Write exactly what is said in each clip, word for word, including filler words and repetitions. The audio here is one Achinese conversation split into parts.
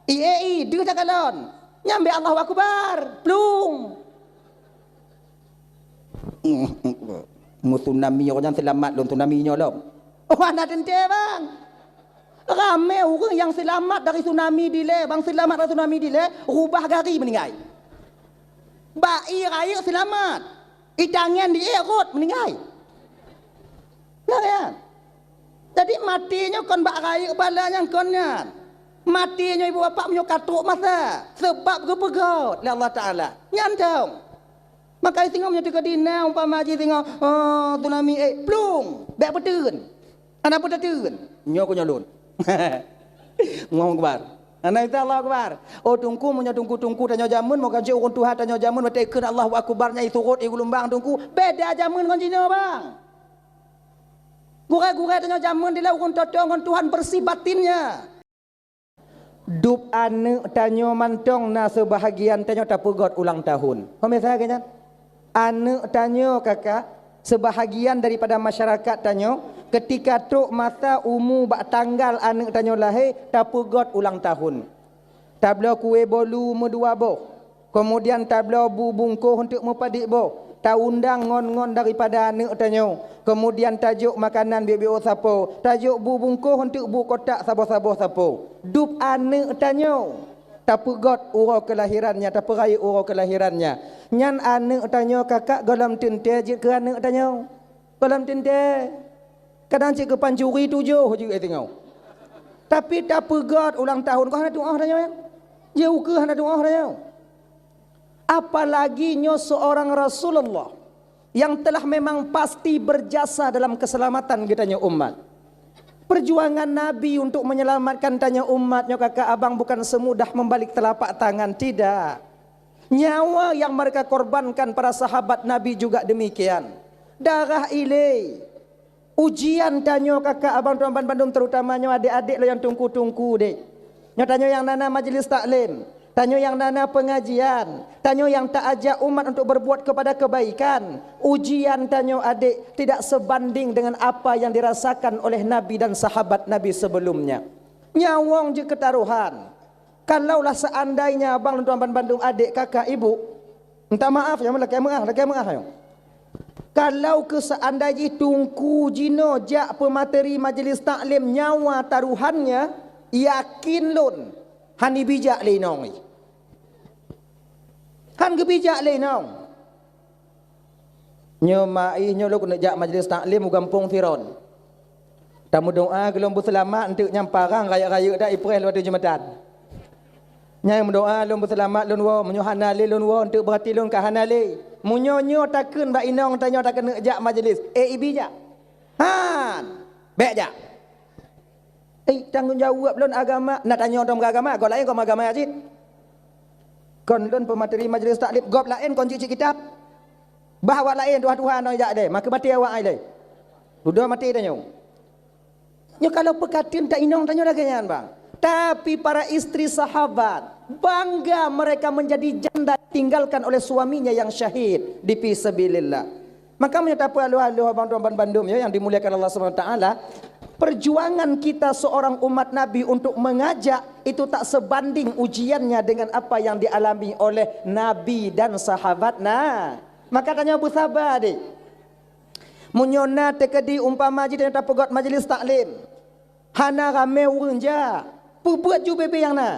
I, eh, i, deuh takalon. Nyan bèk Allahu Akbar. Plueng. Meu tsunami nyoe nyan seulamat lôn tsunami nyoe lom. Oh, hana teuntèe, bang. Ramè ureueng nyang seulamat dari tsunami dilèe, bang, seulamat dari tsunami dilèe, rubah gari meuninggai. Bak ie rayeuk seulamat. Ie tangieng di ie rhot meuninggai. Nah, ya. Jadi maté nyoe kon bak rayeuk bala nyang kon nyan. Maté nyoe ibu bapak meunyoe ka trok masa, seubab geupeugöt lé Allah Taala. Nyan dong. Maka singoh meunyoe teukeudi na umpama jih singoh, oh, tsunami, eh, plueng, bèk peuteun. Hana peue tateun. Nyoe keu nyoe lôn. Allahu Akbar. Hana, Allahu Akbar. Oh, teungku, meunyoe teungku-teungku tanyoe jameun, moga jeuet ureueng tuha tanyoe jameun, watèe kheun Allahu Akbar nyan isurot, igulumbang teungku. Beda jameun ngon jinoe, bang. Gurèe-gurèe tanyoe jameun dilèe ureueng toe-toe ngon Tuhan bersih batinnya. Dub aneuk tanyoe mantong na seubahagian tanyoe tapeugöt ulang tahun. Pemirsa, kan nyan? Aneuk tanyoe, kakak, seubahagian daripada masyarakat tanyoe, keutika trok masa umu bak tanggal aneuk tanyoe lahé, tapeugöt ulang tahun. Tabloe kué bolu meudua boh. Keumudian tabloe bu bungkôh eunteuk meupadit boh, taundang ngon-ngon daripada aneuk tanyoe. Keumudian tajok makanan biôk-biôk sapo, tajok bu bungkôh eunteuk bu kotak saboh-saboh sapo. Dub aneuk tanyoe, tapeugöt uroe keulahirannya, tapeurayeuk uroe keulahirannya. Nyan aneuk tanyoe kakak gohlom teuntèe jeuet keu aneuk tanyoe. Gohlom teuntèe. Kadang cit keu pancuri tujoh jeuet singoh. Tapi tapeugöt ulang tahun, kon hana tu'oh tanyoe nyan. Jeuet ukeue hana tu'oh tanyoe. Apalagi nyoe seorang Rasulullah yang telah memang pasti berjasa dalam keselamatan geutanyoe umat. Perjuangan Nabi untuk menyelamatkan tanyoe umat nyoe kakak abang bukan semudah membalik telapak tangan, tidak. Nyawa yang mereka korbankan para sahabat Nabi juga demikian. Darah ilée. Ujian tanyoe kakak abang tuan ban bandum, terutama nyoe adék-adék lôn nyang teungku-teungku deh. Nyoe tanyoe nyang na-na majlis taklim, tanyoe nyang na-na pengajian, tanyoe nyang taajak umat untuk berbuat kepada kebaikan. Ujian tanyoe adék tidak sebanding dengan apa yang dirasakan oleh Nabi dan sahabat Nabi sebelumnya. Nyawöng jeuet keu tarohan. Kalaulah seandainya abang lôn tuan ban bandum adék, kakak, ibu, minta maaf ya, lakèe meu'ah, lakèe meu'ah ya. Kalau keu seandai jih teungku jinoe jak peumateri majlis taklim nyawa taruhannya, yakin lôn, han ibijak lé inong jih. Han geubijak lé inong. Nyoe ma ih nyoe lôn keuneuk jak majlis taklim u gampông Siron. Tameudoa keu lôn beuseulamat eunteuk nyang parang rayeuk-rayeuk dak ipreh lôn ateueh jeumeutan. Nyang meudoa lôn beuseulamat lôn woe, meunyoe hana lé lôn woe eunteuk, beurati lôn ka hana lé. Meunyoe nyoe takheun bak inong tanyoe takeuneuk jak majlis, eh, ibi jak? Han, bèk jak. Eh, tanggong jaweueb lôn agama, na tanyoe dong agama, gob laén kon agama cit. Kon lôn peumateri majlis taklim, gob laén kon cit-cit kitab. Bah awak laén tuha-tuha nyoe jak deh, makeu maté awak ai lé. Dudoe maté tanyoe. Nyoe kalau peukateun ta inong tanyoe lagèe nyan, bang. Tapi para istri sahabat, bangga mereka menjadi janda ditinggalkan oleh suaminya yang syahid di fi sabilillah. Maka meunyoe tapeualoh-aloh abang tuan ban bandum ya yang dimuliakan Allah Subhanahu Wa Taala, perjuangan kita seorang umat Nabi untuk mengajak itu tak sebanding ujiannya dengan apa yang dialami oleh Nabi dan sahabat. Nah, maka tanyoe beusaba deh. Meunyoe na teukeudi umpama jih tanyoe tapeugöt majlis taklim, hana ramé ureuëng jak, peubeuet ju bebe nyang na.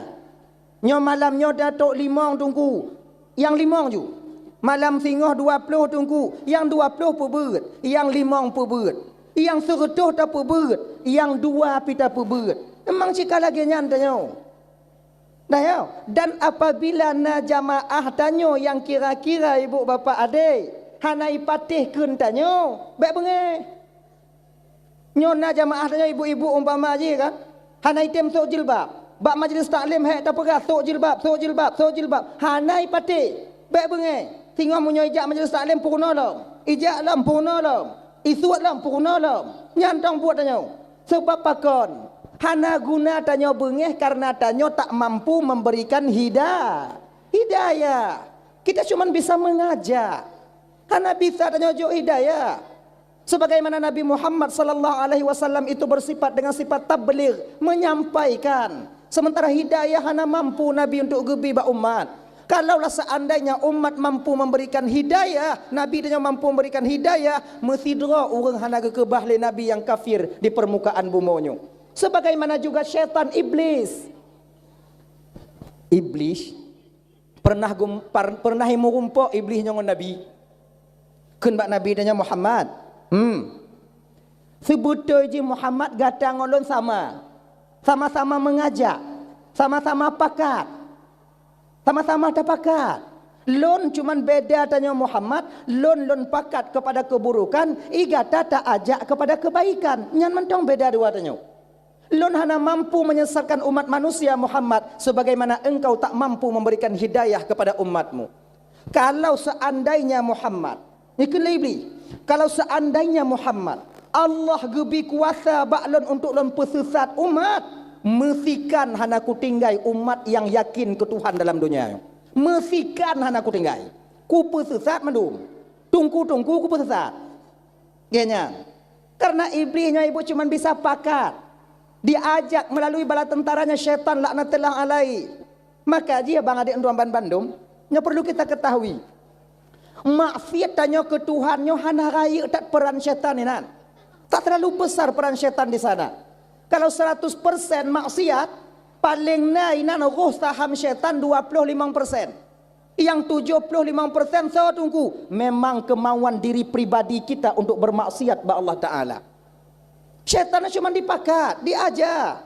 Nyoe malam nyoe tatrok limong teungku, nyang limong ju. Malam singoh dua ploh teungku, nyang dua ploh peubeuet, nyang limong peubeuet, nyang seureutôh tapeubeuet, nyang dua pih tapeubeuet. Memang cit ka lagée nyan tanyoe. Nah, ya. Dan apabila na jamaah tanyoe nyang kira-kira ibu bapak adé, hana ipatéh kheun tanyoe, bék beungéh. Nyoe na jamaah tanyoe ibu-ibu umpama jih kan, hana item sôk jilbab. Bak majlis taklim hék tapeugah, "Sôk jilbab, sôk jilbab, sôk jilbab." Hana ipatéh, bék beungéh. Singoh meunyoe ijak majlis taklim peurunoe lom, ijak lom peurunoe lom, isuet lom peurunoe lom. Nyan tong buet tanyoe. Sebab pakon? Hana guna tanyoe beungéh karena tanyoe tak mampu memberikan hida-, hidayah. Kita cuma bisa mengajak. Hana bisa tanyoe jok hidayah. Sebagaimana Nabi Muhammad sallallahu alaihi wasallam itu bersifat dengan sifat tabligh, menyampaikan. Sementara hidayah hana mampu Nabi untuk geubi bak umat. Kalaulah seandainya umat mampu memberikan hidayah, Nabi tanyoe mampu memberikan hidayah, meusidroe ureuëng hana geukeubah lé Nabi nyang kafir di permukaan bumoe nyoe. Sebagaimana juga syaitan iblis. Iblis pernah gum-, par-, pernah meurumpok iblis nyoe ngon Nabi. Kheun bak Nabi tanyoe, "Muhammad, hmm, seubeutôi jih Muhammad gata ngon lôn sama. Sama-sama mengajak, sama-sama pakat, sama-sama tapakat. Lôn cuman beda tanyoe Muhammad, lôn, lôn pakat kepada keburukan, i gata taajak kepada kebaikan. Nyan mantong beda dua tanyoe. Lôn hana mampu menyesatkan umat manusia Muhammad sebagaimana engkau tak mampu memberikan hidayah kepada umatmu. Kalau seandainya Muhammad," ikheun lé Iblis, "kalau seandainya Muhammad, Allah geubi kuasa bak lôn untuk lôn peusesat umat, meusikan hana kutinggai umat nyang yakin keu Tuhan dalam donya nyoe. Meusikan hana kutinggai. Kupeusesat mandum. Teungku-teungku kupeusesat." Gét nyan. Karena Iblis nyoe ibu cuman bisa pakat. Diajak melalui bala tentaranya syaitan laknatullah alaihi. Maka jih bang adék droe bandum, nyoe perlu kita ketahui. Maksiat tanyoe keu Tuhan nyoe hana rayeuk that peran syaitan inan. Tak terlalu besar peran syaitan di sana. Kalau seratus persen maksiat, paling na inan roh saham syaitan dua puluh lima persen. Nyang tujoh ploh limong persen soe teungku? Memang kemauan diri pribadi kita untuk bermaksiat bak Allah Taala. Syaitan cuma dipakat, diaja.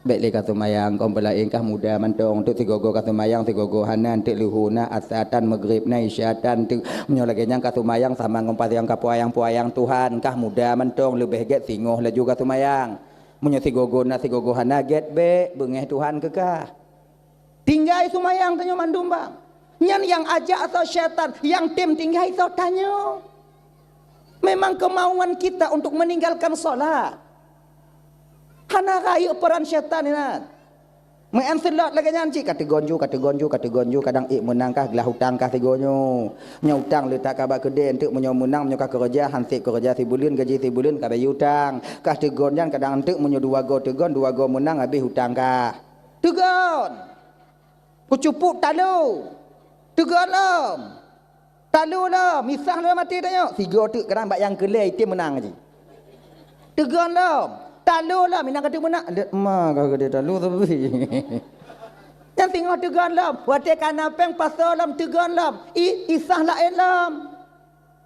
Bék lé ka seumayang, kon peulaén kah muda mantong, teuk sigogo ka seumayang, sigogo hana, teuk leuhô na, asatan, maghrib na, isya tan, teuk. Meunyoe lagée nyan ka seumayang sama ngon paséng ka puayang-puayang Tuhan, kah muda mantong, leubeh gét singoh laju ka seumayang. Meunyoe sigogo na, sigogo hana, gét bék, beungéh Tuhan keu kah. Tinggai seumayang tanyoe mandum bang. Nyan nyang ajak soe syaitan, nyang tem tinggai soe tanyoe. Memang kemauan kita untuk meninggalkan salat. Hana rayeuk peran syaitan inan. Meu'en seulot lagée nyan cit, ka teugon ju, ka teugon ju, ka teugon ju, kadang ék meunang kah, glah utang kah sigoe nyoe. Nyoe utang leutak ka bak keudée, enteuk meunyoe meunang, meunyoe ka keureuja, han sép keureuja sibuleuen, gaji sibuleuen ka bayeue utang. Kah teugon nyan kadang enteuk meunyoe dua goe teugon, dua goe meunang, habéh utang kah. Teugon. Kucupuk talu. Teugon lom. Talu lom. Misah lom até tanyoe. Sigoe teuk kadang bak nyang keu lhée item meunang jih. Teugon lom. Talu lom. Inong ka teuk meunang. Lé ma ka geude talu tapi. Nyan singoh teugon lom. Watée ka na péng pasoe lom teugon lom. I, isah laén lom.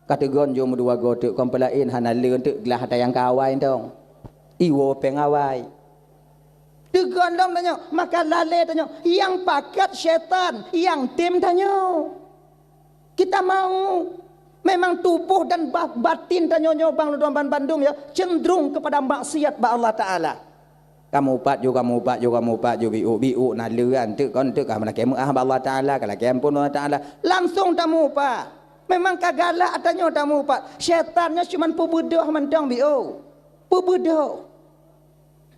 Ka teugon jom dua goe teuk kon peulaén hana lé teuk glah ata nyang ka awai tong. Iwoe péng awai. Teugon lom tanyoe, maka lalée tanyoe, nyang pakat syaitan, nyang tem tanyoe. Kita mau memang tuboh dan ba-, batin tanyoe nyoe bang lôn ban bandum ya, cenderung kepada maksiat bak Allah Taala. Kamu upat ju, kamu upat ju, kamu upat ju, biuk, biuk, na leuan teuk kon teuk ka lakée meuah bak Allah Taala, ka lakée ampun Allah Taala. Langsung tamu upat. Memang ka galak tanyoe tamu upat. Syaitan nyoe cuman peubeudoh mantong biuk. Peubeudoh.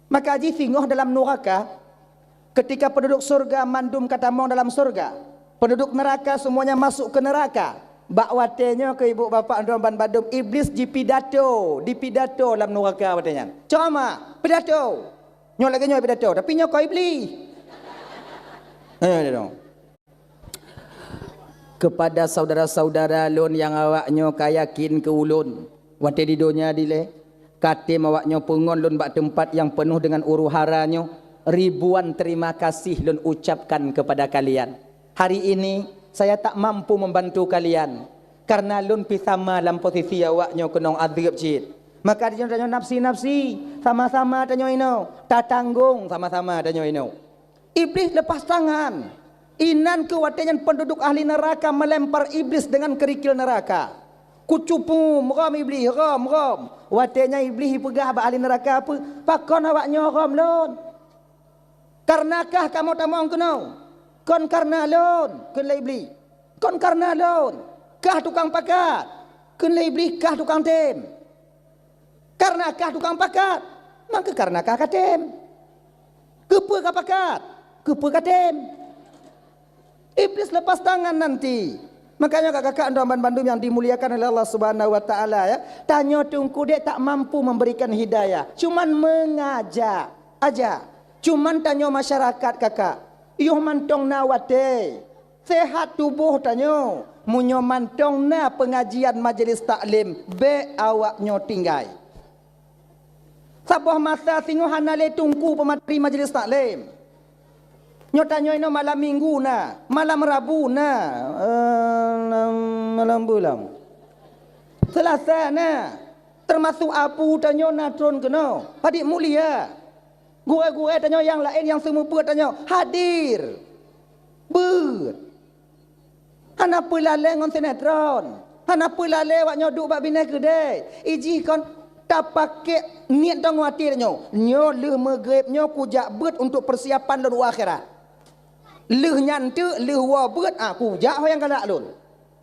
Maka jih singoh dalam nuraka, ketika penduduk surga mandum ka tamong dalam surga, penduduk neraka semuanya masuk ke neraka. Bak watée nyoe keu ibu bapak droe ban bandum, Iblis jipidato, dipidato lam nuraka watée nyan. Ceramah, pidato. Nyoe lagée nyoe pidato, tapi nyoe kon Iblis. Eh, dia dong. Kepada saudara-saudara lôn nyang awak nyoe ka yakin keu ulôn, watée di donya dilée, ka tem awak nyoe peungon lôn bak teumpat nyang peunoh deungon huru-hara nyoe, ribuan terima kasih lôn ucapkan kepada kalian. Hari ini, saya tak mampu membantu kalian, karena lôn pih sama lam posisi awak nyoe keunong adeueb cit. Maka di nyoe tanyoe nafsi-nafsi, sama-sama tanyoe inoe, tatanggong sama-sama tanyoe inoe. Iblis lepas tangan. Inan keu watée nyan penduduk ahli neraka melempar Iblis dengan kerikil neraka. Kucupum, rom Iblis, rom, rom. Watée nyan Iblis ipeugah bak ahli neraka, "Peu-, pakon awak nyoe rom lôn? Kareuna kah kamoe tamong keunoe? Kon kareuna lôn," kheun lé Iblis. "Kon kareuna lôn. Kah tukang pakat," kheun lé Iblis, "kah tukang tem." Kareuna kah tukang pakat, maka kareuna kah ka tem. Keupeue ka pakat? Keupeue ka tem? Iblis lepas tangan nanti. Makanya kakak-kakak dan bandum yang dimuliakan oleh Allah Subhanahu wa Taala ya, tanyoe teungku dek tak mampu memberikan hidayah, cuman mengajak aja. Cuman tanyoe masyarakat kakak, yoh mantong na watée, sehat tuboh tanyoe. Meunyoe mantong na peungajian majelis taklim, bék awak nyoe tinggai. Saboh masa singoh hana lé teungku peumateri majelis taklim. Nyoe tanyoe inoe malam minggu na, malam rabu na, eh, malam bulan. Selasa na, termasuk abu tanyoe na tron keunoe. Padit mulia. Gurée-gurée tanyoe nyang laén nyang seumeubeuet tanyoe hadir. Beuet. Hana peulalée ngon sinetron. Hana peulalée awak nyoe duek bak binéh keudée. Ijih kon tapakék niet tangoe até tanyoe. Nyoe lheueh meugreb nyoe kujak beuet untuk persiapan lôn u akhirat. Lheueh nyan teuk, lheueh woe beuet, ah, kujak ho nyang galak lôn.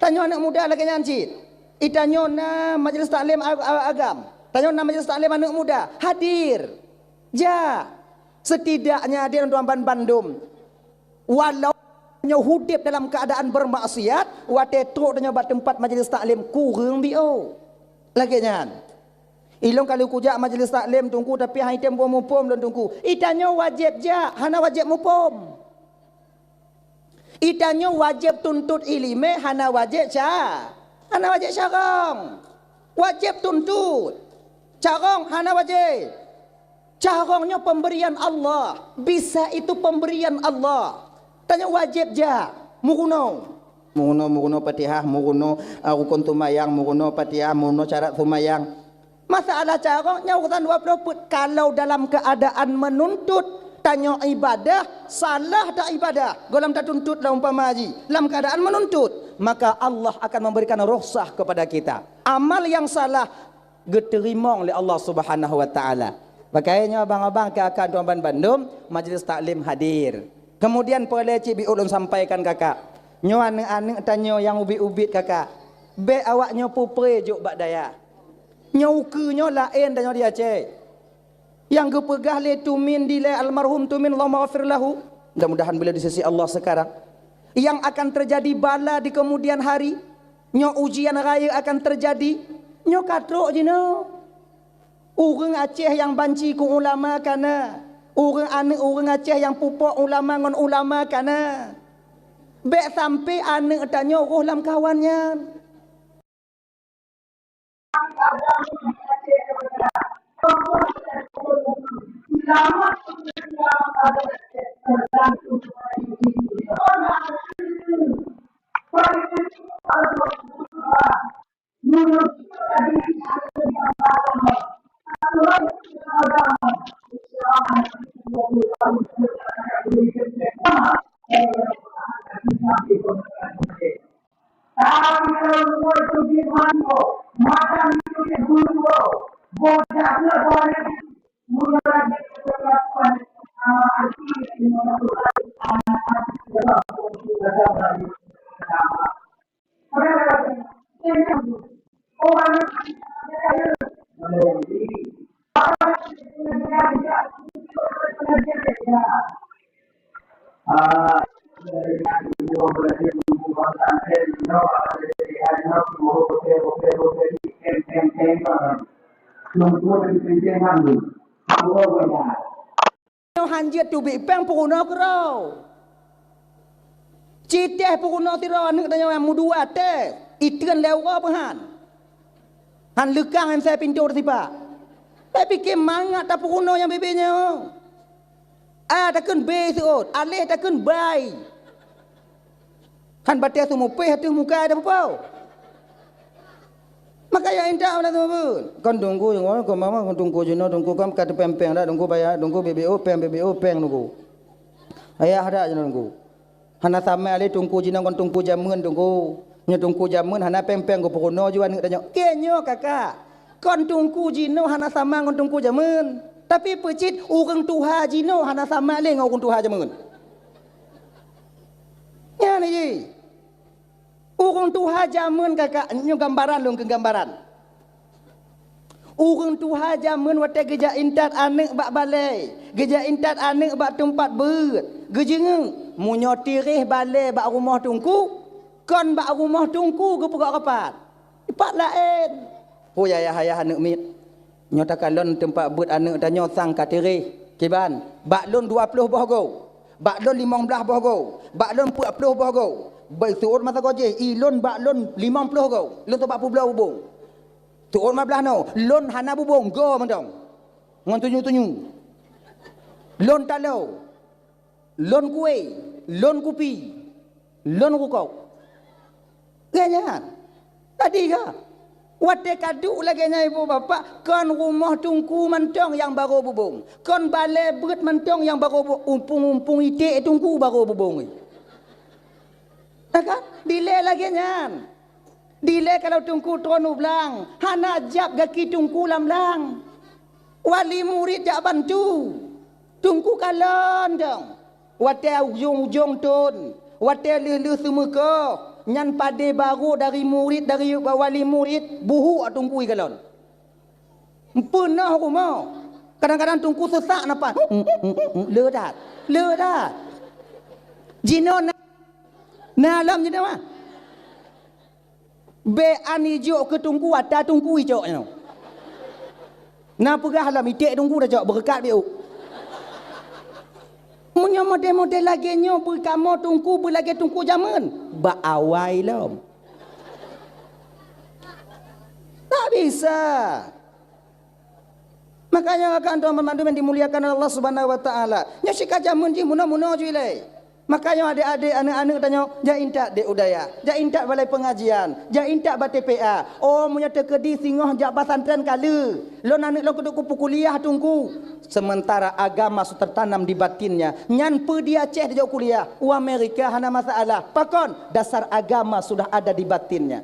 Tanyoe aneuëk muda lagée nyan cit. Itanyoe na majelis taklim a-, a-, agam. Tanyoe na majelis taklim aneuëk muda. Hadir. Jak. Setidaknya hadir untuk ban bandum. Walau nyoe udeb dalam keuadaan beurmaksiat, watée trok tanyoe bak teumpat majelis taklim kureueng biôh. Lagée nyan. Ilôn ka lheueh kujak majelis taklim teungku, tapi han item muphom lôn teungku. Itanyoe wajéb jak, hana wajéb muphom. Itanyoe wajéb tuntot iéleumé, hana wajéb ca-, hana wajéb carông. Wajéb tuntot. Carông hana wajéb. Carông nyoe pemberian Allah. Bisa itu pemberian Allah. Tanyoe wajéb jak. Meurunoe. Meurunoe, meurunoe Fatihah, meurunoe, ah, rukon seumayang, meurunoe Fatihah, meurunoe syarat seumayang. Masalah carông nyan urusan dua ploh peuet. Kalau dalam keuadaan meununtut, tanyoe ibadah, salah dak ibadah, gohlom tatuntut lah umpama jih, lam keuadaan meununtut, maka Allah akan memberikan rukhsah kepada kita. Amal yang salah geuteurimong lé Allah Subhanahu wa Taala. Pakaian nyoe abang-abang keu akan tuan ban bandum, majelis taklim hadir. Kemudian peureulée cit biôh lôn sampaikan kakak. Nyoe aneuëk-aneuëk tanyoe nyang ubit-ubit kakak. Bék awak nyoe peupré jok bak dayah. Nyoe ukeue nyoe laén tanyoe di Aceh. Nyang geupeugah lé Tumin dilée almarhum Tumin, Allahumma ghafir lahu. Mudah-mudahan beliau di sisi Allah sekarang. Yang akan terjadi bala di kemudian hari. Nyoe ujian raya akan terjadi. Nyoe ka trok jinoe. Ureuëng Aceh nyang banci keu ulama ka na. Ureuëng aneuëk ureuëng Aceh nyang pupok ulama ngon ulama ka na. Bék sampai aneuëk tanyoe roh lam kawan nyan. Nyoe han jeuet teubiet péng peurunoe keudroe. Ci teh peurunoe sidroe aneuëk tanyoe nyang meudua teh, itreun lé uroe peuhan. Han leukang M C pintoe teusipak. Bék pike mangat tapeurunoe nyang bibit nyoe. A takheun B seuôt, aléh takheun bai. Han batée seumupéh ateueh muka dah peupau. Maka ya intat pada teumeubeuen. Kon teungku, kon mama, kon teungku jinoe, teungku kan ka teupéng-péng dah, teungku bayar, teungku B B O péng, B B O péng teungku. Ayah dah jinoe teungku. Hana sama lé teungku jinoe ngon teungku jameun teungku. Nyoe teungku jameun hana péng-péng geupeurunoe ju aneuëk tanyoe. Keu nyoe kakak, kon teungku jinoe hana sama ngon teungku jameun. Tapi peucit ureuëng tuha jinoe hana sama lé ngon ureuëng tuha jameun. Nyan jih. Ureuëng tuha jameun kakak, nyoe gambaran lôn keu gambaran. Ureuëng tuha jameun watée geujak intat aneuëk bak balée, geujak intat aneuëk bak teumpat beuet, geujeungeuk, meunyoe tiréh balée bak rumoh teungku, kon bak rumoh teungku geupeugah rapat. Ipat laén. Ho ayah-ayah aneuëk miet. Nyoe takalon teumpat beuet aneuëk tanyoe sang ka tiréh. Kiban, bak lôn dua ploh boh goe, bak lôn limong blaih boh goe, bak lôn peuet ploh boh goe. Bai seuôt masa goe jih, i lôn bak lôn limong ploh goe, lôn seuôt bak peubloe bubông. Seuôt lima blaih noe, lôn hana bubông, goe mantong. Ngon tunyue-tunyue. Lôn taloe, lôn kueh, lôn kupi, lôn rukok. Lagèe nyan. Tadi ka. Watèe ka duek lagèe nyan ibu bapak, kon rumoh teungku mantong nyang barô bubông. Kon balèe beuet mantong nyang barô bu-, umpung-umpung iték teungku barô bubông. Ya kan? Dilèe lagèe nyan. Dilèe kalau teungku tron u blang, hana jak gaki teungku lam blang. Wali murit jak bantu. Teungku kalon dong. Watèe ujong-ujong thon, watèe lheueh-lheueh seumeuko, nyan padé barô dari murit, dari wali murit, buhuk teungku ikalon. Peunoh rumoh. Kadang-kadang teungku seusak napas. Le that. Le that. Jinoe na, na lom jinoe mah. Bèk an ijok keu teungku, ata teungku ijok nyoe. Na peugah lom iték teungku dah cok beureukat biuk. Meunyoe model-model lagèe nyoe beukamoe teungku beulagèe teungku jameun, bak awai lom. Tak bisa. Makanya kan tuan-tuan banmandum yang dimuliakan oleh Allah Subhanahu wa taala. Nyoe sika jameun jih munoe-munoe ju ilèe. Makanya adék-adék, aneuk-aneuk tanyoe, jak intat di u dayah, jak intat balai pengajian, jak intat bak T P A. Oh, meunyoe teukeudi singoh jak pesantren ka le. Lôn aneuk lôn keuduek kuliah teungku. Sementara agama su tertanam di batinnya. Nyan peue di Aceh dijok kuliah, u Amerika hana masalah. Pakon? Dasar agama sudah ada di batinnya.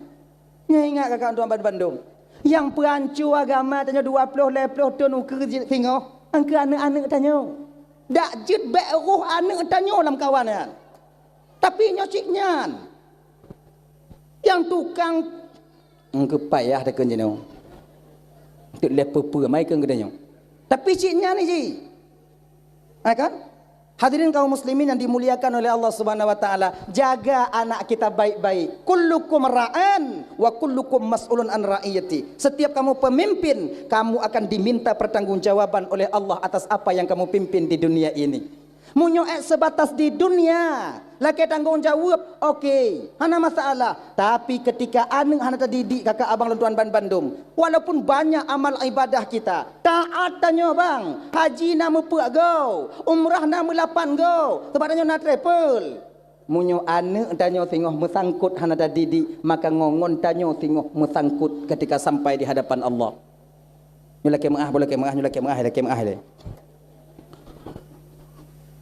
Nyoe ingat kakak tuan bandum. Nyang peuhanco agama tanyoe dua ploh lhèe ploh thon ukeue jeuet singoh, angkeu aneuk-aneuk tanyoe. Dak jeuet bèk roh aneuk tanyoe lam kawan nyan. Tapi nyoe cit nyan. Nyang tukang, angkeu payah takheun jinoe. Teuk lheueh peue-peue mai keu geutanyoe. Tapi cit nyan jih. Ha kan? Hadirin kaum muslimin yang dimuliakan oleh Allah Subhanahu wa taala, jaga anak kita baik-baik. Kullukum ra'in wa kullukum mas'ulun an ra'iyati. Setiap kamu pemimpin, kamu akan diminta pertanggungjawaban oleh Allah atas apa yang kamu pimpin di dunia ini. Meunyoe ék sebatas di dunia, lakèe tanggong jaweueb, oke, hana masalah. Tapi ketika aneuk hana tadidik, kakak abang lôn tuan bandum, walaupun banyak amal ibadah kita, taat tanyoe bang, haji na meupeuet goe, umrah na meulapan goe, sabab tanyoe na travel. Meunyoe aneuk tanyoe singoh meusangkot hana tadidik, maka ngon-ngon tanyoe singoh meusangkot ketika sampai di hadapan Allah. Nyoe lakèe meu'ah, boh lakèe meu'ah, nyoe lakèe meu'ah, lakèe meu'ah lé.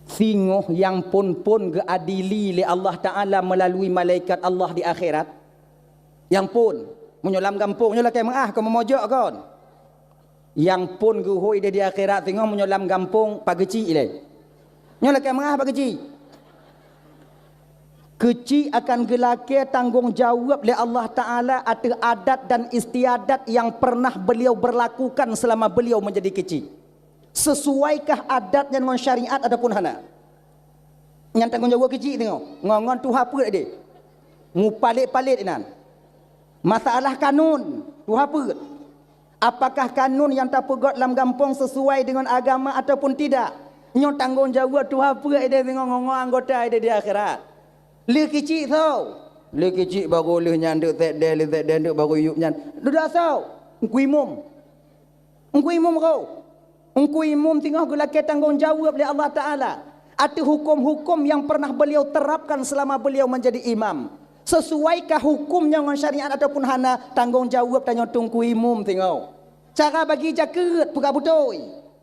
Singoh nyang phôn-phôn geuadili lé Allah Taala meulalu malaikat Allah di akhirat. Nyang phôn, meunyoe lam gampông, nyoe lakèe meu'ah, kon meumojok kon. Nyang phôn geuhôi di, di akhirat singoh meunyoe lam gampông, pak keuchik lé. Nyoe lakèe meu'ah pak keuchik. Keuchik akan geulakèe tanggong jaweueb lé Allah Taala ateueh adat dan istiadat nyang pernah beliau berlakukan selama beliau menjadi keuchik. Sesuaikah adat nyan ngon syariat ataupun hana? Nyan tanggong jaweueb keuchik singoh, ngon, ngon tuha peuet deh. Mupalét-palét inan. Masalah kanun, tuha peuet. Apakah kanun nyang tapeugöt lam gampông sesuai deungon agama ataupun tidak? Nyoe tanggong jaweueb tuha peuet ideh singoh ngon, ngon anggota ideh di akhirat. Lheueh keuchik soe? Lheueh keuchik barô lheueh nyan deuk sekdeh, lheueh sekdeh deuk barô yup nyan. Dudoe soe? Teungku Imum. Teungku Imum roh. Teungku Imum singoh geulakèe tanggong jaweueb lé Allah Taala ateueh huköm-huköm nyang pernah beliau terapkan selama beliau menjadi imam. Sesuaikah huköm nyoe ngon syariat ataupun hana, tanggong jaweueb tanyoe Teungku Imum singoh. Cara bagi jakeuet peugah beutôi,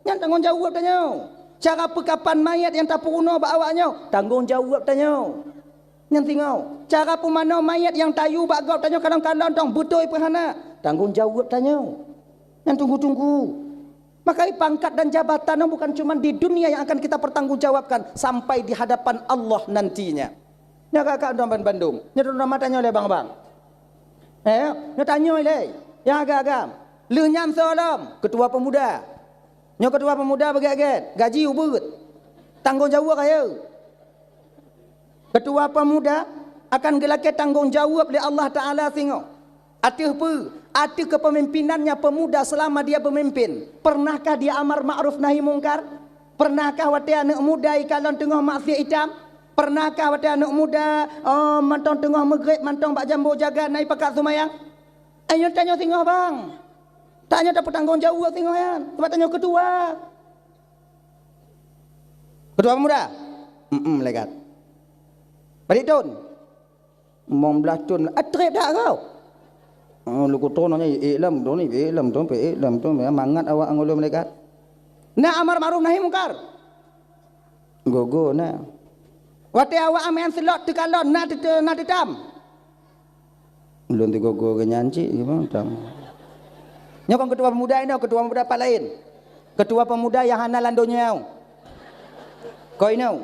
nyan tanggong jaweueb tanyoe. Cara peukapan manyét nyang tapeurunoe bak awak nyoe, tanggong jaweueb tanyoe. Nyan singoh. Cara peumanoe manyét nyang tayue bak gob tanyoe kalon-kalon dong beutôi peu hana, tanggong jaweueb tanyoe. Nyan teungku-teungku. Maka pangkat dan jabatan nyoe bukan cuma di dunia yang akan kita pertanggungjawabkan, sampai di hadapan Allah nantinya. Nyoe kakak dong ban bandum. Nyoe dong mata nyoe lé bang-bang. Eh, nyoe tanyoe lé. Nyang agam-agam. Lheueh nyan soe lom, ketua pemuda. Nyoe ketua pemuda beugét-gét, gaji ubeut. Tanggong jaweueb kaya. Ketua pemuda akan geulakèe tanggong jaweueb lé Allah Taala singoh. Ateueh peue? Ateueh kepemimpinannya pemuda selama dia memimpin. Pernahkah dia amar ma'ruf nahi mungkar? Pernahkah watée aneuëk muda ikalon teungoh maksiat itam? Pernahkah watée aneuëk muda, oh, mantong teungoh meugréb, mantong bak jambo jaga na ipakat seumayang? Ayo tanyoe singoh bang. Tanyoe tapeutanggong jaweueb singoh nyan. Sabab tanyoe keutua. Keutua pemuda? Mm-mm, malaikat. Padit thon? Limong blaih thon. Atreb dak kau? Oh, leuku thon nyan, eh, lam thon ni, eh, lam thon, eh, lam thon. Mangat awak ngon lôn malaikat. Na amar makruf nahi mungkar. Gogo na. Watée awak amai seulot teukalon na teu-, na teutam. Ulôn teugogo geuh nyan cit, gimana tam. Nyoe kon keutua pemuda inoe, keutua pemuda pat laén. Keutua pemuda nyang hana lam donya. Ko inoe.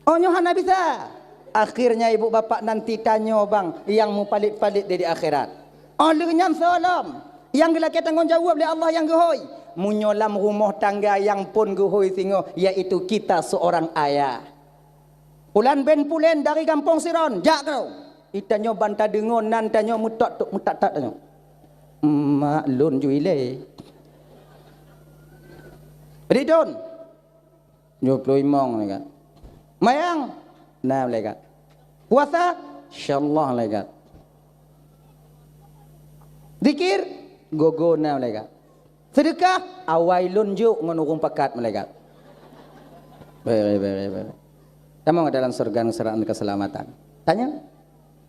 Oh, nyoe hana bisa. Akhirnya ibu bapak nanti tanyoe bang nyang mupalét-palét di, di akhirat. Oh, lheueh nyan soe lom nyang geulakée tanggong jaweueb lé Allah nyang geuhôi. Meunyoe lam rumoh tangga nyang phon geuhôi singoh, yaitu kita seorang ayah. Pulan bin Pulen dari gampông Siron, jak keu. Itanyoe ban tadeungoe nan tanyoe meutot-tot meutat-tat tanyoe. Mak lôn ju ilée. Ridon. Nyoe ploh imong malaikat. Mayang. Na malaikat. Puasa. Insyaallah malaikat. Zikir. Gogo na malaikat. Seudeukah, awai lôn jok ngon ureuëng pakat malaikat. Baik, baik, baik, baik. Tamong dalam syurga ngon syarat keuseulamatan. Tanya,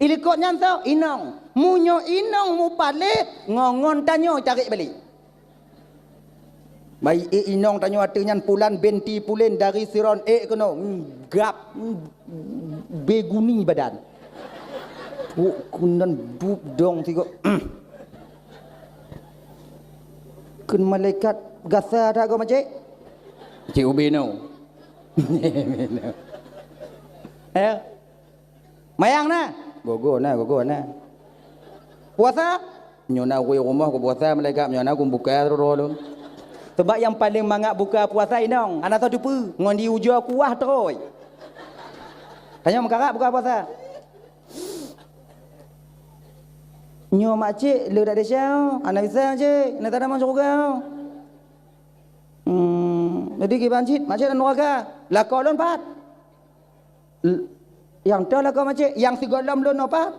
ilikot nyan tho inong. Meunyoe inong mupalét, ngon-ngon tanyoe tarék balik. Baik, eh, inong tanyoe ateueh nyan Pulan binti Pulen dari Siron, eh, keunoe. Gab. Beguni badan. Buk kunan dup dong tiga. Kheun malaikat gasa that goe macik. Cik ubé no. Eh. Mayang na? Gogo na, gogo na. Puasa? Nyoe na ureuëng rumoh keu puasa malaikat, nyoe na keu buka droe lom. Sebab nyang paleng mangat buka puasa inong, hana soe teupeu, ngon di ujoe kuah teroi. Tanyoe meukarat buka puasa. Nyoe makcik le dak desya, hana bisa cik, hana tada masuk syurga. Hmm, jadi kiban cit, makcik dan neraka. Lakoe lôn pat. L-, nyang toh lakoe makcik, nyang sigohlom lôn nyoe pat.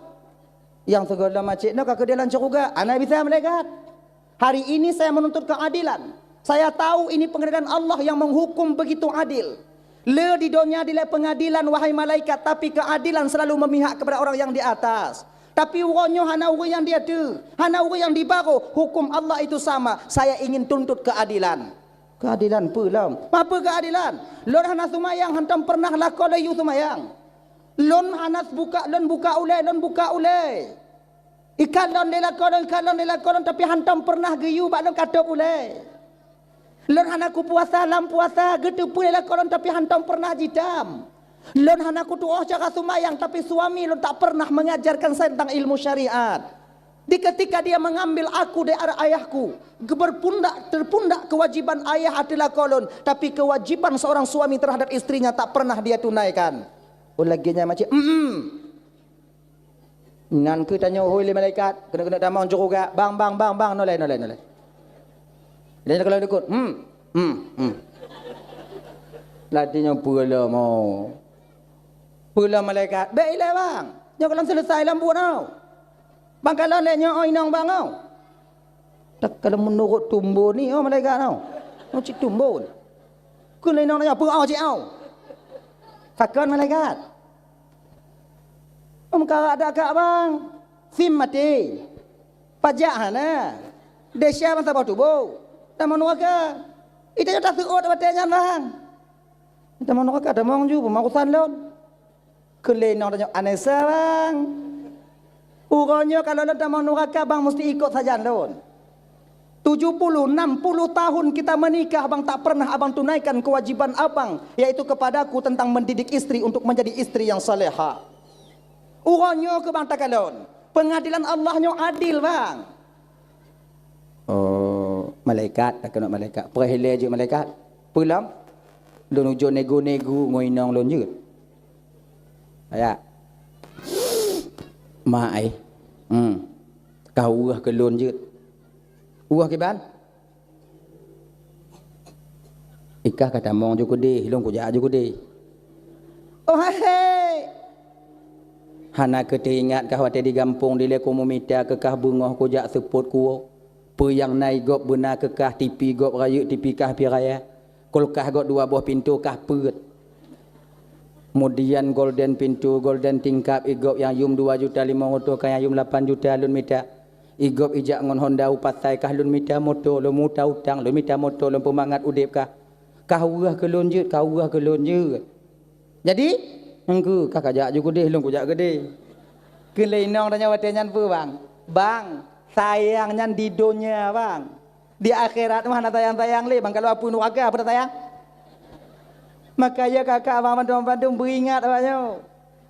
Nyang sigohlom makcik nyoe ka keudeh lam syurga, hana bisa malaikat. Hari ini saya menuntut keadilan. Saya tahu ini pengadilan Allah yang menghukum begitu adil. Le di donya dilée pengadilan, wahai malaikat, tapi keadilan selalu memihak kepada orang yang di atas. Tapi uroe nyoe hana ureuëng nyang di ateueh, hana ureuëng nyang di barôh, hukum Allah itu sama. Saya ingin tuntut keadilan. Keadilan peue lom? Apa keadilan? Lôn hana seumayang, hantom pernah lakoe lôn yue seumayang. Lôn hana buka, lôn buka ulée, lôn buka ulée. Ikat lôn lé lakoe lôn, ikat lôn lé lakoe lôn, tapi hantom pernah geuyue bak lôn katôb ulée. Lôn hana kupuasa lam puasa, geuteupeue lé lakoe lôn, tapi hantom pernah jitam. Lôn hana kutuoh cara seumayang, tapi suami lôn tak pernah mengajarkan saya tentang ilmu syariat. Di ketika dia mengambil aku dari arah ayahku, berpundak, terpundak kewajiban ayah ateueh lakoe lôn, tapi kewajiban seorang suami terhadap istrinya tak pernah dia tunaikan. Oh, lagée nyan makcik, mm-mm. Nan kheueh tanyoe hôi lé malaikat, keuneuk-keuneuk tamong syurga, bang, bang, bang, bang, nolai, nolai, nolai. Lé nyoe kalau dikut, hmm, hmm, hmm. Lati nyoe peue lom, oh. Peue lom malaikat, bék ilée bang. Nyoe kalau seuleusai lam buet nyoe. Bang kalau lé nyoe, oh, inong bang, oh. Tak kalau meunurot tumbon ni, oh, malaikat nyoe. Oh, cit tumbon. Kheun lé inong nyoe, peue, oh, cit, oh. Takon malaikat. Meukarat dak kak bang? Sim maté. Pajak hana. Desya ban saboh tuboh. Tamong neuraka. Itanyoe taseuôt watée nyan bang. Tamong neuraka, tamong ju peumarosan lôn. Kheun lé inong tanyoe, anesa bang. Uroe nyoe kalau lôn tamong neuraka bang musti ikot sajan lôn. Tujuh puluh, enam puluh tahun kita menikah, bang, tak pernah abang tunaikan kewajiban abang, yaitu kepadaku tentang mendidik istri untuk menjadi istri yang salehah. Uroe nyoe keu bang takalon, pengadilan Allah nyoe adil, bang. Oh, malaikat, takeuneuk malaikat. Peureuh ilée jeuet malaikat. Peue lom? Lôn ujoe nego-nego ngon inong lôn jeuet. Aya. Mak ai. Hmm. Ka ueh keu lôn jeuet. Ueh kiban? Ikah ka tamong ju keudeh, lôn kujak ju keudeh. Oh hai! Hana keu teuingat kah watée di gampông dilée kamoe mita keu kah beungoh kujak seupôt kuwoe? Peue nyang na igob beuna keu kah, tipi gob rayeuk tipi kah pih raya, kulkah gob dua boh pintoe kah peuet. Kemudian golden pintoe, golden tingkap, igob nyang yum dua juta limong reutôh kah nyang yum lapan juta lôn mita. Igob ijak ngon Honda u pasai kah lôn mita moto, lôn muta utang, lôn mita moto, lôn peumangat udeb kah. Kah weueh keu lôn jeuet, kah weueh keu lôn jeuet. Jadi, engkeu kah kajak ju keudeh, lôn kujak keudeh. Keu lé inong tanyoe watée nyan peue bang? Bang, sayang nyan di donya bang. Di akhirat mah hana sayang-sayang lé bang, kalau apui nuraka apa sayang? Maka ya kakak abang bandum-bandum beuingat awak nyoe.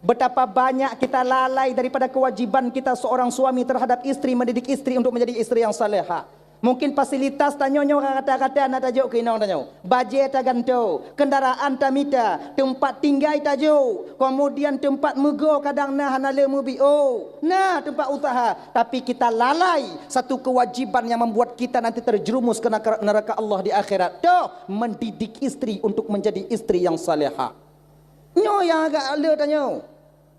Betapa banyak kita lalai daripada kewajiban kita seorang suami terhadap istri, mendidik istri untuk menjadi istri yang salehah. Mungkin fasilitas tanyoe nyoe rata-rata na tajok keu inong tanyoe. Bajée tagantoe, kendaraan tamita, tempat tinggai tajok, kemudian tempat meugo kadang na hana le meubi. Oh, na tempat usaha, tapi kita lalai satu kewajiban yang membuat kita nanti terjerumus ke neraka, neraka Allah di akhirat. Toh, mendidik istri untuk menjadi istri yang salehah. Nyoe nyang agak le tanyoe.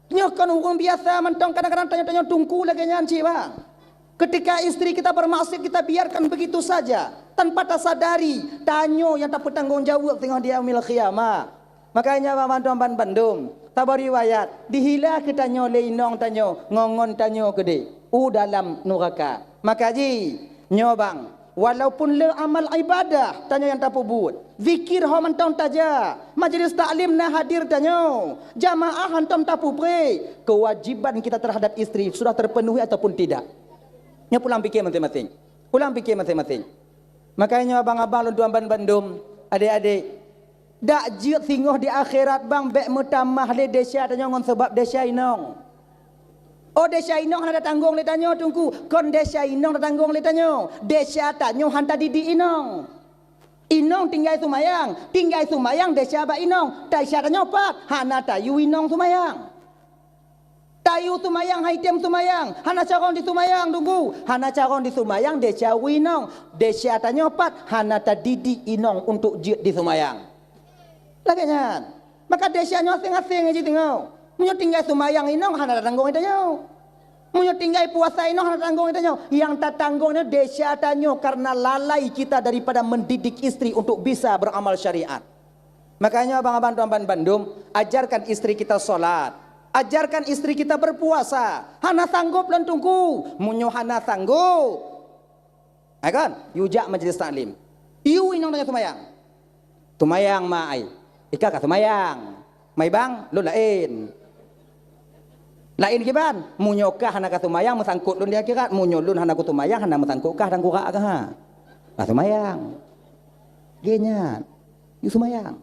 Nyoe kon ureuëng biasa mantong, kadang-kadang tanyoe-tanyoe tungku lagée nyan cit bang. Ketika istri kita bermaksiat, kita biarkan begitu saja tanpa tasadari, tanyoe nyang tapeutanggong jaweueb singoh di yaumil qiyamah. Makanya bang mantong ban bandum, saboh riwayat, dihila keu tanyoe lé inong tanyoe ngon ngon tanyoe keudeh u dalam nuraka. Maka ji, nyoe bang, walaupun le amal ibadah tanyoe nyang tapeubuet, zikir ho mantong taja, majlis taklim na hadir tanyoe, jamaah hantom tapeupreh, kewajiban kita terhadap istri sudah terpenuhi ataupun tidak? Nyoe pulang pikir masing-masing. Pulang pikir masing-masing. Makanya nyoe abang-abang lôn tuan ban bandum, adek-adek, dak jeuet singoh di akhirat bang bék meutamah lé desya tanyoe ngon sabab desya inong. Oh, desya inong hana tatanggong lé tanyoe, Teungku. Kon desya inong tatanggong lé tanyoe. Desya tanyoe han tadidik inong. Inong tinggai sumayang, tinggai sumayang desya bak inong. Desya tanyoe pat, hana tayue inong sumayang. Tayue sumayang han item sumayang, hana carông disumayang, Teungku. Hana carông disumayang desya inong. Desya tanyoe pat, hana tadidik inong untuk jeuet disumayang. Lagée nyan. Maka desya nyoe aséng-aséng jih singoh. Meunyoe tinggai sumayang inong hana tatanggong lé tanyoe. Meunyoe tinggai puasa inong hana tatanggong lé tanyoe. Nyang tatanggong nyoe desya tanyoe karena lalai kita daripada mendidik istri untuk bisa beramal syariat. Makanya abang-abang tuan ban bandum, ajarkan istri kita salat. Ajarkan istri kita berpuasa. Hana sanggob lôn, Teungku. Meunyoe hana sanggob, hai kon, yue jak majlis taklim. Yue inong tanyoe sumayang. Sumayang ma ai. Ikah ka sumayang. Mai bang, lôn laén. Laén kiban, meunyoe kah hana ka sumayang meusangkot lôn di akhirat. Meunyoe lôn hana kusumayang, hana meusangkot kah dan kurak kah. Ka sumayang. Geuh nyan. Yue sumayang.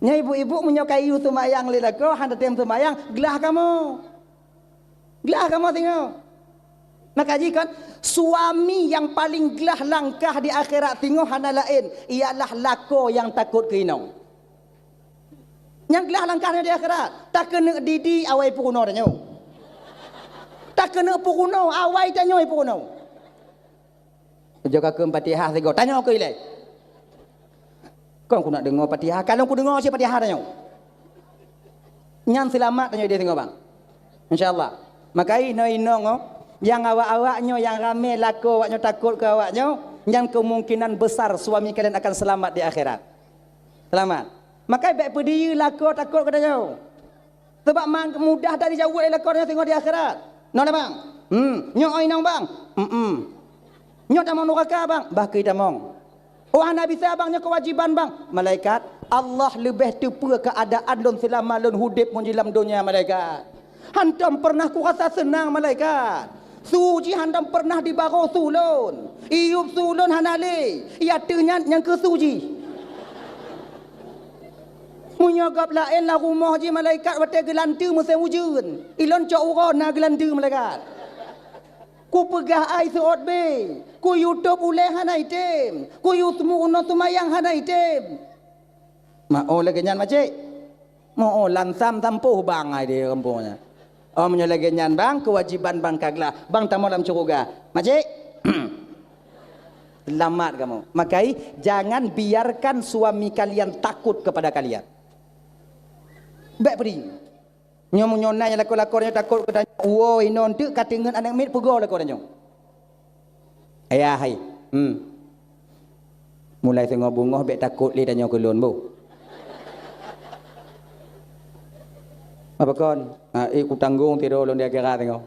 Nyoe ibu-ibu meunyoe ka yue sumayang lé lakoe, hana tem sumayang, glah kamoe. Glah kamoe singoh. Maka jih kan, suami nyang paling glah langkah di akhirat singoh hana laén, ialah lakoe nyang takot keu inong. Nyang glah langkah nyoe di akhirat, takeuneuk didik awai peurunoe tanyoe. Takeuneuk peurunoe awai tanyoe peurunoe. Jok kakeuem Fatihah sigoe, tanyoe keu ilée. Kon kuneuk deungoe Fatihah, ka lôn kudeungoe cit Fatihah tanyoe. Nyan seulamat tanyoe idéh singoh bang. Insya Allah. Maka inoe inong oh, nyang awak-awak nyoe nyang ramé lakoe awak nyoe takot keu awak nyoe, nyan kemungkinan besar suami kalian akan selamat di akhirat. Selamat. Maka bék peudiyeu lakoe takot keu tanyoe. Sabab mang mudah that dijaweueb lé lakoe nyoe singoh di akhirat. Nyoe lé bang. Hmm, nyoe inong bang. Hmm. Nyoe tamong nuraka bang. Bah keu tamong. Oh hana bisa bang, nyoe keuwajiban bang. Malaikat, Allah leubeh teupeue keuadaan lôn seulama lôn hudeb meunyoe lam donya malaikat. Hantom pernah kurasa seunang malaikat. Su jih hantom pernah dibaroe su lôn. Iyup su lôn hana lé. Iya teuh nyan nyang keu su jih. Meunyoe gob laén lam rumoh jih malaikat watée geulanteue musém ujeuen, ilôn cok uroe na geulanteue malaikat. Kupeugah ai seuôt bé, kuyue tôb ulée hana item, kuyue seumu unoe seumayang hana item. Ma oh lagée nyan macék? Ma oh lansam sampôh bang ai di gampông nyan. Oh meunyoe lagée nyan bang, keuwajiban bang ka glah, bang tamong lam syeuruga. Macék? Selamat kamoe. Makai, jangan biarkan suami kalian takut kepada kalian. Bèk peuding. Nyoe meunyoe na nyang lakoe-lakoe nyoe takot keu tanyoe, woe inoe teuk ka teungeut aneuk miet peugoe lakoe tanyoe. Ayah hai. Hmm. Mulai singoh beungoh bèk takot lé tanyoe keu lôn, boh. Apa kon? Ha, eh, kutanggong tiroe lôn di akhirat singoh.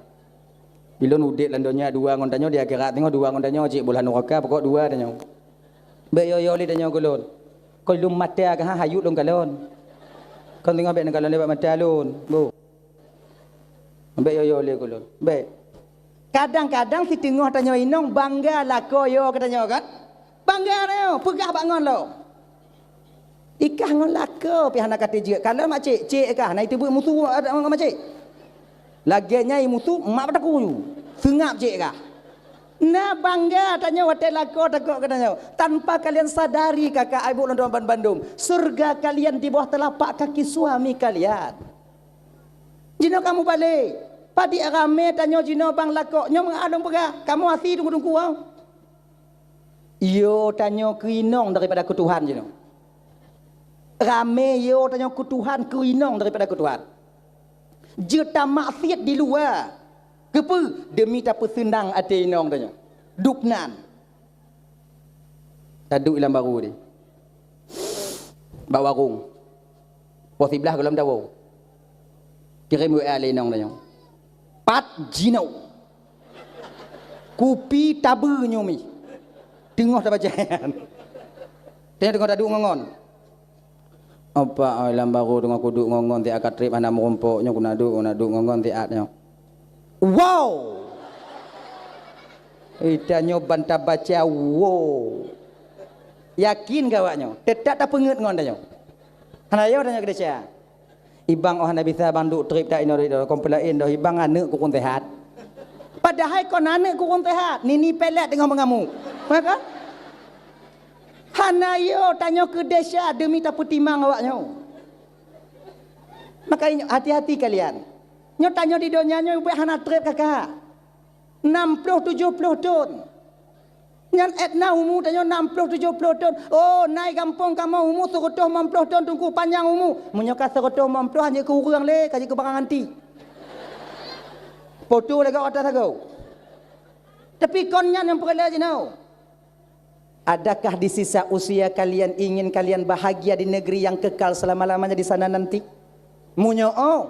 Di lôn udép lam donya dua ngon tanyoe, di akhirat singoh dua ngon tanyoe, cit boh lam nuraka, pokok dua tanyoe. Bèk yo-yo lé tanyoe keu lôn. Kon lôn mata ka ha, hayut lôn kalon. Kon teungoh bèk neukalon lé bak mata lôn. Boh. Bèk yo-yo lé keu lôn. Bèk. Kadang-kadang siteungoh tanyoe inong bangga lakoe yo keu tanyoe kan? Bangga tanyoe, peugah bak ngon lom. Ikah ngon lakoe pih hana ka teujeuet. Kalon mak cik, cik kah na iteubiet musu ngon mak cik. Lagèe nyan musu mak bak takue. Seungab cik kah. Na bangga tanyoe watèe lakoe takot keu tanyoe. Tanpa kalian sadari, kakak, ibu lôn tuan bandum, surga kalian di bawah telapak kaki suami kalian. Jinoe kamoe balek. Padit ramé tanyoe jinoe bang lakoe nyoe meungadong peugah. Kamoe hase teungku-teungku, ah. Yo tanyoe keu inong daripada keu Tuhan jinoe. Ramé yo tanyoe keu Tuhan, keu inong daripada keu Tuhan. Jeuet tamaksiet di luwa. Keupeue? Demi tapeuseunang até inong tanyoe. Dubnan. Taduek lam baru di. Bak warong. Poh siblaih gohlom tawoe. Kirém W A lé inong tanyoe. Pat jinoe. Kupi tabeue nyoe mi. Teungoh tabaca nyan. Teungoh taduek ngon-ngon. Apa ai lam baru teungoh kuduek ngon-ngon siat ka trép hana meurumpok nyoe, kunaduek, kunaduek ngon-ngon siat nyoe. Wow! Ita nyoe ban tabaca wow. Yakin gawak nyoe, teutap tapeungeut ngon tanyoe. Hana yo tanyoe keudesya. Ibang oh hana bisa bang duek trép tak inoe inoe, kompelain doh ibang aneuk kureueng sehat. Padahai kon aneuk kureueng sehat, nini pelet teungoh meungamuk. Ya kan? Hana yo tanyoe keudesya demi tapeutimang awak nyoe. Maka inyo, hati-hati kalian. Nyoe tanyoe di donya nyoe ubé hana trép kakak. Enam ploh tujoh ploh thon. Nyan et na umu tanyoe enam ploh tujoh ploh thon. Oh, nai gampông kamoe umu seureutôh limong ploh thon teungku panyang umu. Meunyoe ka seureutôh limong ploh hana keu ureueng lé, ka jeuet keu barang antik. Poto lagak atas sagoe. Tapi kon nyan nyang peureulèe jinoe. Adakah di sisa usia kalian ingin kalian bahagia di negeri yang kekal selama-lamanya di sana nanti? Meunyoe oh,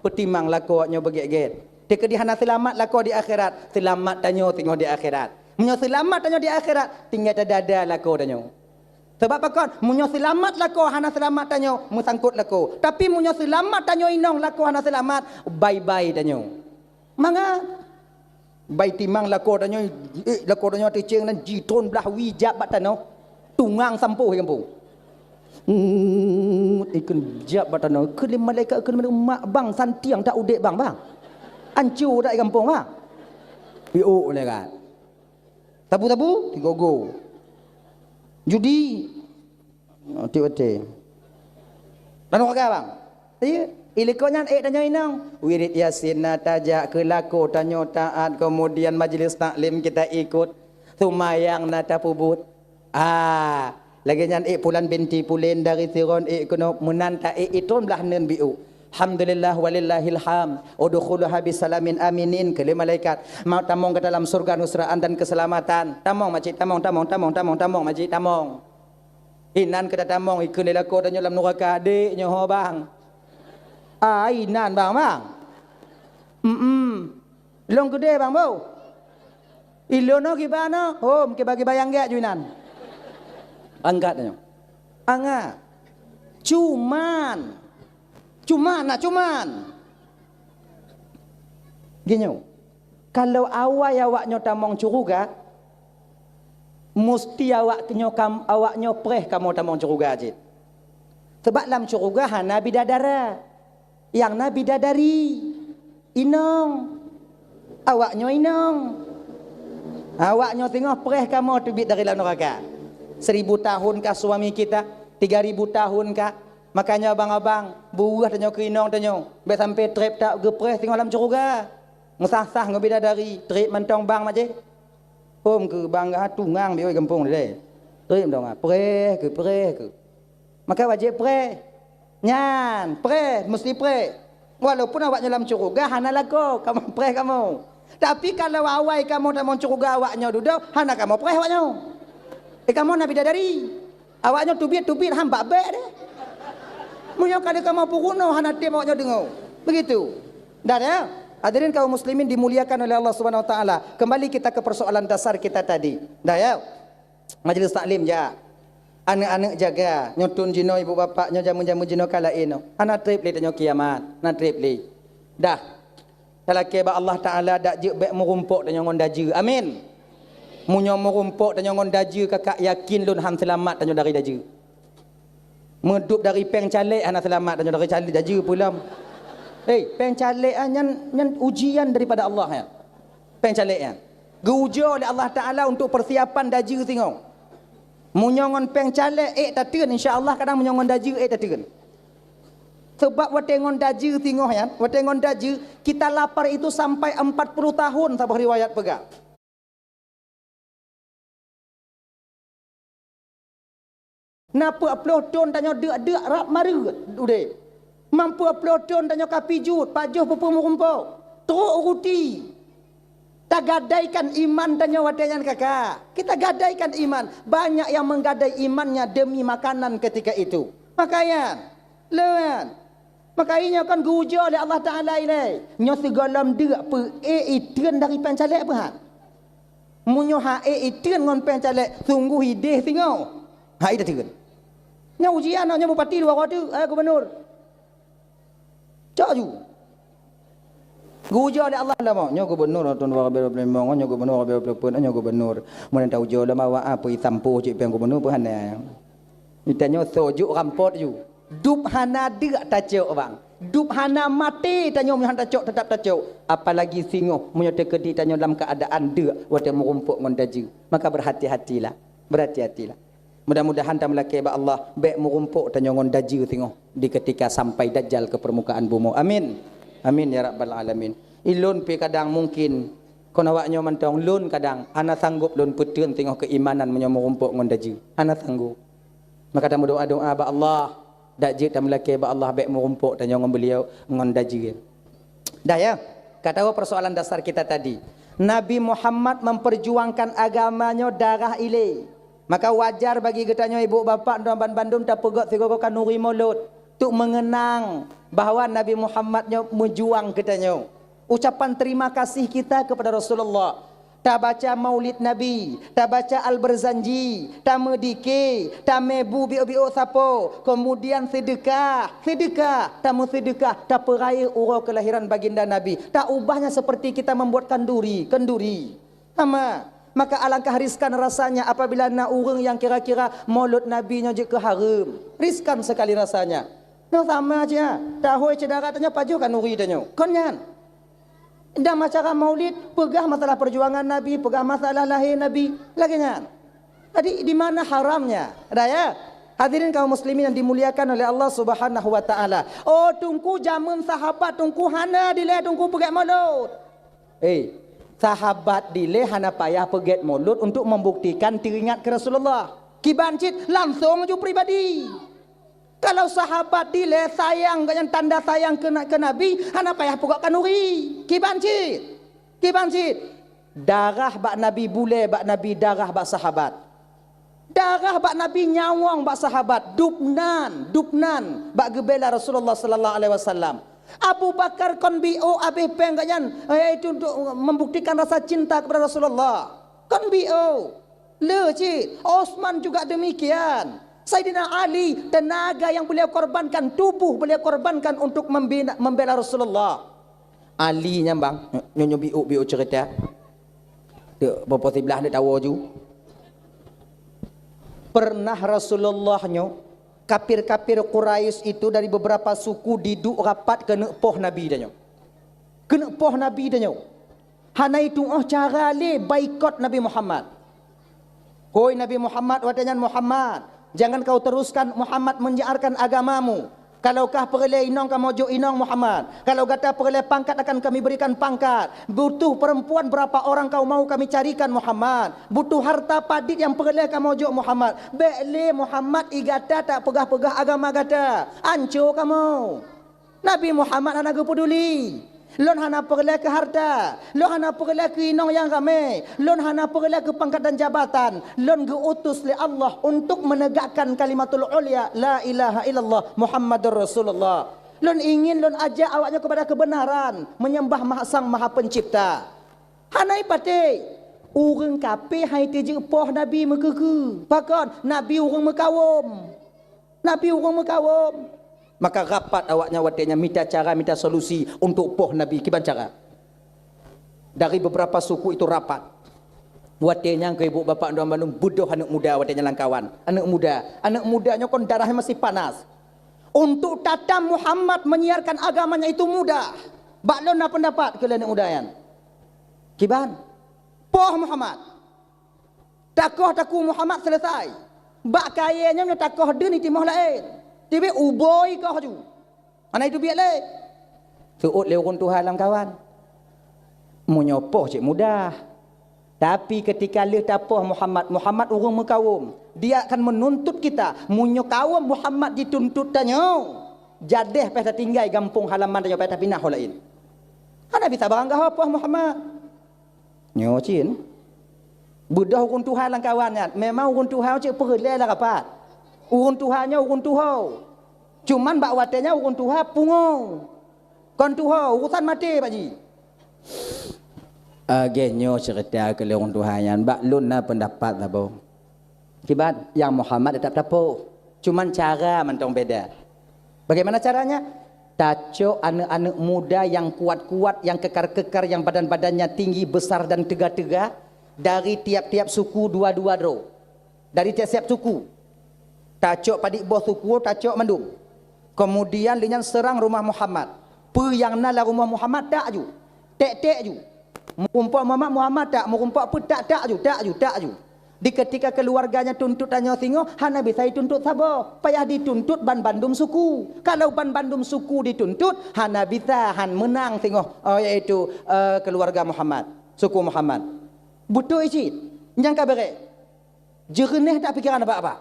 peutimang lakoe nyoe beugét-gét. Teukeudi hana seulamat lakoe di akhirat, seulamat tanyoe singoh di akhirat. Meunyoe seulamat tanyoe di akhirat, tinggai tadada lakoe tanyoe. Sabab pakon? Meunyoe seulamat lakoe hana seulamat tanyoe, meusangkot lakoe. Tapi meunyoe seulamat tanyoe inong lakoe hana seulamat, bye-bye tanyoe. Mangat. Bai timang lakoe tanyoe, eh, lakoe tanyoe teucéng nan jitron blah wie jak bak tanoh. Tungang sampôh di gampông. Ngut, ikheun jak bak tanoh. Ikheun lé malaikat, ikheun lé malaikat, "Mak bang, santiang that udép bang, bang. Anco that di gampông, bang." Piôh lé kan. Sabu-sabu, tigogo. Judi, Oh, tiep watèe. Lam nuraka, bang. Iya, ileko nyan ék tanyoe inong. Wirid Yasin na tajak, keu lakoe tanyoe taat, kemudian majlis taklim kita ikut, seumayang na tapeubuet. Ah, lagèe nyan ék pulan binti pulen dari Siron ék keunoe meunan ta ék itron blah neun biôh. Alhamdulillah walillahil hamd. Udkhuluha bisalamin aminin, kheun lé malaikat. Mau tamong ke dalam surga nusraan dan keselamatan. Tamong, makcik, tamong, tamong, tamong, tamong, tamong, makcik, tamong. Inan keu tatamong ikheun lé lakoe tanyoe lam nuraka, "Dek, nyoe ho, bang." "Ah, inan, bang, bang." "Mm-mm. Lôn keudeh, bang, bo." "Ilôn nyoe kiban nyoe." "Hom, kiban-kiban nyang gèt ju inan." Angkat tanyoe. Angat. Cuman. Cuman, nak cuman. Geuh nyoe. Kalau awai awak nyoe tamong syeuruga, musti awak nyoe kam-, awak nyoe preh kamoe tamong syeuruga cit. Sabab lam syeuruga hana bidadara. Nyang na bidadari, inong. Awak nyoe inong. Awak nyoe singoh preh kamoe teubiet dari lam nuraka. Seribu tahun kah suami kita, tiga ribu tahun kah. Makanya abang-abang, buweuh tanyoe keu inong tanyoe. Bèk sampai trép that geupreh singoh lam syeuruga. Meusah-sah ngon bidadari, trép mantong bang maje. Phôn keu bangga tungang biôh gampông deh. Trép dong ah, preh keu, preh keu. Maka wajéb preh. Nyan, preh, meusti preh. Walaupun awaknyoe lam syeuruga hana lakoe, kamoe preh kamoe. Tapi kalau awai kamoe tamong syeuruga awaknyoe dudoe, hana kamoe preh awaknyoe. Eh, kamoe na bidadari. Awaknyoe teubiet-teubiet han bak bék deh. Meunyoe ka lheueh kamoe peurunoe hana tem awaknyoe deungoe. Begitu. Dan ya, hadirin kaum muslimin dimuliakan oleh Allah Subhanahu wa taala. Kembali kita ke persoalan dasar kita tadi. Dah ya. Majlis taklim jak. Aneuk-aneuk jaga, nyoe thon jinoe ibu bapak nyoe jameun-jameun jinoe ka laén nyoe. Hana trép lé tanyoe kiamat, hana trép lé. Dah. Talakée bak Allah Taala dak jeuet bék meurumpok tanyoe ngon dajeu. Amin. Meunyoe meurumpok tanyoe ngon dajeu, kakak yakin lôn han seulamat tanyoe dari dajeu. Meudup dari péng calék hana seulamat tanyoe dari calék dajeu peue lom. Hei, péng calék ah, nyan, nyan ujian daripada Allah ya. Péng calék nyan. Geuujoe lé Allah Taala untuk persiapan dajeu singoh. Meunyoe ngon péng calék ék tateun, insya Allah kadang meunyoe ngon dajeu ék tateun. Sebab watée ngon dajeu singoh nyan, watée ngon dajeu, kita lapar itu sampai empat puluh tahun saboh riwayat peugah. Na peuet ploh thon tanyoe deuk-deuk rab mareuet udeb. Mam peuet ploh thon tanyoe ka pijuet, pajoh peue-peue meurumpok. Trok ruti. Tagadaikan iman tanyoe watée nyan kakak. Kita gadaikan iman. Banyak yang menggadai imannya demi makanan ketika itu. Makanya, leuan. Maka inyoe kan geuujoe lé Allah Taala ilée. Nyoe sigohlom deuk peuék iteun dari péng calék peuhat. Meunyoe ha ék iteun ngon péng calék, sunggoh ideh singoh. Ha iteun. Nyoe ujian nyoe bupati dua roh teuk, eh, gubunur. Cok ju. Geuujoe lé Allah lama. Nyoe gubunur tahun dua ribu dua puluh lima, nyoe gubunur dua ribu dua puluh empat, nyoe gubunur. Meunyoe taujoe lama wa apa itampoh cit péng gubunur peuhana. Itanyoe soe juk rampot ju. Dub hana deuk tacok bang. Dub hana maté tanyoe meunyoe han tacok tetap tacok. Apalagi singoh meunyoe teukeudi tanyoe lam keuadaan deuk watée meurumpok ngon dajeu. Maka berhati-hatilah. Berhati-hatilah. Mudah-mudahan tameulakée bak Allah bék meurumpok tanyoe ngon dajeu singoh di ketika sampai Dajjal ke permukaan bumoe. Amin. Amin ya rabbal alamin. Ilôn pi kadang mungkin kon awaknyoe mantong lôn kadang hana sanggob lôn peuteun singoh keuimanan meunyoe meurumpok ngon dajeu. Hana sanggob. Maka tameudoa-doa bak Allah, dak jeuet tameulakée bak Allah bék meurumpok tanyoe ngon beuliau ngon dajeu. Dah ya, ka tahu persoalan dasar kita tadi. Nabi Muhammad memperjuangkan agama nyoe darah ilée. Maka wajar bagi geutanyoe ibu bapak dan bandum tapeugét sigoe-goe khanuri Maulud untuk mengenang bahwa Nabi Muhammad nyoe meujuang geutanyoe. Ucapan terima kasih kita kepada Rasulullah. Tabaca Maulid Nabi, tabaca Al-Barzanji, tameudike, tamé bu biôk-biôk sapo, kemudian seudeukah, seudeukah, tameuseudeukah, tapeurayeuk uroe kelahiran baginda Nabi. Taubahnya seperti kita membuat kanduri, kenduri. Sama. Maka alangkah riskan rasanya apabila na ureuëng yang kira-kira Maulud Nabi nyoe jeuet keu hareuem. Riskan sekali rasanya. Nyoe sama cit, ha. Tahôi syedara tanyoe pajoh khanuri tanyoe. Kon nyan. Dan acara Maulid, peugah masalah perjuangan Nabi, peugah masalah lahé Nabi, lagée nyan. Jadi, di mana haramnya? Ada ya? Hadirin kaum muslimin yang dimuliakan oleh Allah Subhanahu wa taala. Oh, teungku, jameun sahabat teungku hana dilée teungku peugét Maulud. Eh, sahabat dilée hana payah peugét Maulud untuk membuktikan teuingat keu Rasulullah. Kiban cit langsung ju pribadi. Kalau sahabat dilée sayang gobnyan tanda sayang keu na-, keu Nabi, hana payah peugét khanuri. Kiban cit. Kiban cit. Darah bak Nabi bulée bak Nabi, darah bak sahabat. Darah bak Nabi nyawöng bak sahabat, dubnan, dubnan bak geubela Rasulullah sallallahu alaihi wasallam. Abu Bakar kon biôh abéh péng gobnyan, eh, itu untuk membuktikan rasa cinta kepada Rasulullah. Kon biôh. Le cit, Osman juga demikian. Saidina Ali, tenaga yang beliau korbankan, tubuh beliau korbankan untuk membina, membela Rasulullah. Ali nyan bang, nyo-, nyo-, nyo biôk-biôk cerita. Tu, popo siblah ni tawo ju. Pernah Rasulullah nyo, kafir-kafir Quraisy itu dari beberapa suku diduk rapat keuneuk poh Nabi tanyoe. Keuneuk poh Nabi tanyoe. Hana itu'oh cara lé baikot Nabi Muhammad. Hôi Nabi Muhammad, watée nyan Muhammad, jangan kau teruskan Muhammad menyiarkan agamamu. Kalau kah peureulée inong, kamoe jok inong, Muhammad. Kalau gata peureulée pangkat, akan kami berikan pangkat. Butuh perempuan berapa orang kau mau, kami carikan, Muhammad. Butuh harta padit nyang peureulée, kamoe jok, Muhammad. Bék lé, Muhammad, i gata tapeugah-peugah agama gata. Anco kamoe. Nabi Muhammad hana geupeuduli. Lôn hana peureulée keu harta. Lôn hana peureulée keu inong nyang ramé. Lôn hana peureulée keu pangkat dan jabatan. Lôn geu-utus lé Allah untuk menegakkan kalimatul ulya, la ilaha illallah Muhammadur Rasulullah. Lôn ingin lôn ajak awaknyoe kepada kebenaran, menyembah Maha, Sang Maha Pencipta. Hana ipatéh. Ureuëng kafé hai teujeuet poh Nabi meukeukeu. Pakon? Nabi ureuëng meukawöm. Nabi ureuëng meukawöm. Maka rapat awaknyan watée nyan mita cara, mita solusi untuk poh Nabi. Kiban cara? Dari beberapa suku itu rapat. Watée nyan keu ibu bapak dan bandum beudôh aneuëk muda watée nyan lam kawan. Aneuëk muda. Aneuëk muda nyoe kon darahnya masih panas. Untuk tatam Muhammad menyiarkan agamanya itu mudah. Bak lôn na pendapat keu lé aneuëk muda nyan. Kiban? Poh Muhammad. Takoh takue Muhammad selesai. Bak kayée nyoe meunyoe takoh deuen i timoh laén. Tibée ubôi koh ju. Hana itu biet lé. Seuôt lé ureuëng tuha lam kawan. Meunyoe poh cit mudah. Tapi ketika lheueh tapoh Muhammad, Muhammad ureuëng meukawöm. Dia akan menuntut kita. Meunyoe kawöm Muhammad jituntut tanyoe, jadeh payah tatinggai gampông halaman tanyoe, payah tapinah ho laén. Hana bisa baranggaho poh Muhammad. Nyoe cit. Beudôh ureuëng tuha lam kawan nyan. Memang ureuëng tuha cit peureulée lam rapat. Ureuëng tuha nyoe ureuëng tuho. Cuman bak watée nyan ureuëng tuha pungo. Kon tuho, urusan maté bak jih. Lagée nyoe ceurita keu lé ureuëng tuha nyan, bak lôn na pendapat saboh. Kiban, nyang Muhammad teutap tapoh. Cuman cara mantong beda. Bagaimana caranya? Tacok aneuëk-aneuëk muda nyang kuat-kuat, nyang kekar-kekar, nyang badan-badannya tinggi, besar dan teuga-teuga dari tiap-tiap suku dua-dua droe. Dari tiap-tiap suku. Tacok padit boh suku, tacok mandum. Kemudian lé nyan seurang rumoh Muhammad. Peue nyang na lam rumoh Muhammad, tak ju. Ték-ték ju. Meurumpok Muhammad, Muhammad tak, meurumpok peue tak, tak ju, tak ju, tak ju. Di ketika keuluwarganya tuntut tanyoe singoh, hana bisa jituntut saboh. Payah dituntut ban bandum suku. Kalau ban bandum suku dituntut, hana bisa, han meunang singoh, eh, yaitu, eh, keuluwarga Muhammad, suku Muhammad. Beutôi cit. Nyang ka beurék. Jeureunéh that pikeran bak-bak.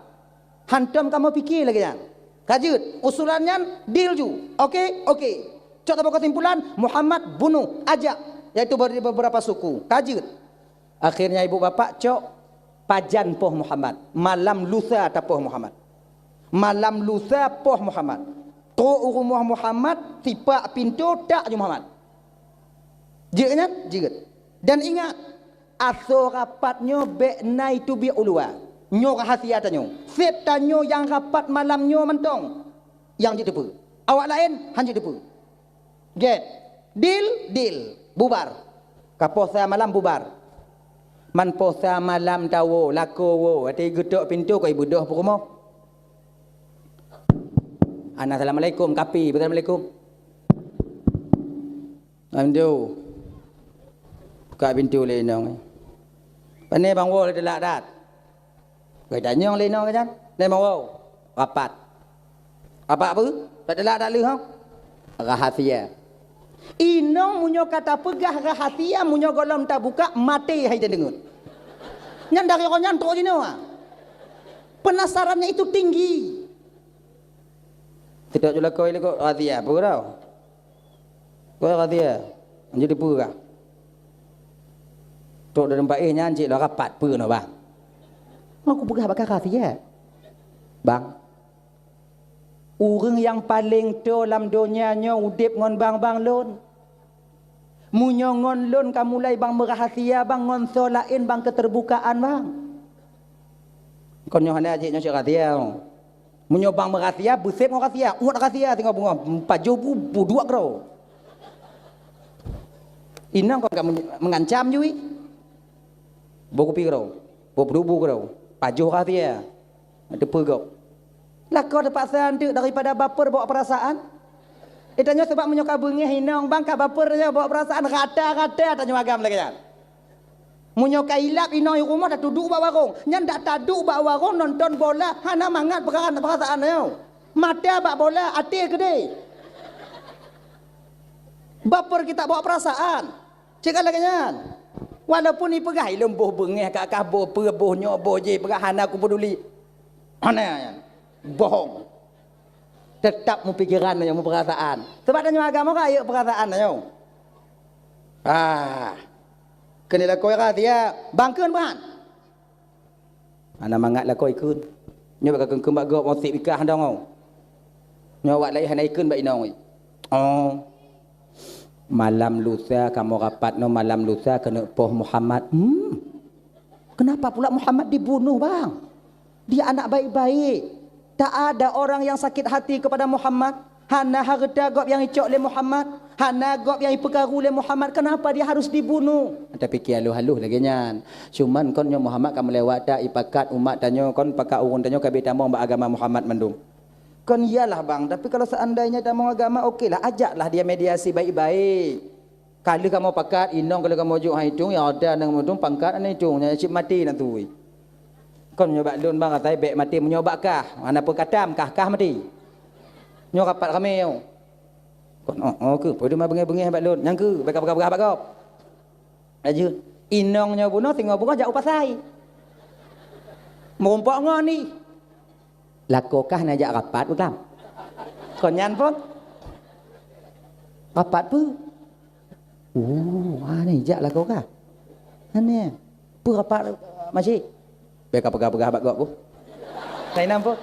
Hantom kamoe pike lagée nyan. Ka jeuet, usulan nyan deal ju. Oke? Oke. Cok saboh keusimpulan, Muhammad bunoh, ajak, yaitu beu-, beberapa suku. Ka jeuet. Akhirnya ibu bapak cok pajan poh Muhammad. Malam lusa tapoh Muhammad. Malam lusa poh Muhammad. Trok u rumoh Muhammad, sipak pintoe, tak ju Muhammad. Jeuet nyan? Jeuet. Dan ingat, asoe rapat nyoe bék na iteubiet u luwa. Nyoe rahasia tanyoe. Seb tanyoe nyang rapat malam nyoe mantong nyang jeuet teupeue. Awak laén han jeuet teupeue. Gét. Deal? Deal. Bubar. Ka poh sa malam bubar. Man poh sa malam tawoe, lakoe woe, watée geutok pintoe kok ibeudôh peurumoh. Ana assalamualaikum, kapi, assalamualaikum. Alhamdulillah. Buka pintoe lé inong. Pane bang woe lé teulak dat. Geutanyong lé inong nyan, "Pane bang woe?" "Rapat." "Rapat peue? Teulak dat leuh, ha?" "Rahasia." Inong meunyoe ka tapeugah rahasia, meunyoe gohlom tabuka, maté hai tadeungon. Nyan dari roh nyan trok jinoe. Penasarannya itu tinggi. Tidak julakai likot rahasia, peue tau? Kau rahasia. Jadi peue kah? Trok dalam paih nyan cit lah rapat peue noh, bang. Aku peugah bak kah rahasia. Bang. Ureuëng nyang paleng toe lam donya nyoe udeb ngon bang-bang lôn. Meunyoe ngon lôn ka mulai bang meurahasia, bang, ngon soe laén bang keuteurbukaan, bang. Kon nyoe hana jeuet nyoe cit rahasia. Meunyoe bang meurahasia, beuseb ngon rahasia, uet rahasia singoh beungoh, pajoh bu, bu duek keudroe. Inong kon ka men-, meungancam jui. Boh kupi keudroe, boh peudubu keudroe, pajoh rahasia. Teupeue gob. Lakoe teupaksa anteuk daripada baper bawa perasaan. Eh, tanyoe sabab meunyoe ka beungéh inong bang ka baper nyoe bawa perasaan, rata-rata tanyoe agam lagée nyan. Meunyoe ka ilab inong i rumoh, tatuduek bak warong. Nyan dak taduek bak warong nonton bola, hana mangat peukaran perasaan nyoe. Mata bak bola, até keudéh. Baper kita bawa perasaan. Cit ka lagée nyan. Walaupun ipeugah ilôn boh beungéh, ka kah boh peue, boh nyoe, boh jéh, peugah hana kupeduli. Hana nyan. Bohong. Tetap mupikeran nyoe, muperasaan. Sebab tanyoe agama ka ayeuek perasaan tanyoe. Ah. Keuneuk lakoe rahasia, bangkeuen ban. Hana mangat lakoe ikheun. Nyoe bak kakheun-kheun bak gob, ngon sép ikah dong. Nyoe awak laén hana ikheun bak inong. Oh. Malam lusa kamoe rapat nyoe, malam lusa keuneuk poh Muhammad. Hmm. Kenapa pula Muhammad dibunuh, bang? Dia anak baik-baik. Tak ada orang yang sakit hati kepada Muhammad. Hana hareuta gob nyang icok lé Muhammad, hana gob nyang ipeukaru lé Muhammad, kenapa dia harus dibunuh? Tapike halôh-halôh lagée nyan. Cuman kon nyoe Muhammad ka meulewat that, ipakat umat tanyoe, kon pakat ureuëng tanyoe ka beutamong bak agama Muhammad mandum. Kon iyalah bang, tapi kalau seandainya tamong agama, okelah, ajaklah dia mediasi baik-baik. Ka lheueh kamoe pakat, inong ka lheueh kamoe jok han itong, ya ada nyang meuitong pangkat hana itong, nyan cit maté na tui. Kon nyoe bak lôn bang, asai bék maté meunyoe bak kah, hana peue katam kah, kah maté. Nyoe rapat ramé nyoe. Kon oh, oh keuh, peue teuma beungéh-beungéh bak lôn, nyang keuh bék ka peugah-peugah bak gob. Laju inong nyoe bunoe, singoh beungoh jak u pasai. Meurumpok ngon ni. Lakoe kah na jak rapat beutam. Kon nyan pun. Rapat peue? Oh, ha ni jak lakoe kah? Ha ni. Peue rapat makcik? Bék ka peugah-peugah bak gob. Lain nam pun.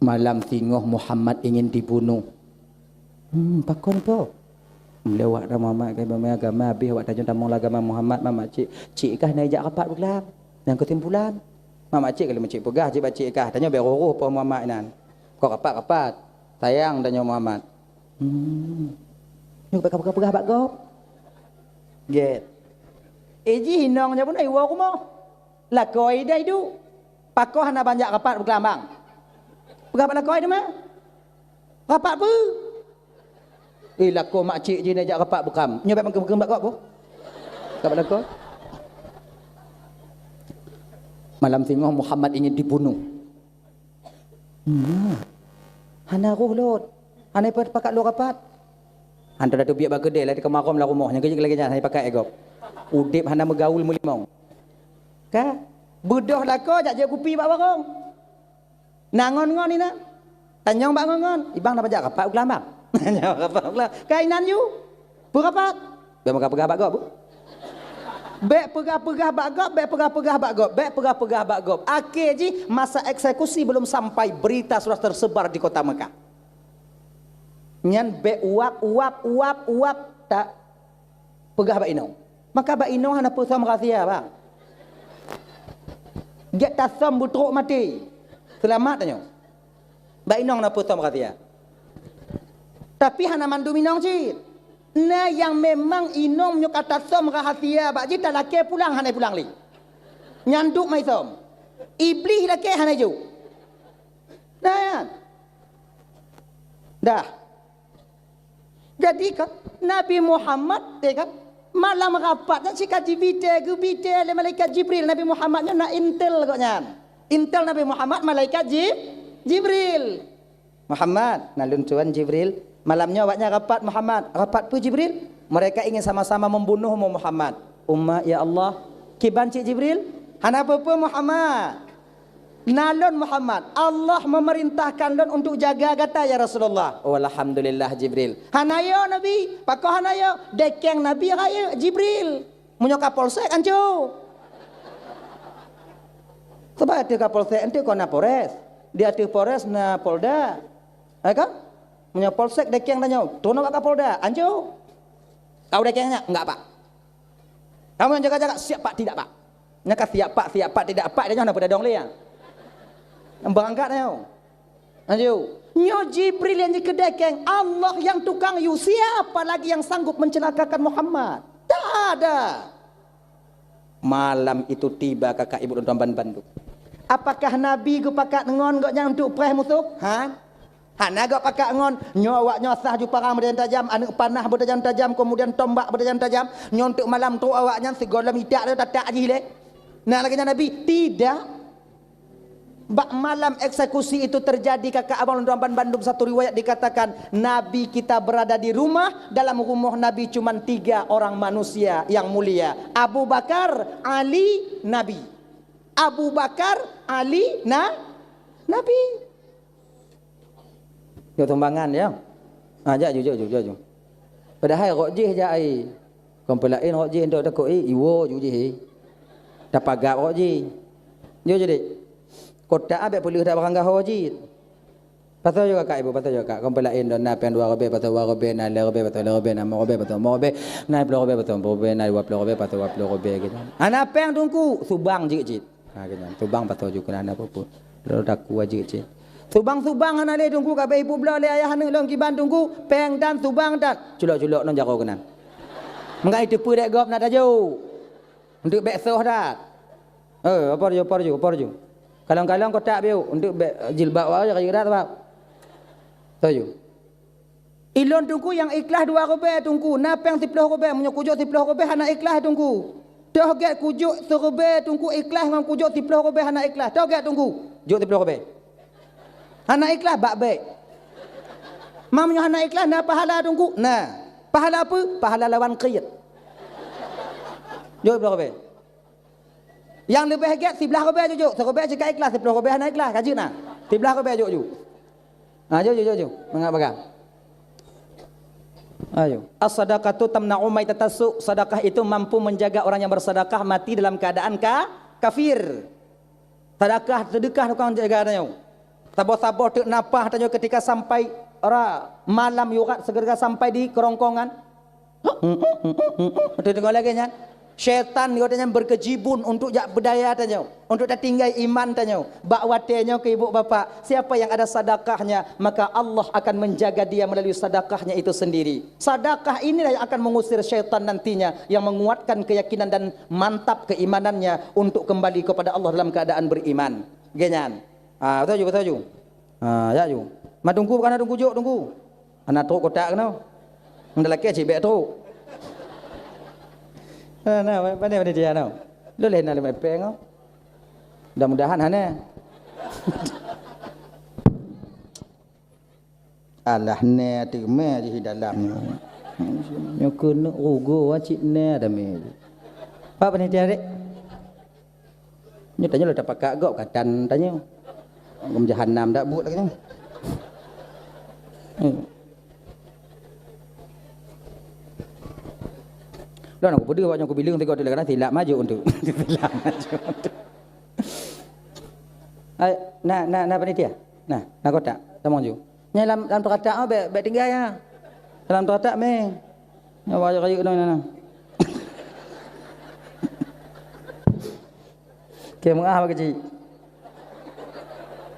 Malam singoh Muhammad ingin dibunuh. Hmm, pakon po? Meulewat dah Muhammad ka imeumé agama, habéh awak tanyoe tamong lam agama Muhammad, mak makcik. Cik kah na jak rapat beukelam. Nyang keusimpulan, mak makcik ka lheueh meucik peugah cit bak cik kah, tanyoe bék roh-roh poh Muhammad inan. Kok rapat-rapat, sayang tanyoe Muhammad. Hmm. Nyoe bék ka peugah-peugah bak gob. Gét. Eh jih inong nyoe pun iwoe rumoh. Lakoe idai du. Pakon hana banjak rapat beukelam bang? Peugah bak lakoe teuma. Rapat peue? Eh, lakoe makcik jih na jak rapat beukelam. Nyoe bék meukeum-keum bak gob boh. Rapat lakoe. Malam singoh Muhammad ingin dibunuh. Hmm. Hana roh lôn. Hana ipakat lôn rapat. Hantom tatubiet bak keudée, lagée keumarôm lam rumoh, nyang keujeuet lagée nyan hana ipakat gob. Udeb hana meugaul meulimong. Ka? Beudôh lakoe jak jép kupi bak warong. Na ngon-ngon inan. Tanyong bak ngon-ngon, "Ibang na banjak rapat beukelam bang?" Nyan rapat beukelam. Ka inan yue. Peue rapat? Bék peugah-peugah bak gob. Bék peugah-peugah bak gob, bék peugah-peugah bak gob, bék peugah-peugah bak gob. Akhé jih masa eksekusi belum sampai, berita sudah tersebar di kota Mekah. Nyan bék uap, uap, uap, uap, tak peugah bak inong. Maka bak inong hana peue som rahasia, bang. Gét tasom beutrok maté. Seulamat tanyoe. Bak inong hana peue som rahasia. Tapi hana mandum inong cit. Na nyang memang inong nyoe ka tasom rahasia bak jih, talakée pulang hana pulang lé. Nyan duek mai som. Iblih lakée hana jok. Nah, nyan. Dah. Jadi kan, Nabi Muhammad, ya kan, malam rapat nyan si ka jibite, geubite lé malaikat Jibril. Nabi Muhammad nyan na intel gobnyan. Intel Nabi Muhammad malaikat Jib-, Jibril. "Muhammad, na lôn tuan Jibril. Malam nyoe awaknyan rapat, Muhammad." "Rapat peue, Jibril?" "Mereka ingin sama-sama membunuhmu, Muhammad." "Umma, ya Allah." "Kiban cit, Jibril?" "Hana peue-peue, Muhammad. Na lôn Muhammad, Allah memerintahkan lôn untuk jaga gata ya Rasulullah." "Oh, alhamdulillah Jibril." "Hana yo Nabi." "Pakon hana yo?" "Dekeng Nabi rayeuk Jibril. Meunyoe Kapolsek anco." Sebab ateueh Kapolsek enteuk kon na Polres. Di ateueh Polres na Polda. Ya kan? Meunyoe Polsek dekeng tanyoe, tron bak Kapolda, anco. Kau dekeng nyak, enggak Pak. Kamu nyang jaga-jaga, siap Pak, tidak Pak. Nyang ka siap Pak, siap Pak, tidak Pak, dia nyoe hana peudadong lé, ya. Beurangkat nyoe. Lanjut. Nyoe Jibril nyang jikeudekeng, Allah nyang tukang yue, siapa lagi yang sanggup mencelakakan Muhammad? Tak ada. Malam itu tiba kakak ibu dan teman bandum. Apakah Nabi geupakat ngon gobnyan untuk preh musoh? Ha? Hana gob pakat ngon, nyoe awaknyoe sah ju parang beutajam-tajam, aneuëk panah beutajam-tajam, kemudian tombak beutajam-tajam, nyoe teuk malam trok awaknyan sigohlom itak lé tatak jih lé. Na lagée nyan Nabi? Tidak. Bak malam eksekusi itu terjadi, kakak abang lôn tuan ban bandum, satu riwayat dikatakan, Nabi kita berada di rumah, dalam rumoh Nabi cuman tiga orang manusia yang mulia. Abu Bakar, Ali, Nabi. Abu Bakar, Ali, na, Nabi. Jok sumbangan, ya. Ha, jak ju, jak ju, jak ju. Padahai rot jih jak ai. Kon peulaén rot jih, untuk takot, eh, iwoe ju jih, eh. Tapagab rot jih. Jok ju, Dek. Kotak abék peuleueh dak barang gaho jih. Pasoe ju kakak, ibu, pasoe ju kakak. Kon peulaén dok na péng dua ribèe, pasoe dua ribèe, na lhèe ribèe, pasoe lhèe ribèe, na limong ribèe, pasoe limong ribèe, na ploh ribèe, pasoe ploh ribèe, na dua ploh ribèe, pasoe dua ploh ribèe gitu. Hana péng Teungku, subang jeuet cit. Ha, keunan. Subang pasoe ju keunan, hana peue-peue. Lôn takue jeuet cit. Subang-subang hana lé Teungku, ka abéh ipubloe lé ayah aneuk lôn kiban Teungku, péng tan, subang tan. Culok-culok ngon jaroe keunan. Meukat iteupeue dek gob na tajok. Untuk bèk soh that. Eh, apa ju, apa ju, apa ju. Kalon-kalon kotak biu, untuk bèk jilbab awak je rayeuk that, bab. Soe ju. Ilôn Teungku nyang ikhlas dua ribèe Teungku, na péng siploh ribèe, meunyoe kujok siploh ribèe hana ikhlas Teungku. Toh gèt kujok siribèe Teungku ikhlas ngon kujok siploh ribèe hana ikhlas. Toh gèt Teungku? Jok siploh ribèe. Hana ikhlas bak bèk. Ma meunyoe hana ikhlas na pahala Teungku? Na. Pahala peue? Pahala lawan kriet. Jok siploh ribèe. Nyang leubeh gèt siblaih ribèe jujok, siribèe cit ka ikhlas, siploh ribèe hana ikhlas, ka jeuet na. Siblaih ribèe jok ju. Ha, jok ju, jok ju. Mangat bagah. Ayo. As-sadaqatu tamna'u maitatas su'. Sedekah itu mampu menjaga orang yang bersedekah mati dalam keadaan ka-, kafir. Sedekah, sedekah tukang jaga tanyoe. Saboh-saboh teuk nafah tanyoe ketika sampai ra-, malam yurat segera sampai di kerongkongan. Beutôi deungoe lagèe nyan. Syaitan geutanyoe berkejibun untuk jak peudaya tanyoe, untuk tatinggai iman tanyoe. Bak watèe nyoe keu ibu bapak, siapa yang ada sedekahnya, maka Allah akan menjaga dia melalui sedekahnya itu sendiri. Sedekah inilah yang akan mengusir syaitan nantinya, yang menguatkan keyakinan dan mantap keimanannya untuk kembali kepada Allah dalam keadaan beriman. Geuh nyan. Ah, beutôi ju, beutôi ju. Ha, jak ju. Ma Teungku, bukan Teungku jok, Teungku. Hana trok kotak keunoe. Meunan lakèe cit bèk trok. Ha, na, pandai panitia nyoe. Lôn lheuh na lima epeng nyoe. Mudah-mudahan hana. Alah, na teuma jih dalam nyoe. Nyoe keuneuk rugoe cit na damé. Pak panitia dek. Nyoe tanyoe lôn tapakat gob katan tanyoe. Gom jahanam dak buet lagèe nyoe. Hmm. Lôn aku peudeuh awak nyoe kubileung sigoe tu lagèe na silap maju untuk. Silap maju untuk. Hai, na, na, na panitia. Nah, na kotak. Tamong ju. Nyan lam, lam teukatak, oh, bèk, bèk tinggai, ya. Lam teukatak, meng. Nyan, wah, rayeuk, nyan, nyan, nyan. Keu meu'ah bak keuchik.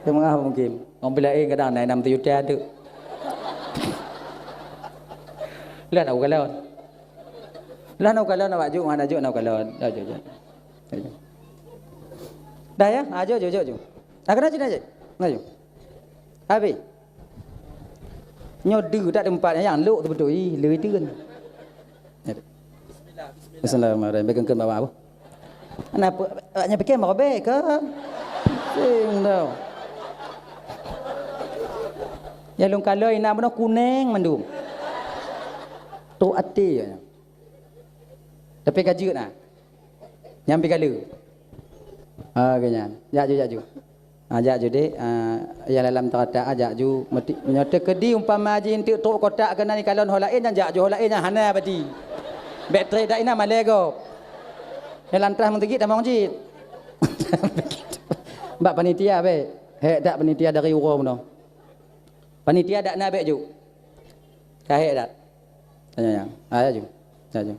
Keu meu'ah mungkin. Orang pih laén kadang na enam tujuh juta tu. Lah nak kalon. Lah nak kalon, nak bak juk, nak juk, nak kalon. Dah, juk, juk. Dah, ya? Ha, jok, jok, jok, jok. Ha, keunoe cit, cit. Keunoe cit. Habis. Nyoe deuh that teumpat nyang lok teubeutôi, ih, lé teun. Bismillahirrahmanirrahim. Bèk keungkeuen bak-bak, boh. Napa, awaknyan pike meurobe ke? Sing tau. Ya lôn kalon inan bunoe kuneng mandum. Trok até. Tapi ka jeuet na. Nyan pih ka lheueh. Ha, geuh nyan. Jak ju, jak ju. Ha, jak ju, dek. Ha, nyang lam teukatak, ha, jak ju. Meuti-, meunyoe teukeudi umpama jih enteuk trok kotak keunan jikalon ho laén, nyan jak ju ho laén, nyan hana badi. Bèk trép dak inan malèe gob. Nyang lam trah meuteugit tamong cit. Bak panitia bèk. Hèk that panitia dari uroe bunoe. Panitia dak na bèk ju. Ka hèk that. Tanya nyang. Ha, ya ju. Ya ju.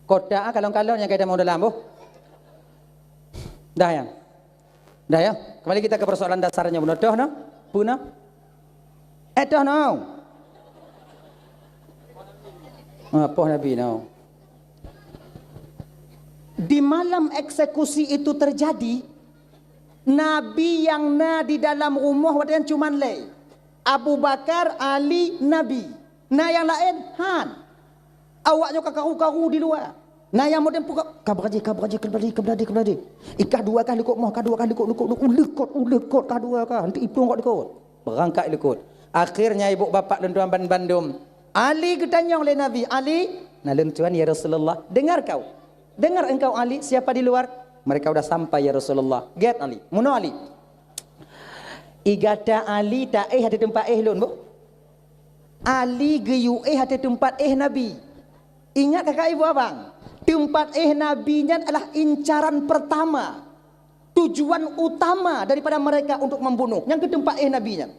Kotak, ah, kalon-kalon nyang ka itamong dalam, boh. Dah, ya. Dah, ya. Kembali kita ke persoalan dasarnya, bunoe. Toh, no? Peue, no? Eh, toh, no? Ah, poh Nabi, no. Di malam eksekusi itu terjadi, Nabi nyang na di dalam rumoh watèe nyan cuman lhèe. Abu Bakar, Ali, Nabi. Na nyang laén? Han. Awak nyoe ka karu-karu di luwa. Na nyang model pukok, ka beurajih, ka beurajih, ka beurajih, ka beurajih, ka beurajih. Ikah dua kah likot moh, ka dua kah likot, likot, likot, likot, likot, ka dua kah, hana iplueng likot. Beurangkat likot. Akhirnya ibu bapak lôn tuan ban-, bandum. Ali geutanyong lé Nabi, "Ali?" "Na lôn tuan, ya Rasulullah." "Dengar kau. Dengar engkau, Ali, siapa di luar?" "Mereka udah sampai, ya Rasulullah." "Gét, Ali. Meunoe, Ali. Igata Ali taéh ateueh teumpat éh lôn, boh." Ali geuyue éh ateueh teumpat éh Nabi. Ingat kakak ibu abang, teumpat éh Nabi nyan adalah incaran pertama, tujuan utama daripada mereka untuk membunuh. Nyang keu teumpat éh Nabi nyan.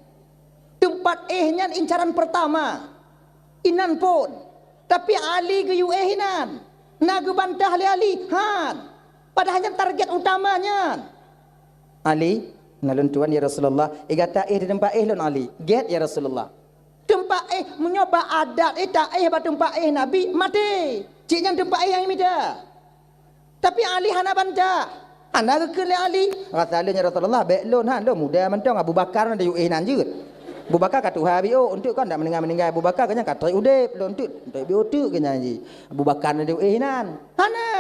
Teumpat éh nyan incaran pertama. Inan phon. Tapi Ali geuyue éh inan. Na geubantah lé Ali, han. Padahal nyan target utama nyan. "Ali, na lôn tuan, ya Rasulullah. Igata éh di teumpat éh lôn, Ali." "Gét, ya Rasulullah." Teumpat éh, meunyoe bak adat, eh, taéh bak teumpat éh Nabi, maté. Cit nyan teumpat éh nyang mita. Tapi Ali hana bantah. Hana geukheun lé Ali. Rasa lôn, "Ya Rasulullah, bék lôn, han, lôn muda mantong, Abu Bakar na geuyue éh nan jeuet. Abu Bakar ka tuha biôh, eunteuk kon dak meuninggai-meuninggai Abu Bakar, geuhnyan ka trép udép, lôn eunteuk, eunteuk biôh teuk geuhnyan jih. Abu Bakar na geuyue éh nan." Hana.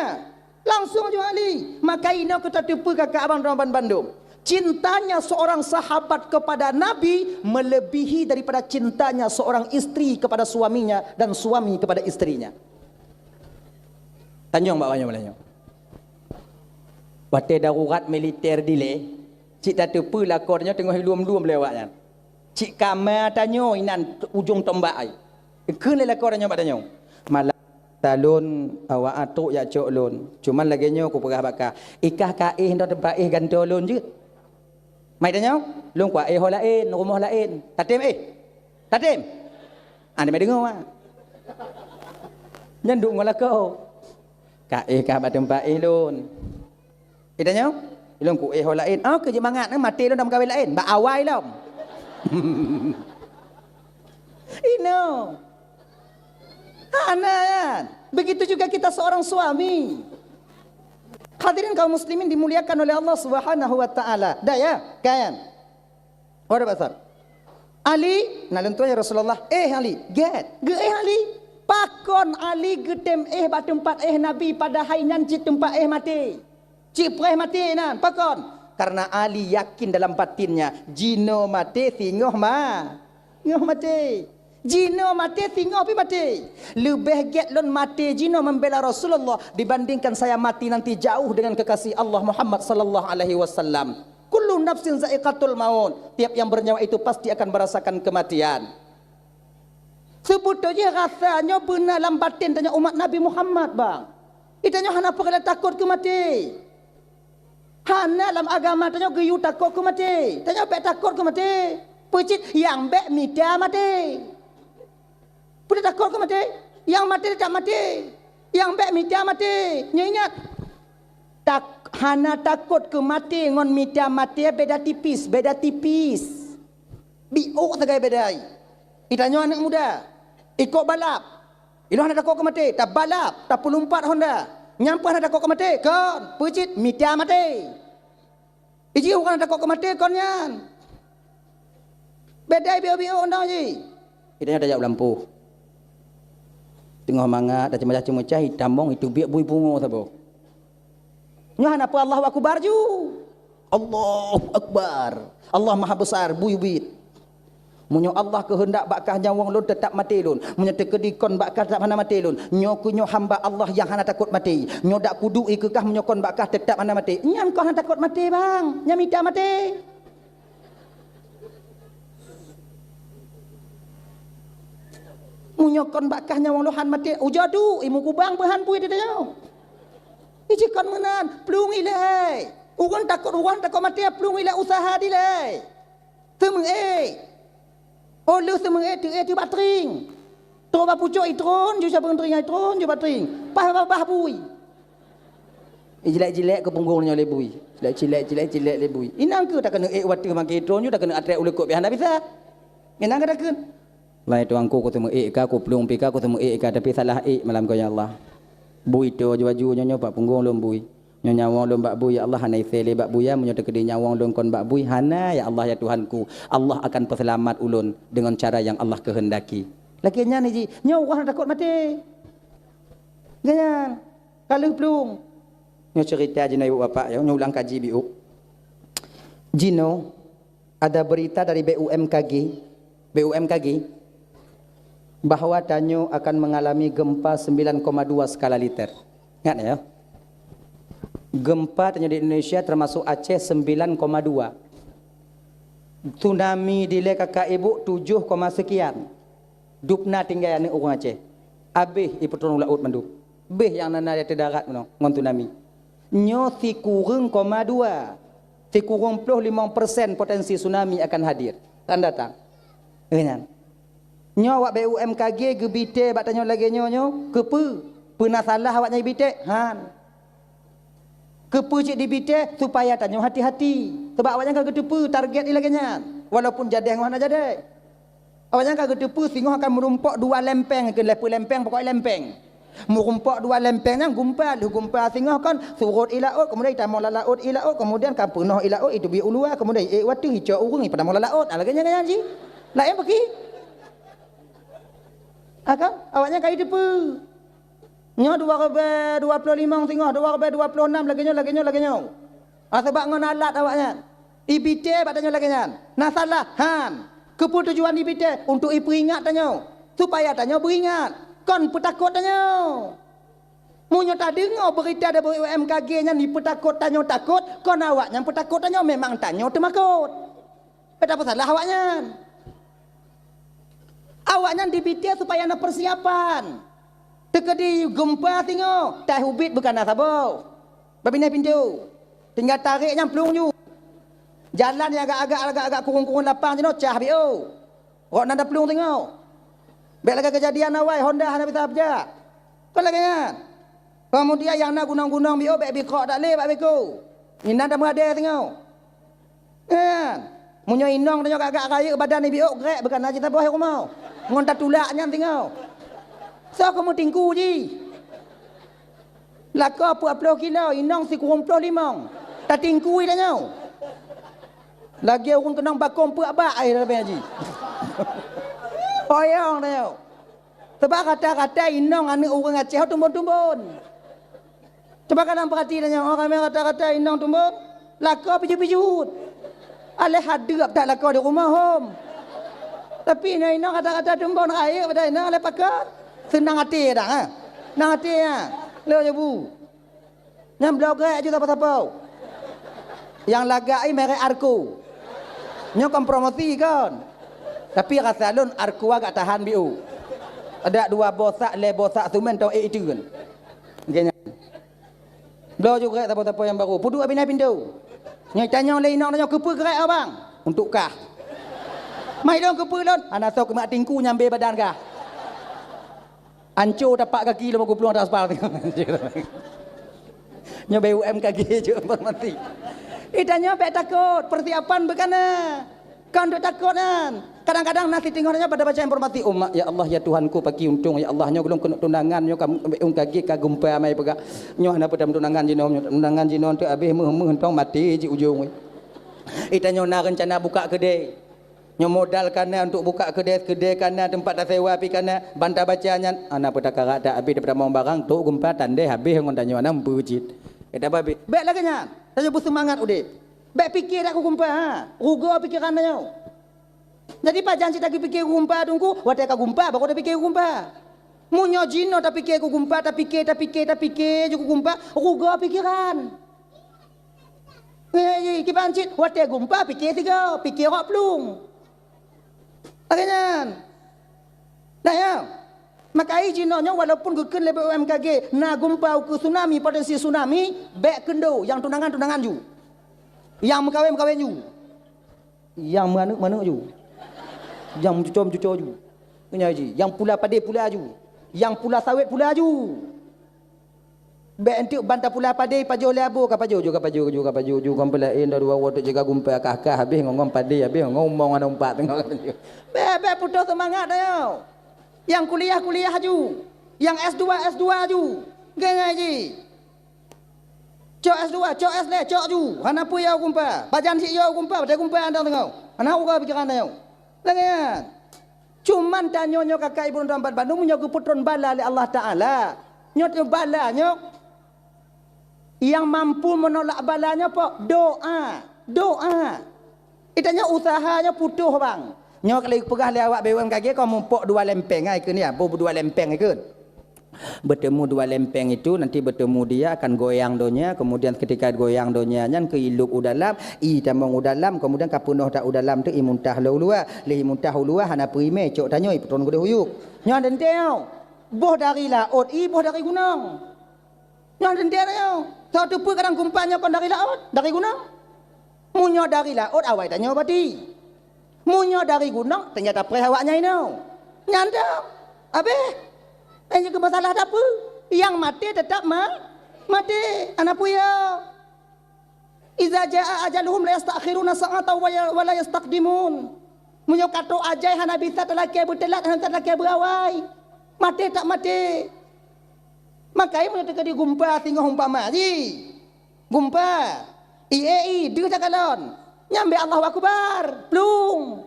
Langsung jaweueb Ali. Maka inoe keu tateupeue kakak abang droe ban bandum. Cintanya seorang sahabat kepada Nabi melebihi daripada cintanya seorang istri kepada suaminya dan suami kepada istrinya. Tanyong bak awaknyoe malam nyoe. Watée darurat militer dilée, cit tateupeue lakoe tanyoe teungoh ilum-lum lé awaknyan. Cit kama tanyoe inan ujong tombak ai. Kheun lé lakoe tanyoe bak tanyoe. Malam talon awak atuk jak cok lôn. Cuman lagée nyoe kupeugah bak kah, ikah ka éh nyoe teumpat éh gantoe lôn jeuet. Mai tanyoe, lôn kuéh ho laén, rumoh laén. Tatem éh. Tatem. Ah, ni mai deungoe, ah. Nyan duek ngon lakoe. Ka éh kah bak teumpat éh lôn. Itanyoe, ilôn kuéh ho laén. Ah, keu jeumangat, eh, maté lôn dah meukawen laén. Bak awai lom. Inoe. Hana, kan? Begitu juga kita seorang suami. Hadirin kaum muslimin dimuliakan oleh Allah Subhanahu wa Taala. Dah ya, kan? Pada pasal. Ali, na lôn tuan ya Rasulullah. Eh Ali, gét. Geuéh Ali. Pakon Ali geutem éh bak teumpat éh Nabi padahai nyan cit teumpat éh maté. Cit preh maté nan. Pakon? Karena Ali yakin dalam batinnya, jinoe maté singoh ma-, singoh maté. Jinoe maté singoh pi maté. Leubeh gét lôn maté jinoe membela Rasulullah dibandingkan saya mati nanti jauh dengan kekasih Allah Muhammad sallallahu alaihi wasallam. Kullu nafsin zaiqatul maut. Tiap yang bernyawa itu pasti akan merasakan kematian. Seubeutôi jih rasa nyoe beuna lam baten tanyoe umat Nabi Muhammad, bang. Itanyoe hana peureulée takot keu maté. Hana lam agama tanyoe geuyue takot keu maté. Tanyoe bék takot keu maté. Peucit nyang bék mita maté. Peue takot keu maté? Nyang maté teutap maté. Nyang bék mita maté. Nyoe ingat, tak-, hana takot keu maté ngon mita maté beda tipis, beda tipis. Biôk sagai beda ai. Itanyoe aneuk muda, ikot balap. Ilôn hana takot keu maté, tabalap, tapeulumpat honda. Nyan pun hana takot keu maté, kon, peucit mita maté. Iji ureuëng takot keu maté kon nyan. Beda biôk-biôk undang jih. Itanyoe tajak u lampôh. Teungoh mangat, tacuma-cuma cah, itamong, itubiek bui pungo saboh. Nyoe hana peue Allahu Akbar ju. Allahu Akbar. Allah Maha Besar, bui ubit. Meunyoe Allah keuheundak bak kah nyawöng lôn teutap maté lôn. Meunyoe teukeudi kon bak kah teutap hana maté lôn. Nyoe keuh nyoe hamba Allah nyang hana takot maté. Nyoe dak kuduek keu kah meunyoe kon bak kah teutap hana maté. Nyan kon hana takot maté, bang. Nyan mita maté. Meunyoe kon bak kah nyawöng lôn han maté, ujoe duek, imeukubang beuhan bui di tanyoe. Iji kon meunan, plueng ilée. Ureuëng takot, ureuëng takot maté, plueng ilée usaha dilée. Teumeuék. Oh lheueh teumeuék teuék teuh bak tring. Trok bak pucok itron, ju cabeueng tring itron, ju bak tring. Paih babah bui. Jilek-jilek keu punggong nyoe lé bui. Jilek-jilek, jilek-jilek lé bui. Inang keuh takeuneuk ék wateuh maké itron ju takeuneuk atrek uleukot biasa na bisa. Inang keuh takeuneuk. Lai tuangku, ku teumeuék ka, ku plueng pih ka, ku teumeuék ka, tapi salah ék malam ko ya Allah. Bui to aju-aju nyoe nyoe bak punggong lôn bui. Nyoe nyawöng lôn bak bui, ya Allah, hana isé lé bak bui, ya. Meunyoe teukeudi nyawöng lôn kon bak bui, hana, ya Allah, ya Tuhanku. Allah akan peuseulamat ulôn deungon cara nyang Allah keuheundaki. Lagée nyan jih, nyoe ureuëng takot maté. Nyan. Ka lheueh plueng. Nyoe cerita jinoe ibu bapak ya, nyoe ulang kaji biôk. Jinoe ada berita dari B U M K G, B U M K G, bahwa tanyoe akan mengalami gempa sembilan koma dua skala Richter. Ingat ya. Gempa tanyoe di Indonesia termasuk Aceh sembilan koma dua. Tsunami dilée kakak ibu tujoh koma sekian. Dubna tinggai aneuëk ureuëng Aceh. Abéh ipeutron u laôt mandum. Béh nyang na, na di ateueh darat meunoe ngon tsunami. Nyoe sikureueng koma dua. Sikureueng ploh limong persen potensi tsunami akan hadir, akan datang. Nyan. Nyoe awak B U M K G geubitée bak tanyoe lagée nyoe nyoe, keupeue? Peue na salah awaknyan ibitée? Han. Keupeue cit dibitée? Supaya tanyoe hati-hati. Sabab awaknyan ka geuteupeue target jih lagée nyan, walaupun jadéh ngon hana jadéh. Awaknyan ka geuteupeue singoh akan meurumpok dua lempeng, keu leupeu lempeng, pokok lempeng. Meurumpok dua lempeng nyan gumpa, lheueh gumpa singoh kon surot i laôt, kemudian itamong lam laôt i laôt, kemudian ka peunoh i laôt, iteubiet u luwa, kemudian iék u ateueh, icok ureuëng, ipeudamong lam laôt. Ah, lagée nyan, nyan jih. Laén pakri. Ah, kan? Awaknyan ka jiteupeue. Nyoe dua ribée dua ploh limong singoh, dua ribée dua ploh nam lagée nyoe, lagée nyoe, lagée nyoe. Ah, sabab ngon alat awaknyan. Ibitée bak tanyoe lagée nyan. Na salah? Han. Keupeue tujuan ibitée? Untuk ipeuingat tanyoe. Supaya tanyoe beuingat. Kon peutakot tanyoe. Meunyoe tadeungoe beurita dari B U M K G nyan jipeutakot tanyoe takot, kon awaknyan peutakot tanyoe, memang tanyoe teumakot. Beda peusalah awaknyan. Awaknyan dibitée supaya na persiapan. Teukeudi gumpa singoh, tai ubit bukana saboh. Babineh pintoe. Tinggai tarék nyan plueng ju. Jalan nyang agak-agak, agak-agak kurung-kurung lapang jinoe cah biôh. Rot nan taplueng singoh. Bék lagée keujadian awai Honda hana bisa beujak. Kon lagée nyan. Keumudian nyang na gunong-gunong biôh bék bikrok that lé bak beko. Inan tameuadée singoh. Nyan. Meunyoe inong tanyoe gak-gak rayeuk badan biôh grek bukana cit saboh rumoh. Ngon tatulak nyan singoh. Soe keumeutingku jih. Lakoe peuet ploh kilo, inong sikureueng ploh limong. Tatingkui tanyoe. Lagée ureuëng keunong bakong peuet bak ai leubeh jih. Oyong tanyoe. Sabab rata-rata inong aneuëk ureuëng Aceh tumbon-tumbon. Cuba kadang peurati tanyoe, oh, ramé rata-rata inong tumbon, lakoe pijuet-pijuet. Aléh hadeueb that lakoe di rumoh hom. Tapi inong-inong rata-rata tumbon rayeuk pada inong aléh pakon. Seunang até dah, ha? Seunang até, ha? Lo jabu. Nyang bloe grek ju sapa-sapa. Nyang lagak i merek Arco. Nyoe kon promosi kon. Tapi rasa lôn Arco agak tahan biôh. Ada dua boh sak, lhée boh sak sumen tau ék itu kan. Geuhnyan. Bloe ju grek sapa-sapa nyang baru. Peuduek binai pintoe. Nyang tanyong lé inong tanyoe keupeue grek abang? Untuk kah. Mai lôn keupeue lôn? Hana soe keumat tingku nyambe badan kah. Anco tapak kaki lom guplueng atas aspal. Nyoe B U M K G cuk informasi. Itanyoe bék takot, persiapan beukana. Kon deuek takot nyan. Kadang-kadang na siteungoh nyoe pada baca informasi, "Oh mak, ya Allah, ya Tuhanku, paki untông, ya Allah, nyoe gulong keuneuk tundangan, nyoe ka B U M K G ka gumpa mai peugah. Nyoe hana peudam tundangan jinoe, nyoe tundangan jinoe teu abéh meuh-meuh untông maté ji ujông." Itanyoe na reuncana buka keudè. Nyoe modal kana untuk buka keudè, keudè kana, teumpat tasewa pi kana, ban tabaca nyan, hana peue takarak that abéh daripada mong barang, trok gumpa tandeh abéh ngon tanyoe na meupeue cit. Kata babi, bék lagée nyan, tanyoe beuseumangat udeb. Bék pike that keu gumpa, ha, rugoe pikeran tanyoe. Jadi pajan cit tapiké keu gumpa teungku, watée ka gumpa baru tapiké keu gumpa. Meunyoe jinoe tapiké keu gumpa, tapiké, tapiké, tapiké ju keu gumpa, rugoe pikeran. Eh, kiban cit, watée gumpa piké sigoe, piké rot plueng. Lagée nyan. Nah, ya. Maka jinoe nyoe walaupun geukheun lé B U M K G na gumpa ukeue tsunami, potensi tsunami, bék keundo nyang tunangan-tunangan ju. Nyang meukawen-meukawen ju. Nyang meuaneuk-meuaneuk ju. Nyang meucuco-meucuco ju. Nyan ji, nyang pula padé pula ju. Nyang pula sawét pula ju. Bék enteuk ban tapula padé pajoh lé abo, ka pajoh ju, ka pajoh ju, ka pajoh ju, kon peulaén dua-dua woe teuk jiga gumpa kah-kah habéh ngon-ngon padé, habéh ngon umong aneuk umpat teungoh ka pajoh. Bék, bék putôh seumangat tanyoe. Nyang kuliah, kuliah ju. Nyang S dua, S dua ju. Ngai-ngai ji. Cok S dua, cok S lhée, cok ju. Hana peue yo gumpa. Pajan cit yo gumpa, watée gumpa andang teungoh. Hana uroe pikeran tanyoe. Lagée nyan. Cuman tanyoe nyoe kakak ibu dan bandum nyoe geupeutron bala lé Allah Taala. Nyoe teuh bala nyoe. Nyang mampu meunolak bala nyoe po? Doa. Doa. Itanyoe useuha nyoe putôh, bang. Nyoe ka lheueh peugah lé awak B U M K G, kon mupok dua lempeng ai keu nyan, boh dua lempeng ai keu. Bertemu dua lempeng itu, nanti bertemu dia akan goyang donya, kemudian ketika goyang donya nyan keu ilop u dalam, ie tamong u dalam, kemudian ka peunoh that u dalam tu ie muntah lom u luwa, lheueh ie muntah u luwa hana peue imè, cok tanyoe ipeutrön keudeh u yup. Nyoe teuntèe nyoe. Boh dari laôt ie, boh dari gunong. Nyoe teuntèe nyoe. Soe teupeue kadang gumpa nyoe kon dari laôt, dari gunong. Meunyoe dari laôt awai tanyoe bati. Meunyoe dari gunong, teunyata preh awaknyan inoe. Nyan tu. Abéh. Nyang keu masalah tapeue? Nyang maté teutap ma-, maté. Hana peue yo. Iza jaa ajaluhum la yasta'khiruna sa'atan wa ya-, wa la yastaqdimun. Meunyoe ka trok ajai hana bisa talakée beuteulat, hana bisa talakée beuawai. Maté teutap maté. Makajih meunyoe teukeudi gumpa singoh umpama jih. Gumpa. Ie, ie, deuh takalon. Nyan bèk Allahu Akbar. Plueng.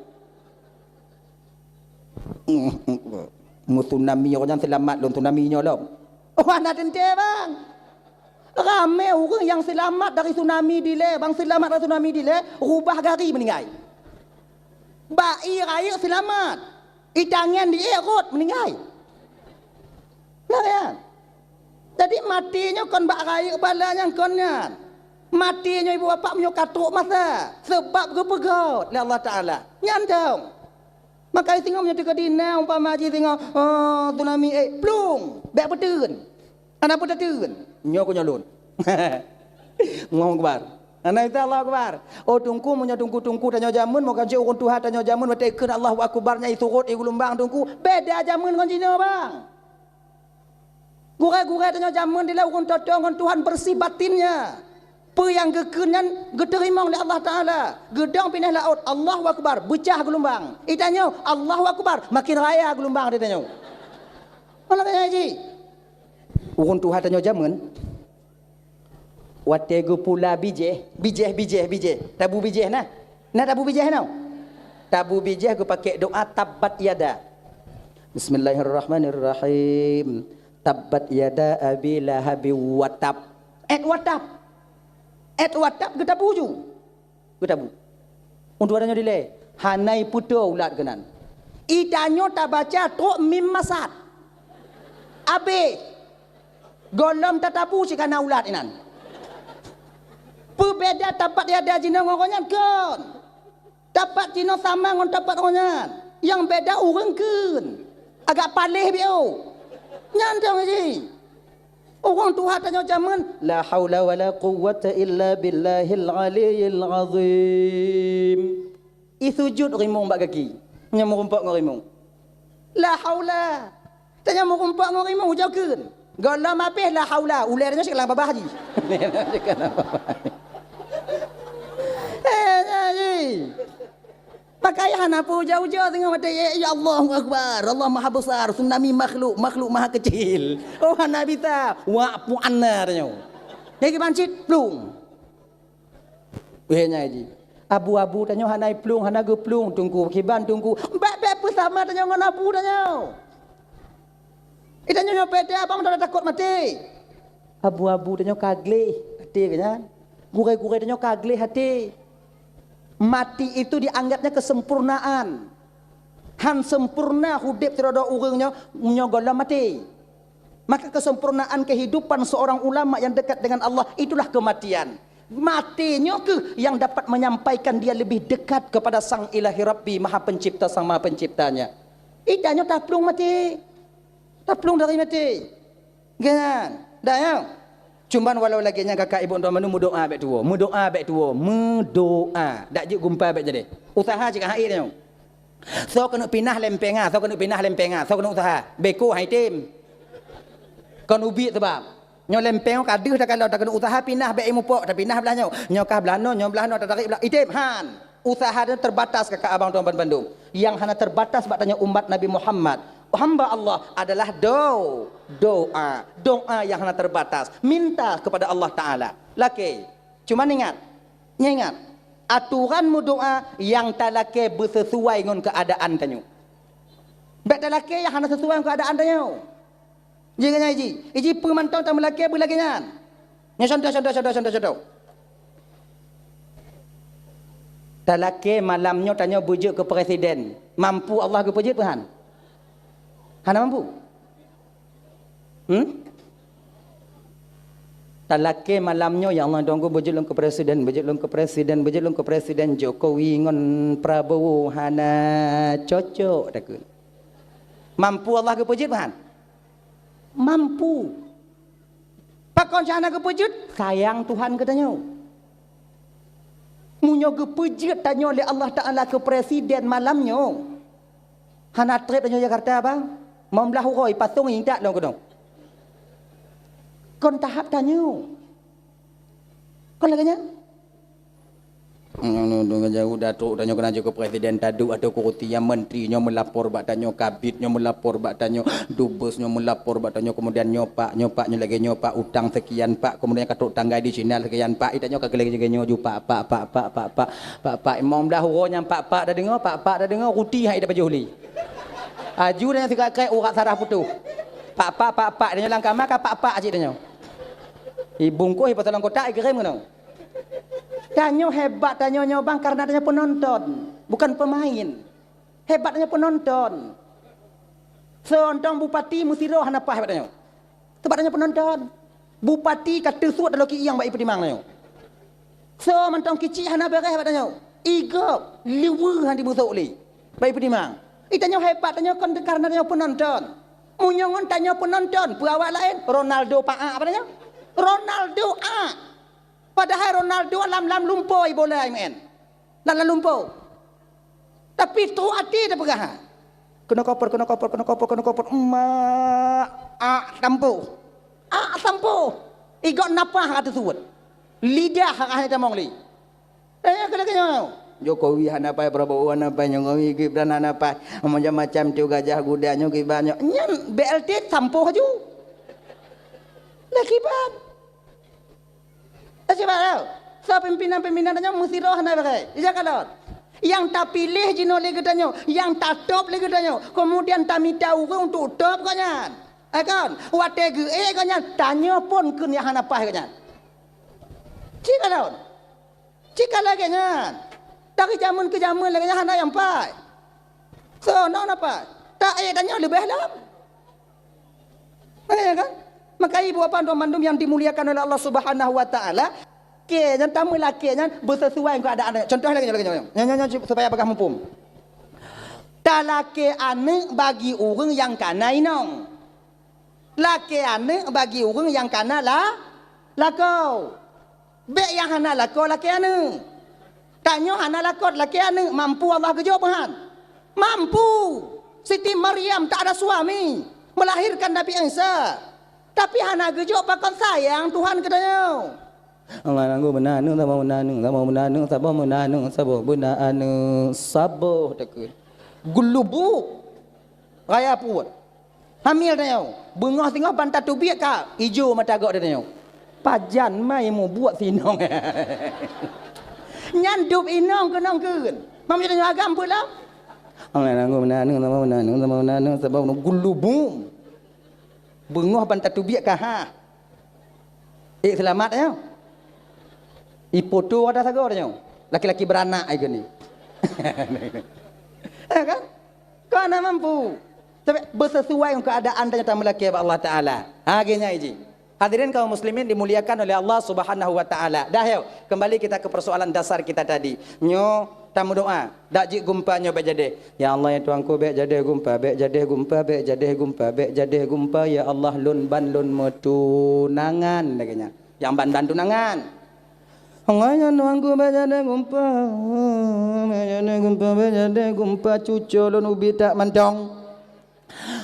Meu tsunami nyoe nyan seulamat lom tsunami nyoe lom. Oh, hana teuntèe, bang. Ramé ureuëng nyang seulamat dari tsunami dilée, bang seulamat dari tsunami dilée, rubah gari meuninggai. Bak ie rayeuk seulamat. Ie tangieng di ie rhot meuninggai. Nah, ya. Jadi maté nyoe kon bak rayeuk bala nyang kon nyan. Maté nyoe ibu bapak meunyoe ka trok masa, seubab geupeugét lé Allah Taala. Nyan dong. Makajih singoh meunyoe teukeudi na umpama jih singoh, oh, tsunami, eh, plueng, bèk peuteun. Hana peue tateun. Nyoe keu nyoe lôn. Allahu Akbar. Hana, insya Allahu Akbar. Oh, teungku, meunyoe teungku-teungku tanyoe jameun, meukancé ureuëng tuha tanyoe jameun, watée kheun Allahu Akbar nyan isurot ie geulumbang teungku. Beda jameun ngon jinoe, bang. Gurée-gurée tanyoe jameun dilée ureuëng toe-toe ngon Tuhan beureuséh batinnya. Peue nyang geukheun nyan geuteurimong lé Allah Taala. Geudong pinah laôt, Allahu Akbar, beucah geulumbang. Itanyoe, Allahu Akbar, makin raya geulumbang di tanyoe. Mana tanya ji? Ureuëng tuha tanyoe jameun, watée geupula bijéh, bijéh, bijéh, bijéh. Tabu bijéh na? Na tabu bijéh nyoe? Tabu bijéh geupaké doa tabbat yada. Bismillahirrahmanirrahim. Tabbat yada abi lahabi wa tab. Et wa tab. Et wa tab geutabu ju. Geutabu. Untuk tanyoe dilée, hana ipeutoe ulat keunan. Itanyoe tabaca trok mim masad. Abéh. Gohlom tatabu cit kana ulat inan. Peubeda tabbat yada jinoe ngon gobnyan kon. Tabbat jinoe sama ngon tabbat gobnyan. Nyang beda ureuëng kheun. Agak paléh biôh. Nyan dong ji. Ureuëng tuha tanyoe jameun, la haula wala quwwata illa billahil aliyyil azim. Isujud rimueng bak gaki. Nyan meurumpok ngon rimueng. La haula. Tanyoe meurumpok ngon rimueng ujoe kheun. Gohlom abéh la haula, ulée tanyoe sikeulaang babah ji. Eh, nyan ji. Makajih hana peue ujoe-ujoe singoh watée, ya, ya Allahu Akbar, Allah Maha Besar, tsunami makhluk, makhluk maha kecil. Oh, hana bisa, wak puan na tanyoe. Lagi bancit, plueng. Wéh nyai ji. Abu-abu tanyoe hana iplueng, hana geuplueng, teungku, kiban teungku. Bèk-bèk peusama tanyoe ngon abu tanyoe. Itanyoe nyoe beda, abang udah takot maté. Abu-abu tanyoe ka gleh até keu nyan. Gurée-gurée tanyoe ka gleh até. Mati itu dianggapnya kesempurnaan. Han sempurna udeb sidroe-droe ureuëng nyoe, nyoe gohlom maté. Maka kesempurnaan kehidupan seorang ulama yang dekat dengan Allah itulah kematian. Maté nyoe keuh yang dapat menyampaikan dia lebih dekat kepada Sang Ilahi Rabbi, Maha Pencipta, Sang Maha Penciptanya. Itanyoe taplueng maté. Taplueng dari maté. Kan? Dah ya? Cuman walau lagée nyan kakak ibu tuan mandum meudoa bèk tuwoe. Meudoa bèk tuwoe. Meudoa. Dak jeuet gumpa bèk jadi. Usaha cit ka hai nyoe. Soe keuneuk pinah lempeng ah, soe keuneuk pinah lempeng ah, soe keuneuk usaha. Beko hai tem. Kon ubit sebab. Nyoe lempeng ka deuh takalon, takeuneuk usaha pinah bèk imupok, tapinah blah nyoe. Nyoe kah blah noe, nyoe blah noe, tatarik blah. Item han. Usaha nyoe terbatas kakak abang tuan bandum. Yang hana terbatas bak tanyoe umat Nabi Muhammad. Hamba Allah adalah do, doa. Doa yang hana terbatas. Minta kepada Allah Taala. Lakée. Cuman ingat, nyoe ingat, aturan meudoa nyang talakée beuseusuai ngon keuadaan tanyoe. Bèk talakée nyang hana seusuai ngon keuadaan tanyoe. Ji ngon nyang ji, iji peue mantong tameulakée beulagée nyan. Nyoe contoh, contoh, contoh, contoh, contoh. Talakée malam nyoe tanyoe beujeuet keu presiden. Mampu Allah geupeujeuet peue han? Hana mampu. Hmm? Talakée malam nyoe, "Ya Allah, Tuhanku, beujeuet lôn keu presiden, beujeuet lôn keu presiden, beujeuet lôn keu presiden." Jokowi ngon Prabowo hana cocok takheun. Mampu Allah geupeujeuet peue han? Mampu. Pakon hana geupeujeuet? Sayang Tuhan keu tanyoe. Meunyoe geupeujeuet tanyoe lé Allah Taala keu presiden malam nyoe, hana treb tanyoe Jakarta, bang. Limong blaih uroe pasong intat lom keunoe. Kon tahap tanyoe. Kon lagée nyan. Nyoe, nyoe, nyoe, jauh datuk tanyoe keunan jeuet keu presiden taduek atau kursi nyang menteri nyoe meulapor bak tanyoe, kabid nyoe meulapor bak tanyoe, dubes nyoe meulapor bak tanyoe, kemudian nyoe pak, nyoe pak, nyoe lagée nyoe pak, utang sekian pak, kemudian katrok tanggai di Cina sekian pak, itanyoe ka lagée nyoe ju pak, pak, pak, pak, pak, pak, pak, pak, limong blaih uroe nyang pak, pak tadeungoe, pak, pak tadeungoe, ruti hai tapajoh lé. Aju dan sikrek-krek urat sarah putôh. Pak, pak, pak, pak, tanyoe lam kama ka pak, pak cit tanyoe. Ibungkôh, ipeusalon kotak, ikirém keunoe. Tanyoe hebat tanyoe nyoe bang karena tanyoe penonton, bukan pemain. Hebat tanyoe penonton. Seuntong bupati meusidroe hana paih bak tanyoe. Sebab tanyoe penonton. Bupati ka teusuet dalam kieng bak ipeutimang tanyoe. Soe mantong kicik hana beureh bak tanyoe. Igop, liweue han jibusok lé. Bak ipeutimang. Itanyoe hebat tanyoe kon karena tanyoe penonton. Meunyoe ngon tanyoe penonton, peue awak laén? Ronaldo paak bak tanyoe. Ronaldo ak. Padahai Ronaldo lam-lam lumpo ibola imeu'en. Lam-lam lumpo. Tapi trok até tapeugah. Keunoe koper, keunoe koper, keunoe koper, keunoe koper. Emak, ak tampoh. Ak tampoh. Igop napah ka teusuet. Lidah ka hana tamong lé. Eh, keu lagée nyoe. Jokowi hana paih, Prabowo hana paih, Jokowi Gibran hana paih. Macam-macam tu gajah guda nyoe kiban nyoe. Nyan B L T tampoh aju. Lah kiban. Eh, cuba tau. Soe pimpinan-pimpinan tanyoe meusidroe hana beureh. Ija kalon. Nyang tapiléh jinoe lé geutanyoe, nyang tatôb lé geutanyoe. Kemudian tamita ureuëng untuk tôb gobnyan. Eh, kon? Watée geuék gobnyan, tanyoe phon keu nyang hana paih gobnyan. Ci kalon. Ci ka lagée nyan. Dari jameun keu jameun lagée nyan hana nyang paih. Soe na paih? Taék tanyoe leubeh lom. Makanya kan? Maka ibu bapa dan mandum yang dimuliakan oleh Allah Subhanahu wa taala, ke nyang tameulakée nyan beuseusuai ngon keuadaan. Contoh lagée nyoe, lagée nyoe. Nyan, nyan, nyan, supaya bagah muphom. Talakée aneuëk bagi ureuëng nyang kana inong. Lakée aneuëk bagi ureuëng nyang kana la-, lakoe. Bék nyang hana lakoe lakée aneuëk. Tanyoe hana lakoe lakée aneuëk, mampu Allah geujok meuhan. Mampu! Siti Maryam tak ada suami, melahirkan Nabi Isa. Tapi hana geujok pakon sayang Tuhan keu tanyoe. Allah nanggu beuna aneuëk, saboh beuna aneuëk, saboh beuna aneuëk, saboh beuna aneuëk, saboh beuna aneuëk, saboh takheun. Geulubu. Raya peuet. Hamil tanyoe. Beungoh singoh ban tatubiet ka ijo mata gok tanyoe. Pajan mai mubuet sinong. Nyan dub inong keunong keun. Mam tanyoe agam peue lom? Allah nanggu beuna aneuëk, saboh beuna aneuëk, saboh beuna aneuëk, saboh beuna geulubu. Beungoh ban tatubiet ka ha. Eh, seulamat nyoe. Ipoto ada sagoe nyoe. Laki-laki beranak ai geunih. Eh, kan? Kau hana mampu. Tapi beuseusuai ngon keuadaan tanyoe tameulakée bak Allah Taala. Ha, geuh nyan ji. Hadirin kaum muslimin dimuliakan oleh Allah Subhanahu wa taala. Dah yo, kembali kita ke persoalan dasar kita tadi. Nyoe tameudoa. Dak jeuet gumpa nyoe bék jadeh. Ya Allah, ya Tuhanku, bék jadeh gumpa, bék jadeh gumpa, bék jadeh gumpa, bék jadeh gumpa, ya Allah, lôn ban lôn meutunangan, lagée nyan. Nyang ban-ban tunangan. Allah, ya Tuhanku, bék jadeh gumpa, bék jadeh gumpa, bék jadeh gumpa, cucoe lôn ubit that mantong.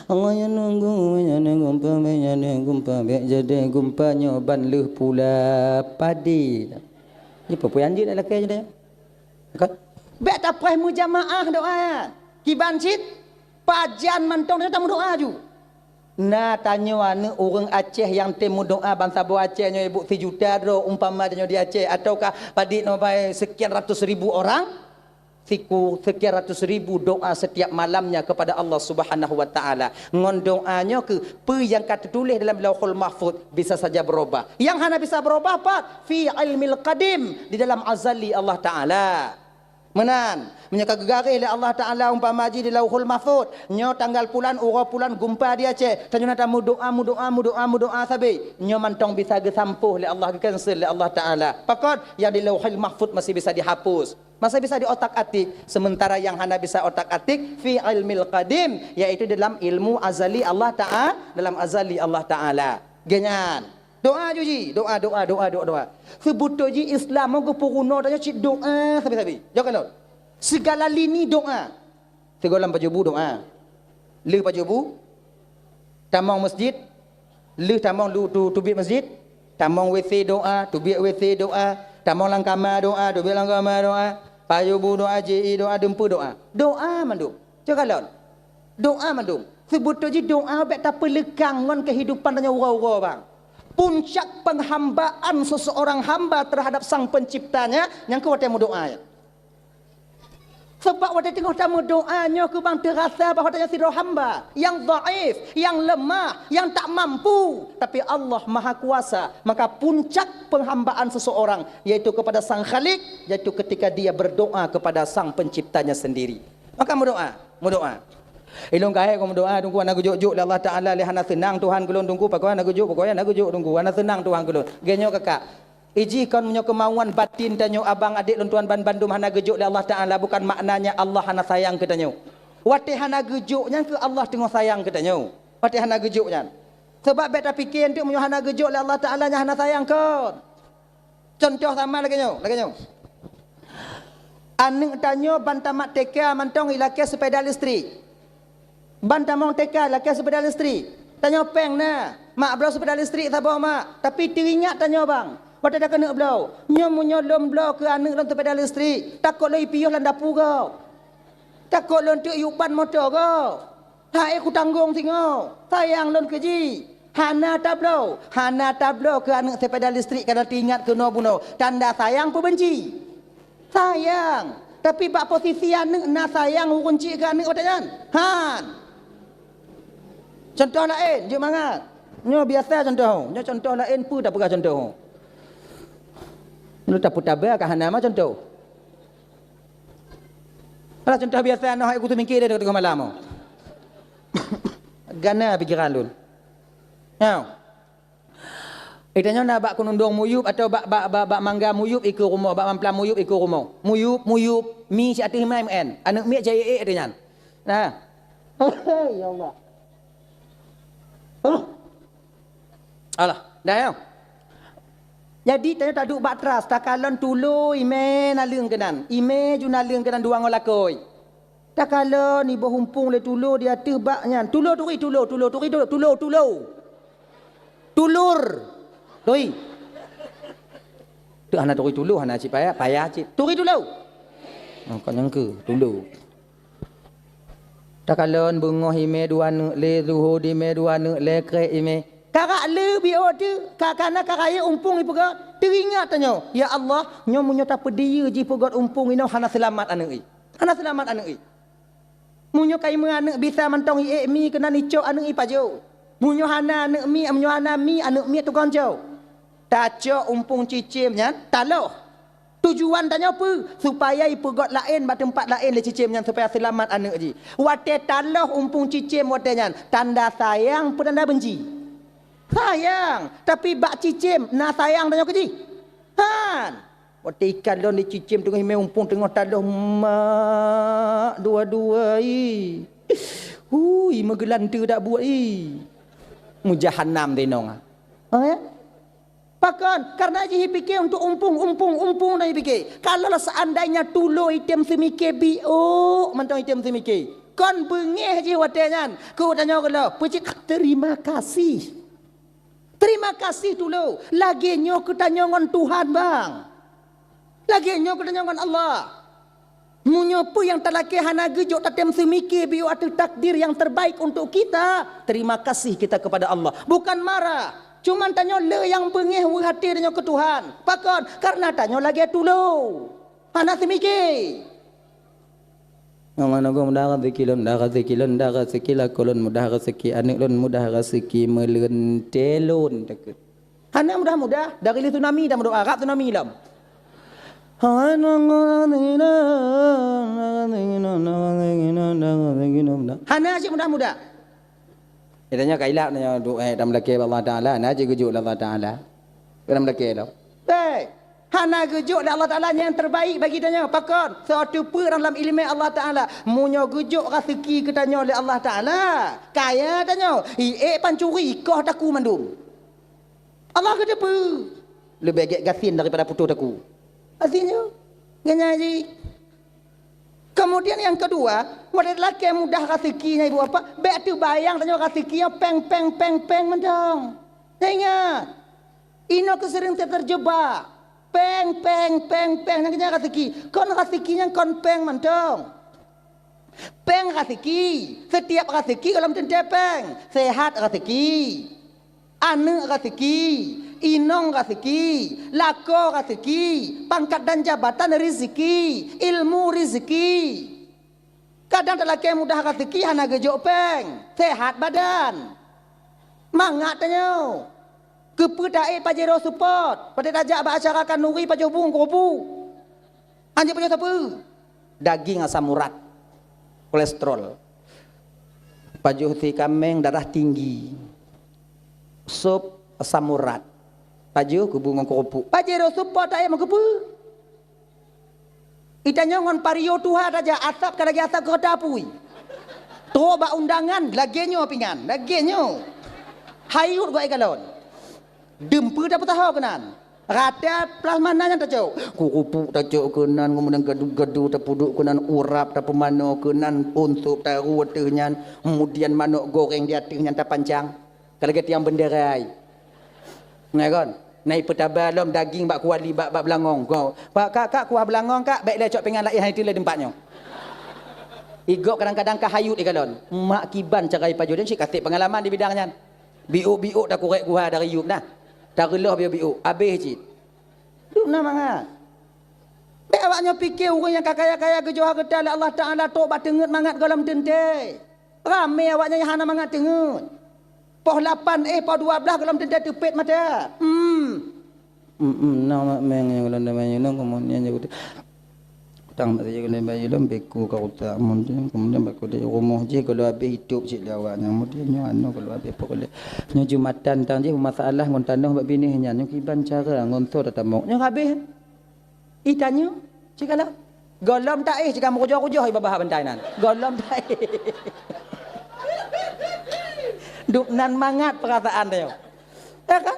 Allah, ya Tuhanku, bék jadeh gumpa, bék jadeh gumpa, bék jadeh gumpa, nyoe ban lheueh pula padé. Nyoe peue-peue nyang jeuet lakée jadeh. Kan? Bék tapreh meujamaah doa. Kiban cit, pajan mantong tameudoa ju. Na tanyoe aneuëk ureuëng Aceh nyang tem meudoa ban saboh Aceh nyoe ibu sijuta droe umpama tanyoe di Aceh, ataukah padit nyoe bai sekian ratus ribu orang? siku-, sekian ratus ribu doa setiap malamnya kepada Allah Subhanahu wa Taala. Ngon doa nyoe keuh, peue nyang ka teutuléh dalam Lauhul Mahfuz bisa saja berubah. Nyang hana bisa berubah pat? Fi ilmil qadim, di dalam azali Allah Taala. Meunan, meunyoe ka geugaréh lé Allah Taala umpama jih di Lauhul Mahfuz, nyoe tanggal pulan, uroe pulan gumpa di Aceh, tanyoe na tameudoa, meudoa, meudoa, meudoa sabe. Nyoe mantong bisa geusampôh lé Allah, geucancel lé Allah Taala. Pakon? Nyang di Lauhul Mahfuz masih bisa dihapus. Masih bisa diotak-atik, sementara nyang hana bisa otak-atik fi ilmil qadim, yaitu dalam ilmu azali Allah Ta'a-, dalam azali Allah Taala. Geuh nyan. Doa ju jih, doa, doa, doa, doa, doa. Seubeutôi jih Islam nyoe geupeurunoe tanyoe cit doa sabe-sabe. Jaweueb kalon. Segala lini doa. Sigohlom pajoh bu doa. Lheueh pajoh bu, tamong masjid, lheueh tamong lu-, tu-, teubiet masjid, tamong W C doa, teubiet W C doa, tamong lam kama doa, teubiet lam kama doa, pajoh bu doa, J I doa, dumpeue doa. Doa mandum. Jaweueb kalon. Doa mandum. Seubeutôi jih doa bék tapeuleugang ngon keuhidupan tanyoe uroe-uroe, bang. Puncak penghambaan seseorang hamba terhadap Sang Penciptanya, nyang keu watée meudoa. Sabab watée teungoh tameudoa nyoe keuh bang teurasa bahwa tanyoe sidroe hamba nyang dhaif, nyang leumah, nyang tak mampu. Tapi Allah Maha Kuasa. Maka puncak penghambaan seseorang yaitu kepada Sang Khalik, yaitu ketika dia berdoa kepada Sang Penciptanya sendiri. Maka meudoa, meudoa. Ilôn kahé keu meudoa, Teungku, hana geujok-jok lé Allah Taala, lé hana seunang Tuhan keu lôn, Teungku, pakon hana geujok, pakon hana geujok, Teungku, hana seunang Tuhan keu lôn. Geuh nyoe kakak, ijih kon meunyoe keumauan batin tanyoe abang adék lôn tuan banmandum hana geujok lé Allah Taala, bukan maknanya Allah hana sayang keu tanyoe. Watée hana geujok nyan keuh Allah teungoh sayang keu tanyoe. Watée hana geujok nyan. Sabab bék tapike eunteuk meunyoe hana geujok lé Allah Taala nyan hana sayang kon. Contoh sama lagée nyoe, lagée nyoe. Aneuëk tanyoe ban tamat T K mantong ilakée seupeda listrik. Ban tamong T K lakée seupeda listrik. Tanyoe péng na, mak bloe seupeda listrik saboh mak. Tapi teuingat tanyoe bang, watée takeuneuk bloe, nyoe meunyoe lôn bloe keu aneuëk lôn seupeda listrik, takot lôn ipiôh lam dapu gob. Takot lôn teuk yue ban moto gob. Hai kutanggong singoh, sayang lôn keu jih. Hana tabloe, hana tabloe keu aneuëk seupeda listrik kana teuingat keunoe bunoe, tanda sayang peubenci. Sayang, tapi bak posisi aneuëk na sayang ureuëng cik keu aneuëk watée nyan? Han. Contoh laén, jeuet mangat. Nyoe biasa contoh, nyoe contoh laén peue tapeugah contoh. Nyoe tapeutaba ka hana ma contoh. Alah contoh biasa noh hai kutu mingke deh tengah malam. Gana pikiran lôn. Nyoe. Ita nyoe na bak keunundong muyup atau bak, bak, bak, bak mangga muyup ikeue rumoh, bak mamplam muyup ikeue rumoh. Muyup, muyup, mi siat teuh imai meu'en. Aneuëk miet jai ék teuh nyan. Nah. Ya Allah. Alah, dah ya. Jadi tanyoe taduek bak teras, takalon tulo imé naleueng keunan. Imé ju naleueng keunan dua ngon lakôi. Takalon iboh umpung lé tulo di ateueh bak nyan. Tulo turi, tulo, tulo turi, tulo, tulo, tulo. Tulur. Tui. Teuk hana turi tulo, hana cit payah, payah cit. Turi tulo. Oh, kon nyang keu tulo. Takalon beungoh imé dua neuk lé, zuhô di imé dua neuk lé, krek imé. Karak le biôh teuh, ka kana ka rayeuk umpung ipeugöt. Teuingat tanyoe, "Ya Allah, nyoe meunyoe tapeudiyeu jih peugöt umpung inoe hana seulamat aneuëk i." Hana seulamat aneuëk i. Meunyoe ka imeue aneuëk bisa mantong iék mi keunan icok aneuëk i pajoh. Meunyoe hana aneuëk mi, meunyoe hana mi aneuëk miet tukang cok. Tacok umpung cicém nyan taloh. Tujuan tanyoe peue? Supaya ipeugöt laén bak teumpat laén lé cicém nyan supaya seulamat aneuëk jih. Watée taloh umpung cicém watée nyan, tanda sayang peue tanda benci? Sayang. Tapi bak cicém na sayang tanyoe keu jih? Han. Watée ikalon di cicém teungoh imé umpung teungoh taloh mak dua-dua i. Hui, meugeulante dak buet i. Meujahanam teuh inong. Ha, ya? Pakon? Karena jih ipike untuk umpung, umpung, umpung dan ipike. Kalau seandainya tulo item seumike biôk mantong item seumike. Kon beungéh jih watée nyan. Keu tanyoe keuloe, peucit terima kasih. Terima kasih tulo. Lagée nyoe keu tanyoe ngon Tuhan, bang. Lagée nyoe keu tanyoe ngon Allah. Meunyoe peue nyang talakée hana geujok tatem seumike biôk ateueh takdir nyang terbaik untuk kita, terima kasih kita kepada Allah. Bukan marah. Cuman tanyoe le nyang beungéh weueh até tanyoe keu Tuhan. Pakon? Karena tanyoe lagée tulo. Hana seumike. Allah nanggroe mudah raseuki lôn, mudah raseuki lôn, mudah raseuki lakoe lôn, mudah raseuki aneuk lôn, mudah raseuki meuleuntèe lôn, takheun. Hana mudah-mudah, dari li tsunami dah meudoa, rab tsunami lom. Hana cit mudah-mudah. Geutanyoe ka ilak nyoe doa, eh, tameulakèe bak Allah Taala, na cit geujok lé Allah Taala. Tameulakèe lom. Bèk. Hana geujok lé Allah Taala nyang terbaik bagi tanyoe. Pakon? Soe teupeue lam ileumèe Allah Taala. Meunyoe geujok raseuki keu tanyoe lé Allah Taala, kaya tanyoe, iék pancuri, koh takue mandum. Allah geuteupeue. Leubeh gèt gasien daripada putôh takue. Artinya, nyan jih. Kemudian nyang keudua, watèe lakèe mudah raseuki nyan ibu bapak, bèk teubayang tanyoe raseuki nyan pèng, pèng, pèng, pèng mantong. Nyan ingat, inoe keuh seuring terjebak. Pèng, pèng, pèng, pèng, nyan keuh nyan raseuki. Kon raseuki nyan kon pèng mantong. Pèng raseuki, setiap raseuki gohlom teuntèe pèng, sehat raseuki, aneuk raseuki, inong raseuki, lakoe raseuki, pangkat dan jabatan raseuki, ilmu raseuki. Kadang talakèe mudah raseuki hana geujok pèng, sehat badan, mangat tanyoe. Keupeue taék Pajero Sport, watèe tajak bak acara khanuri pajoh bu ngon kubu. Anjeuk pajoh sapeue? Daging asam urat, kolesterol. Pajoh sie kaméng darah tinggi. Sop asam urat. Pajoh kubu ngon keurupuk. Pajero Sport taék meukeupeu. Itanyoe ngon pario tuha tajak, asap ka lagèe asap keureuta apui. Trok bak undangan, lagèe nyoe pingan, lagèe nyoe. Hayut goe galon. Dum peue tapeusaho keunan. Rata plasma na nyang tacok. Keurupuk tacok keunan, kemudian gadu-gadu tapeuduek keunan, urap tapeumanoe keunan, unsop taru ateueh nyan, kemudian manok goreng di ateueh nyan tapancang. Ka lagèe tiang bendera ai. Na kon? Na ipeutaba lom daging bak kuali, bak, bak beulangong. Go. Pak, Kak, Kak, kuah beulangong, Kak, bèk lé cok pingan laén, hai tu lé teumpat nyoe. Igob kadang-kadang ka hayut ikalon. Mak kiban cara ipajoh, dan cit ka sép pengalaman di bidang nyan. Biôk-biôk takurek kuah dari yup nah. Tareulôh biôk-biôk, abéh cit. Dum na mangat. Bèk awak nyoe pike ureueng nyang ka kaya-kaya geujoh hareuta lé Allah Taala trok bak teungeut mangat gohlom teuntèe. Ramé awak nyan nyang hana mangat teungeut. Poh lapan éh, poh dua blaih gohlom teuntèe teupet mata. Hmm. Hmm, hmm, na mak meng nyang gohlom damai nyoe, kemudian jadi utang bak saja gohlom damai nyoe, beku ka utak. Kemudian, kemudian bak kuda rumoh jih gohlom habéh itôp cit lé awak nyan. Kemudian nyoe anu gohlom habéh pokok lé. Nyoe Jumatan tang jih masalah ngon tanoh bak binéh nyan. Nyoe kiban cara ngon soe tatamong. Nyoe habéh. Itanyoe, cit ka lom. Gohlom taéh cit ka meurujoh-rujoh i babah bantai nan. Gohlom taéh. Dum nan mangat peurasaan tanyoe. Ya kan?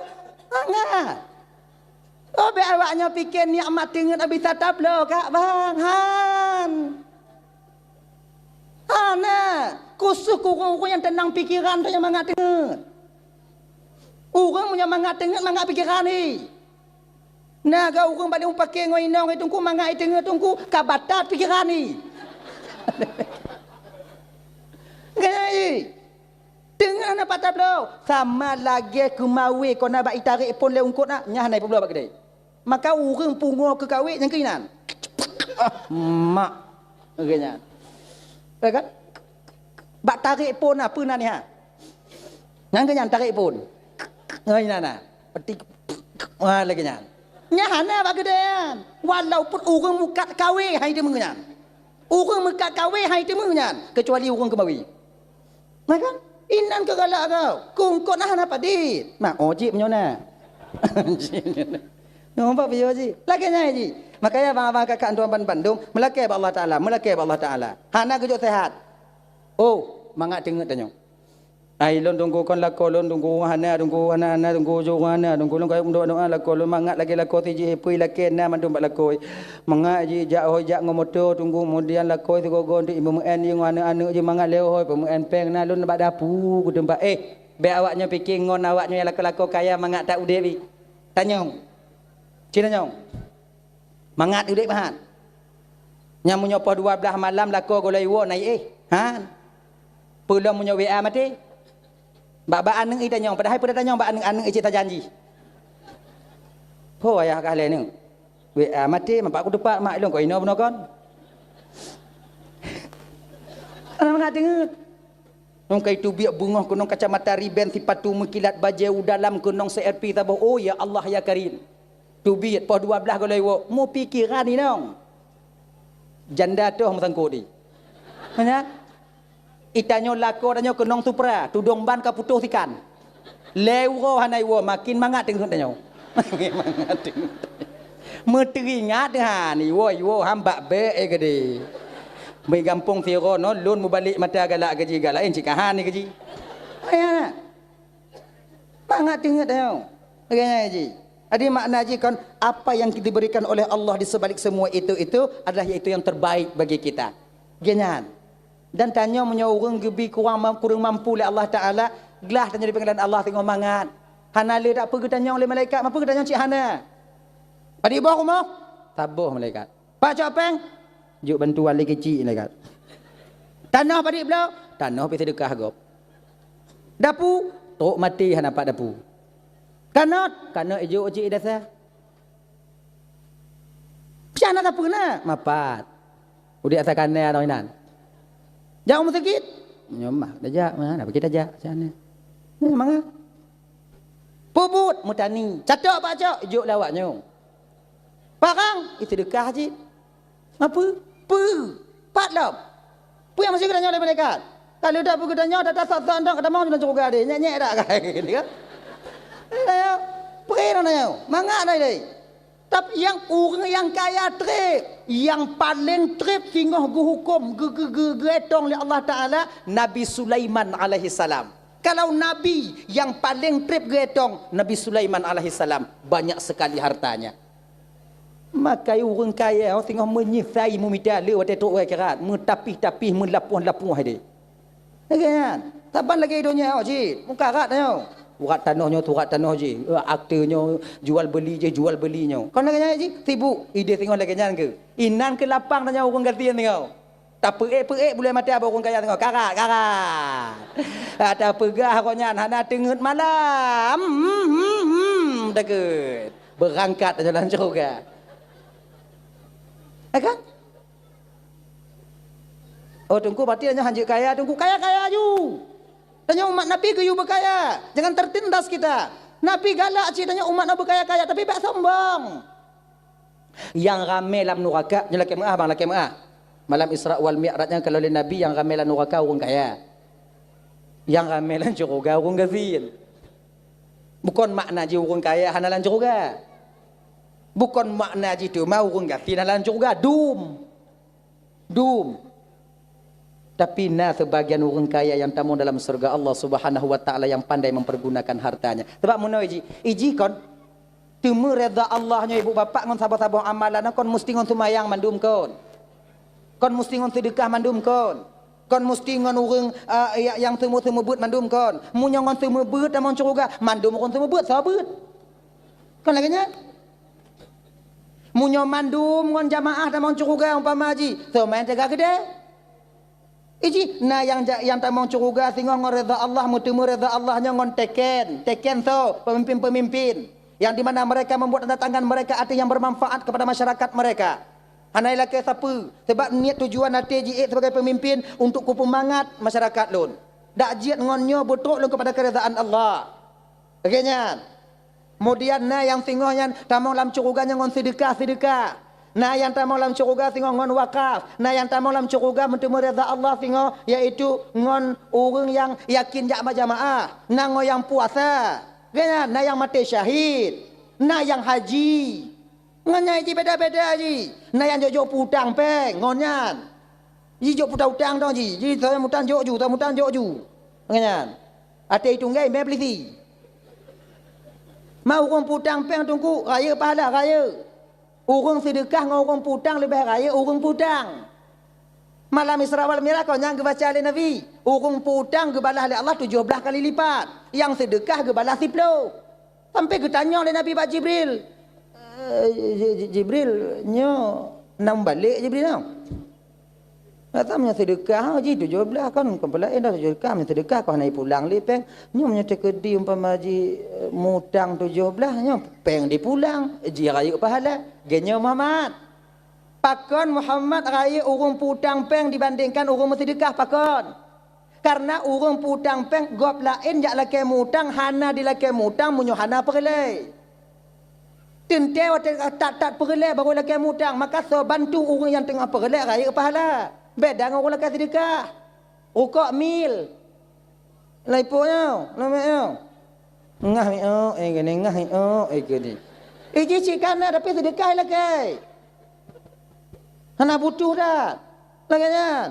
Mangat. Oh, bèk awak nyoe pike nikmat teungeut bisa tabloe, Kak, bang. Han. Hana. Khusos keu ureueng-ureueng nyang teunang pikeran tanyoe mangat teungeut. Ureueng meunyoe mangat teungeut, mangat pikeran jih. Na geu ureueng bak lé mupake ngon inong, "Eh, Teungku, mangat i teungeut, Teungku," ka batat pikeran jih. Gaya jih. Teungeut hana pat tabloe, sama lagèe keumawé kon na bak itarek phôn lé eungkôt na, nyan hana ipeubloe bak keudè. Maka ureueng pungo keu kawé nyang keunan. Ah, mak. Lagèe nyan. Ya kan? Bak tarek phôn na, peue na nyan? Nyang keunan tarek phôn. Ngon inan na. Peti. Wah, lagèe nyan. Nyan hana bak keudè nyan. Walaupun ureueng meukat kawé hai teumeu nyan. Ureueng meukat kawé hai teumeu nyan, keucuali ureueng keumawé. Na kan? Inan keu galak kau. Kungkot na hana padit. Mak ojek meunyoe na. Nyoe bak piye jih. Lagèe nyan jih. Makanya abang-abang kakak tuan ban bandum, meulakèe bak Allah Taala, meulakèe bak Allah Taala. Hana geujok sehat. Oh, mangat teungeut tanyoe. Ai lôn Teungku kon lakoe lôn Teungku hana Teungku hana hana Teungku jok hana Teungku lôn kayém doa-doa lakoe lôn mangat lagèe lakoe sijih pui lakèe na mandum bak lakoe. Mangat jih jak hôi jak ngon moto Teungku kemudian lakoe sigoe-goe untuk imeu'en jih ngon aneuk-aneuk jih mangat lé hôi peumeu'en pèng na lôn bak dapu keu teumpat. Eh, bèk awak nyoe pike ngon awak nyoe nyang lakoe-lakoe kaya mangat that udép jih. Tanyong. Ci tanyong. Mangat udép han. Nyang meunyoe poh dua blaih malam lakoe gohlom iwoe na iéh. Han. Peulom meunyoe W A maté. Bak-bak aneuk itanyong, padahai peue tatanyong bak aneuk-aneuk cit tajanji. Ho ayah kah lé neuk. W A maté, mampak kuteupat mak ilôn kok inoe bunoe kon. Hana mangat teungeut. Nyoe ka iteubiet beungoh keunong kacamata riben, sipatu meukilat, bajée u dalam keunong se-R P saboh. Oh, ya Allah, ya Karim. Teubiet poh dua blaih gohlom iwoe, meupikiran inong. Janda toh meusangkot di. Hanya, itanyoe lakoe tanyoe keunong Supra, tudong ban ka putôh sikan. Lhée uroe hana iwoe, makin mangat teungeut tanyoe. Makin mangat teungeut. Meuteuingat han iwoe, iwoe han bak bék, eh, gede. Meugampông sidroe nyoe lôn mubalek mata galak keu jih, galak laén cit ka han keu jih. Ayah. Mangat teungeut tanyoe. Lagée nyan jih. Jadi makna jih kon, apa yang diberikan oleh Allah di sebalik semua itu, itu adalah yaitu yang terbaik bagi kita. Lagée nyan. Dan tanyoe meunyoe ureuëng geubi kurang mam-, kureueng mampu lé Allah Taala, glah tanyoe di pinggiran Allah singoh mangat. Hana le dak peue geutanyong lé malaikat, ma peue geutanyong cit hana. Padub boh rumoh? Saboh malaikat. Pak cok péng? Jok bantuan lé keuchik malaikat. Tanoh padub bloe? Tanoh pih seudeukah gob. Dapu? Trok maté hana pat dapu. Kanot? Kanot ijok cit i dasar. Pih hana sapeue na, mapat. Udeb asa kane anong inan. Jak u meuseujid? Nyoe mah, tajak, mana bagi tajak, sana. Nyoe mangat. Peubuet, meutani. Catok bak cok, jok lé awak nyoe. Parang, ih, seudeukah cit. Apa? Peue? Pat lom. Peue nyang meusti geutanyoe lé malaikat? Ka lheueh that peue geutanyoe, that-that sot-sot nyoe ka tamong lam syeuruga deh. Nyek-nyek dak ka, gitu kan? Eh, nyoe. Peue nyoe nyoe? Mangat nyoe deh. Tapi nyang ureuëng nyang kaya treb, nyang paleng treb singoh geuhuköm, geu-, geu-, geu-, geuetong lé Allah Taala, Nabi Sulaiman alaihissalam. Kalau nabi nyang paleng treb geuetong, Nabi Sulaiman alaihissalam, banyak sekali hartanya. Maka ureuëng kaya singoh meunyeusai meumita le watée trok u akhirat, meutapih-tapih, meulapoh-lapoh deh. Lagée nyan. Saban lagée donya awak cit, mukarat nyoe. Surat tanoh nyoe, surat tanoh jih. Akte nyoe, jual beli jih, jual beli nyoe. Kon lagée nyan jih, sibuk. Ideh singoh lagée nyan keuh. Inan keuh lapang tanyoe ureuëng gasien singoh. Tapeuék-peuék buleuen mata bak ureuëng kaya singoh. Karat, karat. Tapeugah gobnyan hana teungeut malam. Hmm, hmm, hmm, deukeut. Beurangkat tanyoe lam syeuruga. Ya kan? Oh, Teungku, berarti tanyoe hanjeuet kaya, Teungku. Kaya-kaya aju. Tanyoe umat Nabi geuyue beukaya. Jangan tertindas kita. Nabi galak cit tanyoe umat Nabi beukaya-kaya, tapi bék sombong. Nyang ramé lam nuraka, nyoe lakée meuáh, bang, lakée meuáh. Malam Isra wal Mi'raj nyan ka lheueh lé Nabi nyang ramé lam nuraka ureuëng kaya. Nyang ramé lam syeuruga ureuëng gasien. Bukon makna jih ureuëng kaya hana lam syeuruga. Bukon makna jih teuma ureuëng gasien hana lam syeuruga. Dum. Dum. Tapi na seubagian ureuëng kaya nyang tamong dalam syeuruga Allah Subhanahu wa Taala nyang pandai mempergunakan hartanya. Sabab meunoe jih, ijih kon teuma reda Allah nyoe ibu bapak ngon saboh-saboh amalan kon musti ngon seumayang mandum kon. Kon musti ngon seudeukah mandum kon. Kon musti ngon ureuëng, eh, ya-, nyang seumeubeuet mandum kon. Meunyoe ngon seumeubeuet tamong syeuruga, mandum ureuëng seumeubeuet, soe beuet? Kon lagée nyan. Meunyoe mandum ngon jamaah tamong syeuruga umpama jih, soe meu'en teuga keudée? Ijih, na nyang ja-, nyang tamong syeuruga singoh ngon reda Allah, meuteumé reda Allah nyoe ngon teken. Teken soe? Peumimpin-peumimpin. Yang di mana mereka membuat tanda tangan mereka ada yang bermanfaat kepada masyarakat mereka. Hana ilakée sapeue, sebab niet tujuan até jiék sebagai peumimpin untuk kupeumangat masyarakat lôn. Dak jeuet ngon nyoe beutrok lôn kepada keuredaan Allah. Lagée nyan. Kemudian na nyang singoh nyan tamong lam syeuruga nyan ngon seudeukah-seudeukah. Na nyang tamong lam syeuruga singoh ngon wakaf. Na nyang tamong lam syeuruga meuteumé reda Allah singoh, yaitu ngon ureuëng nyang yakin jak bak jamaah. Na ngon nyang puasa. Lagée nyan, na nyang maté syahid. Na nyang haji. Ngon nyan jih beda-beda jih. Na nyang jok-jok peue utang péng ngon nyan. Jijok peue utang-utang dong jih. Jih soe meuutang jok ju, soe meuutang jok ju. Ngon nyan. Até itunggai mé peulisi. Ma ureuëng peue utang péng Teungku, rayeuk pahala, rayeuk. Ureuëng seudeukah ngon ureuëng peue utang leubeh rayeuk ureuëng peue utang. Malam Isra wal Mi'raj kon nyang geubaca lé Nabi, ureuëng peue utang geubalah lé Allah tujoh blaih kali lipat, nyang seudeukah geubalah siploh. Sampai geutanyong lé Nabi bak Jibril, "Eh, Ji-, Ji-, Jibril, nyoe na meubalek Jibril nyoe?" Rasa meunyoe seudeukah, oh, jih tujoh blaih kan, kon peulaén dah tujoh blaih, meunyoe seudeukah kon hana jipulang lé péng. Nyoe meunyoe teukeudi umpama jih, eh, mutang tujoh blaih, nyoe péng dipulang, jih rayeuk pahala. Geuh nyoe Muhammad. Pakon Muhammad rayeuk ureuëng peutang péng dibandingkan ureuëng meuseudeukah? Pakon? Kareuna ureuëng peutang péng gob laén jak lakée meutang, hana dilakée meutang meunyoe hana peureulée. Teuntée watée that-that peureulée barô lakée meutang, maka soe bantu ureuëng nyang teungoh peureulée rayeuk pahala. Beda ngon ureuëng lakée seudeukah. Rukok mil. Lai po nyoe, lai po nyoe. Ngah mi oh, eh gini, ngah mi oh, eh gini. Iji cik kana tapi seudeukah lakée. Hana butuh dah. Lagée nyan.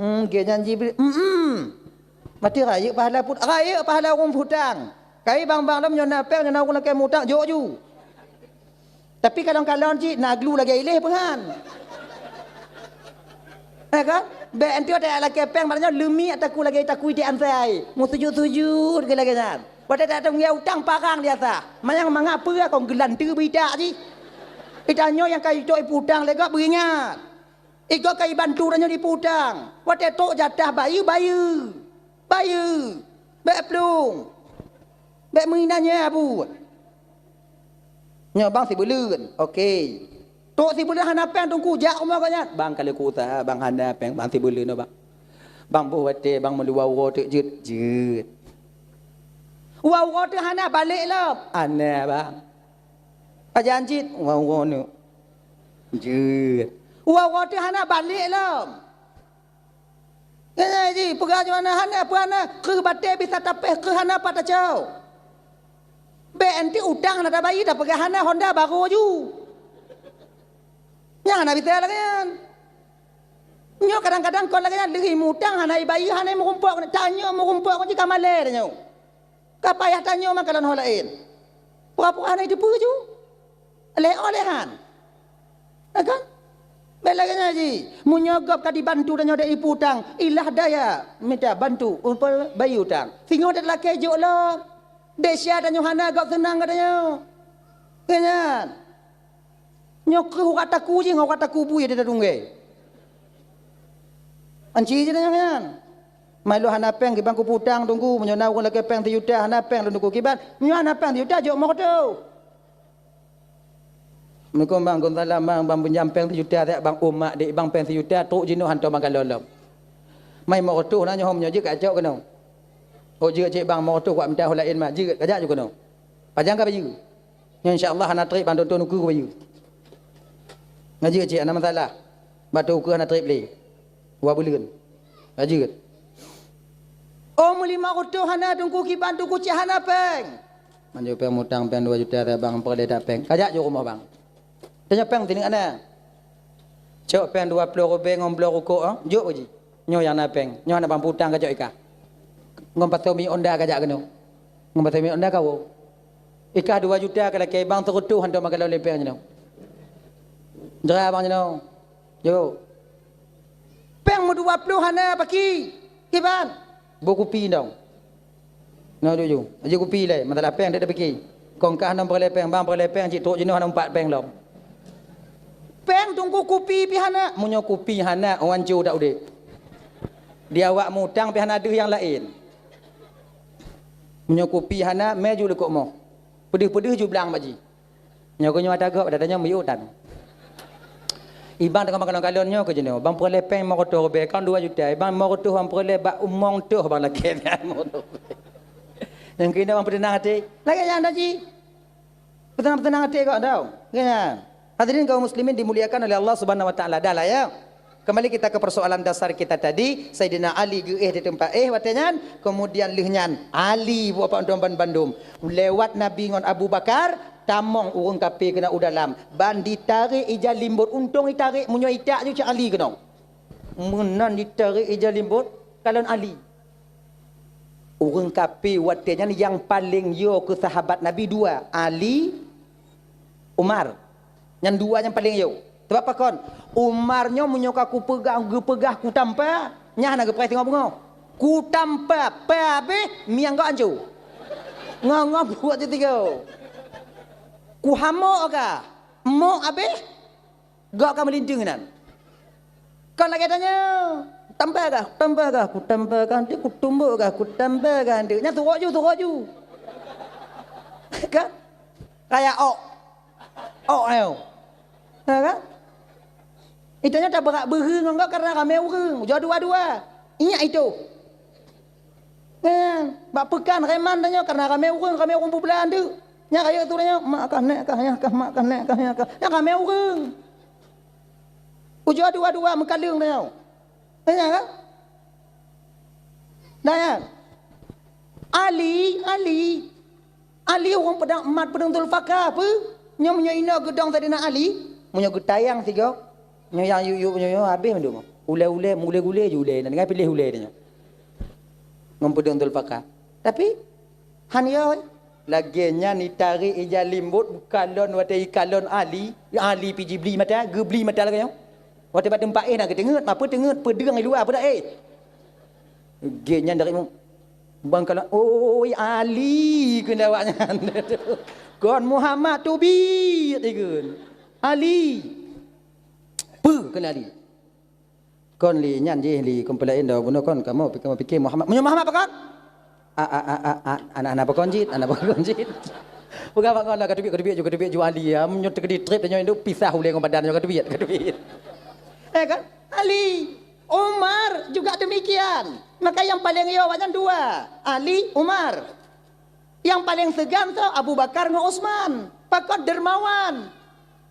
Hmm, gée nyan Jibril. Hmm. Mati rayeuk pahala put, rayeuk pahala ureuëng peutang. Kai bang-bang lom nyoe na péng, nyoe na ureuëng lakée meutang, jok ju. Tapi kalon-kalon cit na glu lagée iléh peungan. Eh kan? Bék enti watée lakée péng malam nyoe leumi takue lagée takue di ansai. Meusujut-sujut ke lagée nyan. Watée tak teungoh utang parang di atas. Manyang mangat peue kon geulanteue beuitak jih. Itanyoe nyang ka itok ipeutang lé gob beuingat. Igob ka ibantu tanyoe ipeutang. Watée tok jatah bayeue, bayeue. Bayeue. Bék plueng. Bék meuinan nyoe abu. Nyoe bang sibeuleuen. Oke. Tok sibeuleuen hana péng teungku jak rumoh gobnyan. Bang ka lheueh kuusaha bang hana péng bang sibeuleuen nyoe bang. Bang boh watée bang meuluwa uroe teuk jeuet. Jeuet. Uwa uroe teuk hana balek lom. Hana bang. Pajan cit uwa uroe neuk. Jeuet. Uwa uroe teuk hana balek lom. Nyan ji peugah nyoe hana, hana peue hana, kreueh batée bisa tapéh, kreueh hana pat tacok. Bék enti utang hana tabayeue, tapeugah hana Honda barô ju. Nyang hana bisa lagée nyan. Nyoe kadang-kadang kon lagée nyan, lheueh mutang hana ibayeue, hana meurumpok, tanyoe meurumpok ngon jih ka malée tanyoe. Ka payah tanyoe meukalon ho laén. Pura-pura hana jiteupeue ju. Lé-oh lé han. Na kan? Bék lagée nyan jih. Meunyoe gob ka dibantu tanyoe dek ipeutang, ilah daya mita bantu umpol bayeue utang. Singoh dek lakée jok lom. Dek sia tanyoe hana gob seunang geutanyoe. Keu nyan. Nyoe kreueh urat takue jih ngon urat takue bui di tatunggée. Anci jih nyan nyan. Malu hana péng kiban kupeutang teungku, meunyoe na ureuëng lakée péng sijuta hana péng lôn teungku kiban. Meunyoe hana péng sijuta jok moto. Meukon bang kon salah bang, bang pinjam péng sijuta siat bang umak dek bang péng sijuta trok jinoe hantom bang kalon lom. Mai moto na nyoe meunyoe jeuet kacok keunoe. Oh jeuet cit bang moto kuat minta ho laén mak jeuet kajak ju keunoe. Pajan ka bayeue. Nyan insya Allah hana treb bang tuan-tuan ukeue kubayeue. Ngaji cit hana masalah. Batu ukeue hana treb lé. Dua buleuen. Ka jeuet. Oh meulimong reutôh hana teungku kiban teungku cit hana péng. Manjô péng mutang péng dua juta bang peureulée that péng. Kajak ju rumoh bang. Tanya péng tineuk ana. Cok péng dua ploh rubée ngon bloe rukok ah. Jok uji. Nyoe nyang na péng, nyoe hana bang peutang kajok ikah. Ngon pasoe minyeuk Honda kajak keunoe. Ngon pasoe minyeuk Honda kawoe. Ikah dua juta ka lakée bang seureutôh hantom meukalon lé péng jinoe. Jera bang jinoe. Yo. Péng meudua ploh hana paki. Kiban? Boh kupi dong. Nyoe duek ju. Laju kupi lé, masalah péng dek tapike. Kong kah nang peureulée péng, bang peureulée péng cit trok jinoe hana umpat péng lom. Péng teungku kupi pih hana, meunyoe kupi hana, oh anco dak udeb. Di awak mutang pih hana deuh nyang laén. Meunyoe kupi hana, mé ju leukok moh. Peudeuh-peudeuh ju blang bak jih. Nyoe keuh nyoe ata gob, ata nyoe miyueb tan. Ibang teungoh makalon-kalon nyoe keuh jinoe, bang peureulée péng limong reutôh rubée, kan dua juta, ibang limong reutôh bang peureulée bak umong toh bang lakée nyan limong reutôh rubée. Nyang keunoe bang peuteunang até, lagée nyan dah jih. Peuteunang-peuteunang até kok tau. Lagée nyan. Hadirin kaum muslimin dimuliakan oleh Allah Subhanahu wa taala. Dah lah ya. Kembali kita ke persoalan dasar kita tadi, Saidina Ali geuéh di teumpat éh watée nyan, kemudian lheueh nyan Ali buet apa bandum-bandum. Lewat Nabi ngon Abu Bakar, tamong ureuëng kafé keunoe u dalam. Ban ditarek ija limbot, untông itarek meunyoe itak ju cit Ali keunoe. Meunan ditarek ija limbot, kalon Ali. Ureuëng kafé watée nyan nyang paleng yo keu sahabat Nabi dua, Ali, Umar. Nyan dua nyang paleng yo. Sabab pakon? Umar nyoe meunyoe ka kupeugah, geupeugah kutampa, nyan hana geupreh singoh beungoh. Kutampa, pa abéh, miang gob anco. Ngo-ngo buet teuh tiga. Kuhamok ka, mok abéh, gob ka meulinteung inan. Kon lagée tanyoe, tampa kah, tampa kah, kutampa kah, nanti kutumbok kah, kutampa kah, nanti. Nyan surok ju, surok ju. Kan? Kaya ok. Ok ayo. Ha kan? Itanyoe tabeurak beuhe ngon gob karena ramé ureuëng, ujoe dua-dua. Inyak itu. Kan, bak peukan reman tanyoe karena ramé ureuëng, ramé ureuëng bubla andeuk. Nyak rayeuk tu tanyoe, mak kah, nek kah, yah kah, mak kah, nek kah, yah kah. Nyak ramé ureuëng. Ujoe dua-dua meukaleueng tanyoe. Inyak kan? Nah, ya. Ali, Ali. Ali ureuëng peudong mat peudong Zulfakar apa? Nyoe meunyoe inoe geudong Saidina Ali, meunyoe geutayang sigoe, nyoe nyang yuk-yuk nyoe, nyoe habéh mandum. Ulée-ulée, ulée-gulée ju ulée, na deungon piléh ulée nyoe. Ngon peudong Zulfakar. Tapi han yo, lagée nyan itarek ija limbot bukalon watée ikalon Ali, Ali pi jibli mata, geubli mata lagée nyoe. Watée bak teumpat éh na geuteungeut, ma peue teungeut, peudeueng i luwa, peue dak éh. Gét nyan dari mu-, bang kalon, "Oi, Ali," kheun awaknyan. "Kon Muhammad teubiet," ikheun. "Ali." "Peue kheun Ali?" "Kon li nyan jih li, kon peulaén dah bunoe kon kamoe pi-, kamoe pike Muhammad. Meunyoe Muhammad pakon?" "A, a, a, a, a, anak-anak pakon jit, anak pakon jit." Peugah bak ngon lah, "Ka teubiet, ka teubiet ju, ka teubiet ju Ali, ya. Meunyoe teukeudi treb tanyoe indu pisah ulée ngon badan nyoe, ka teubiet, ka teubiet." Eh kan? Ali, Umar juga demikian. Maka yang paling yo awaknyan dua, Ali, Umar. Yang paling segan tu Abu Bakar ngon Utsman. Pakon dermawan.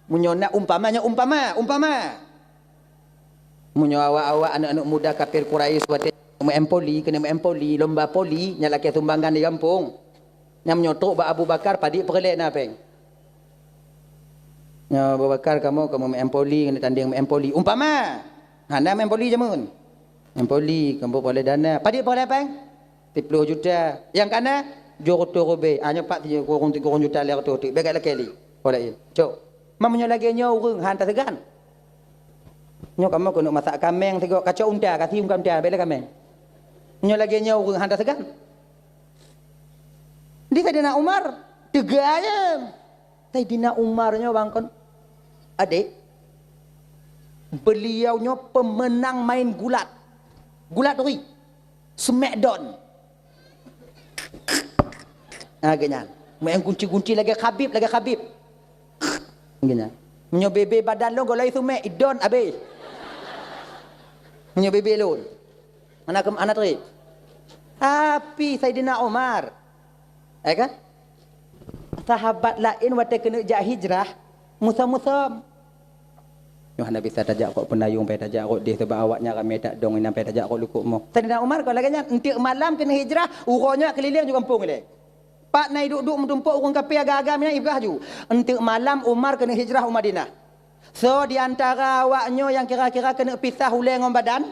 Meunyoe nak umpama, nyoe umpama, umpama. Meunyoe awak-awak aneuk-aneuk muda kafir Quraisy watée meu-M Poli, keuneuk meu-M Poli, lomba Poli, nyan lakée sumbangan di gampông. Nyan meunyoe trok bak Abu Bakar, padit peureulée na péng. Nyoe Abu Bakar, kamoe, kamoe meu-M Poli, keuneuk tandeng meu-M Poli. Umpama, hana meu-M Poli jameun. M Poli, kamoe peureulée dana. Padit peureulée péng? Siplôh juta. Nyang kana, tujoh reutôh ribée. Ah, nyoe pat sikureueng, sikureueng juta lhée reutôh teuk. Bék lakée li. Peureulée. Cok. Ma meunyoe lagée nyoe ureuëng, han taseugan. Nyoe kamoe keuneuk masak kaméng sigoe, kacok unta, kasi unta, bék lé kaméng. Nyoe lagée nyoe ureuëng han taseugan. Di Saidina Umar, teuga je. Saidina Umar nyoe bang kon, adék, beliau nyoe pemenang main gulat. Gulat turi. Smackdown. Ah, geuh nyan. Main gunci-gunci lagée Khabib, lagée Khabib. Geuh nyan. Meunyoe bebe badan lôn golai seumek, idon abéh. Meunyoe bebe lôn. Hana kem-, hana treb. Tapi Saidina Umar, eh kan? Sahabat laén watée keuneuk jak hijrah, musom-musom. Nyoe hana bisa tajak kok peunayong, pai tajak kok deh, sabab awaknyan ramé tak dong inan, pai tajak kok lukok moh. Saidina Umar kon lagée nyan, enteuk malam keuneuk hijrah, uroe nyoe keulileng ju gampông ilée. Pat na iduek-duek meutumpok ureuëng kafé agam-agam inan ipeugah ju. Enteuk malam Umar keuneuk hijrah u Madinah. Soe di antara awaknyoe nyang kira-kira keuneuk pisah ulée ngon badan?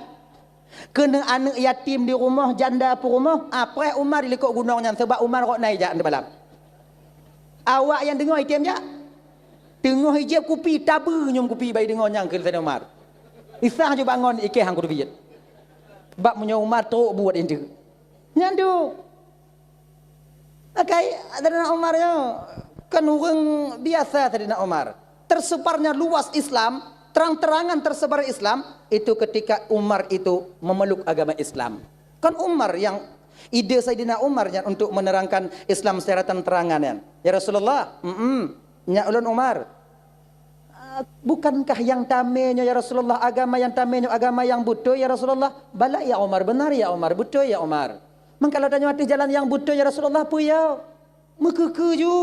Keuneuk aneuk yatim di rumoh, janda peurumoh, apreh Umar di likot gunong nyan, sabab Umar rot na ijak di malam. Awak nyang deungoe item jak. Teungoh ijép kupi, tabeue nyoe kupi bak ideungoe nyang kheun Saidina Umar. Isah ju bangon ikéh han kudubiet. Bak meunyoe Umar trok buet intu. Nyan tu. Akai Saidina Umar nyoe kan ureuëng biasa Saidina Umar. Tersebarnya luas Islam, terang-terangan tersebar Islam, itu ketika Umar itu memeluk agama Islam. Kan Umar yang, ide Saidina Umar nyan untuk menerangkan Islam secara terang-terangan nyan. "Ya Rasulullah, mm, nyak ulôn Umar. Ah, bukankah yang tamé nyoe ya Rasulullah, agama yang tamé nyoe agama yang beutôi ya Rasulullah?" "Bala ya Umar, benar ya Umar, beutôi ya Umar." "Meukalau tanyoe ateueh jalan nyang beutôi ya Rasulullah, peue ya?" Meukeukeu ju.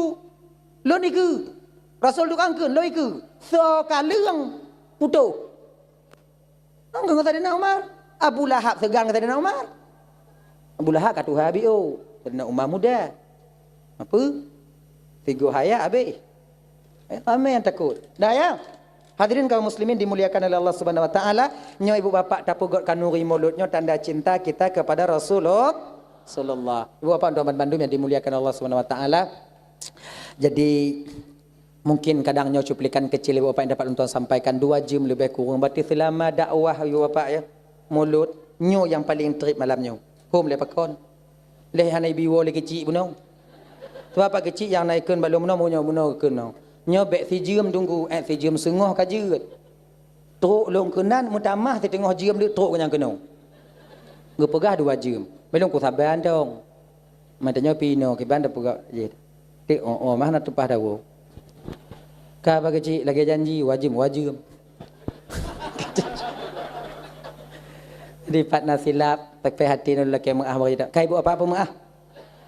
Lôn ikeue. Rasul tukang kheun, lôn ikeue. Soe ka leueng putôh. Ngon Saidina Umar. Abu Lahab seugan ngon Saidina Umar. Abu Lahab ka tuha biôh. Saidina Umar muda. Apa? Tiga hayat habis. Eh, ramai yang takut. Dah ya? Hadirin kaum muslimin dimuliakan oleh Allah Subhanahu wa taala, nyoe ibu bapak tapeugöt khanuri mulod nyoe tanda cinta kita kepada Rasulullah. Rasulullah. Ibu bapak tuan bandum yang dimuliakan Allah Subhanahu wa taala. Jadi mungkin kadang nyoe cuplikan kecil ibu bapak yang dapat lôn tuan sampaikan, dua jam lebih kurang berarti selama dakwah ibu bapak ya. Mulod nyoe yang paling trip malam nyoe. Hom lé pakon. Lé hana ibi woe lé keuchik bunoe. Sebab pak keuchik nyang na ikheun bak lôn bunoe, bunoe, bunoe keunoe. Nyoe bék sijeuem tunggu, eh, sijeuem seungoh ka jeuet. Trok lôn keunan meutamah siteungoh jeuem deuk trok nyang keunoe. Geupeugah dua jeuem. Meunan lôn kusaba antong. Mata nyoe pih inoe kiban tapeugah jih. Tik, oh, oh, mah na tumpah dawoe. Ka pak keuchik lagée janji, dua jeuem, dua jeuem. Jadi pat na silap, pepeh hati ngon lakée meu'ah bagi dak. Kai buet apa-apa meu'ah.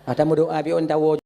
Ah, tamu doa bion tawo.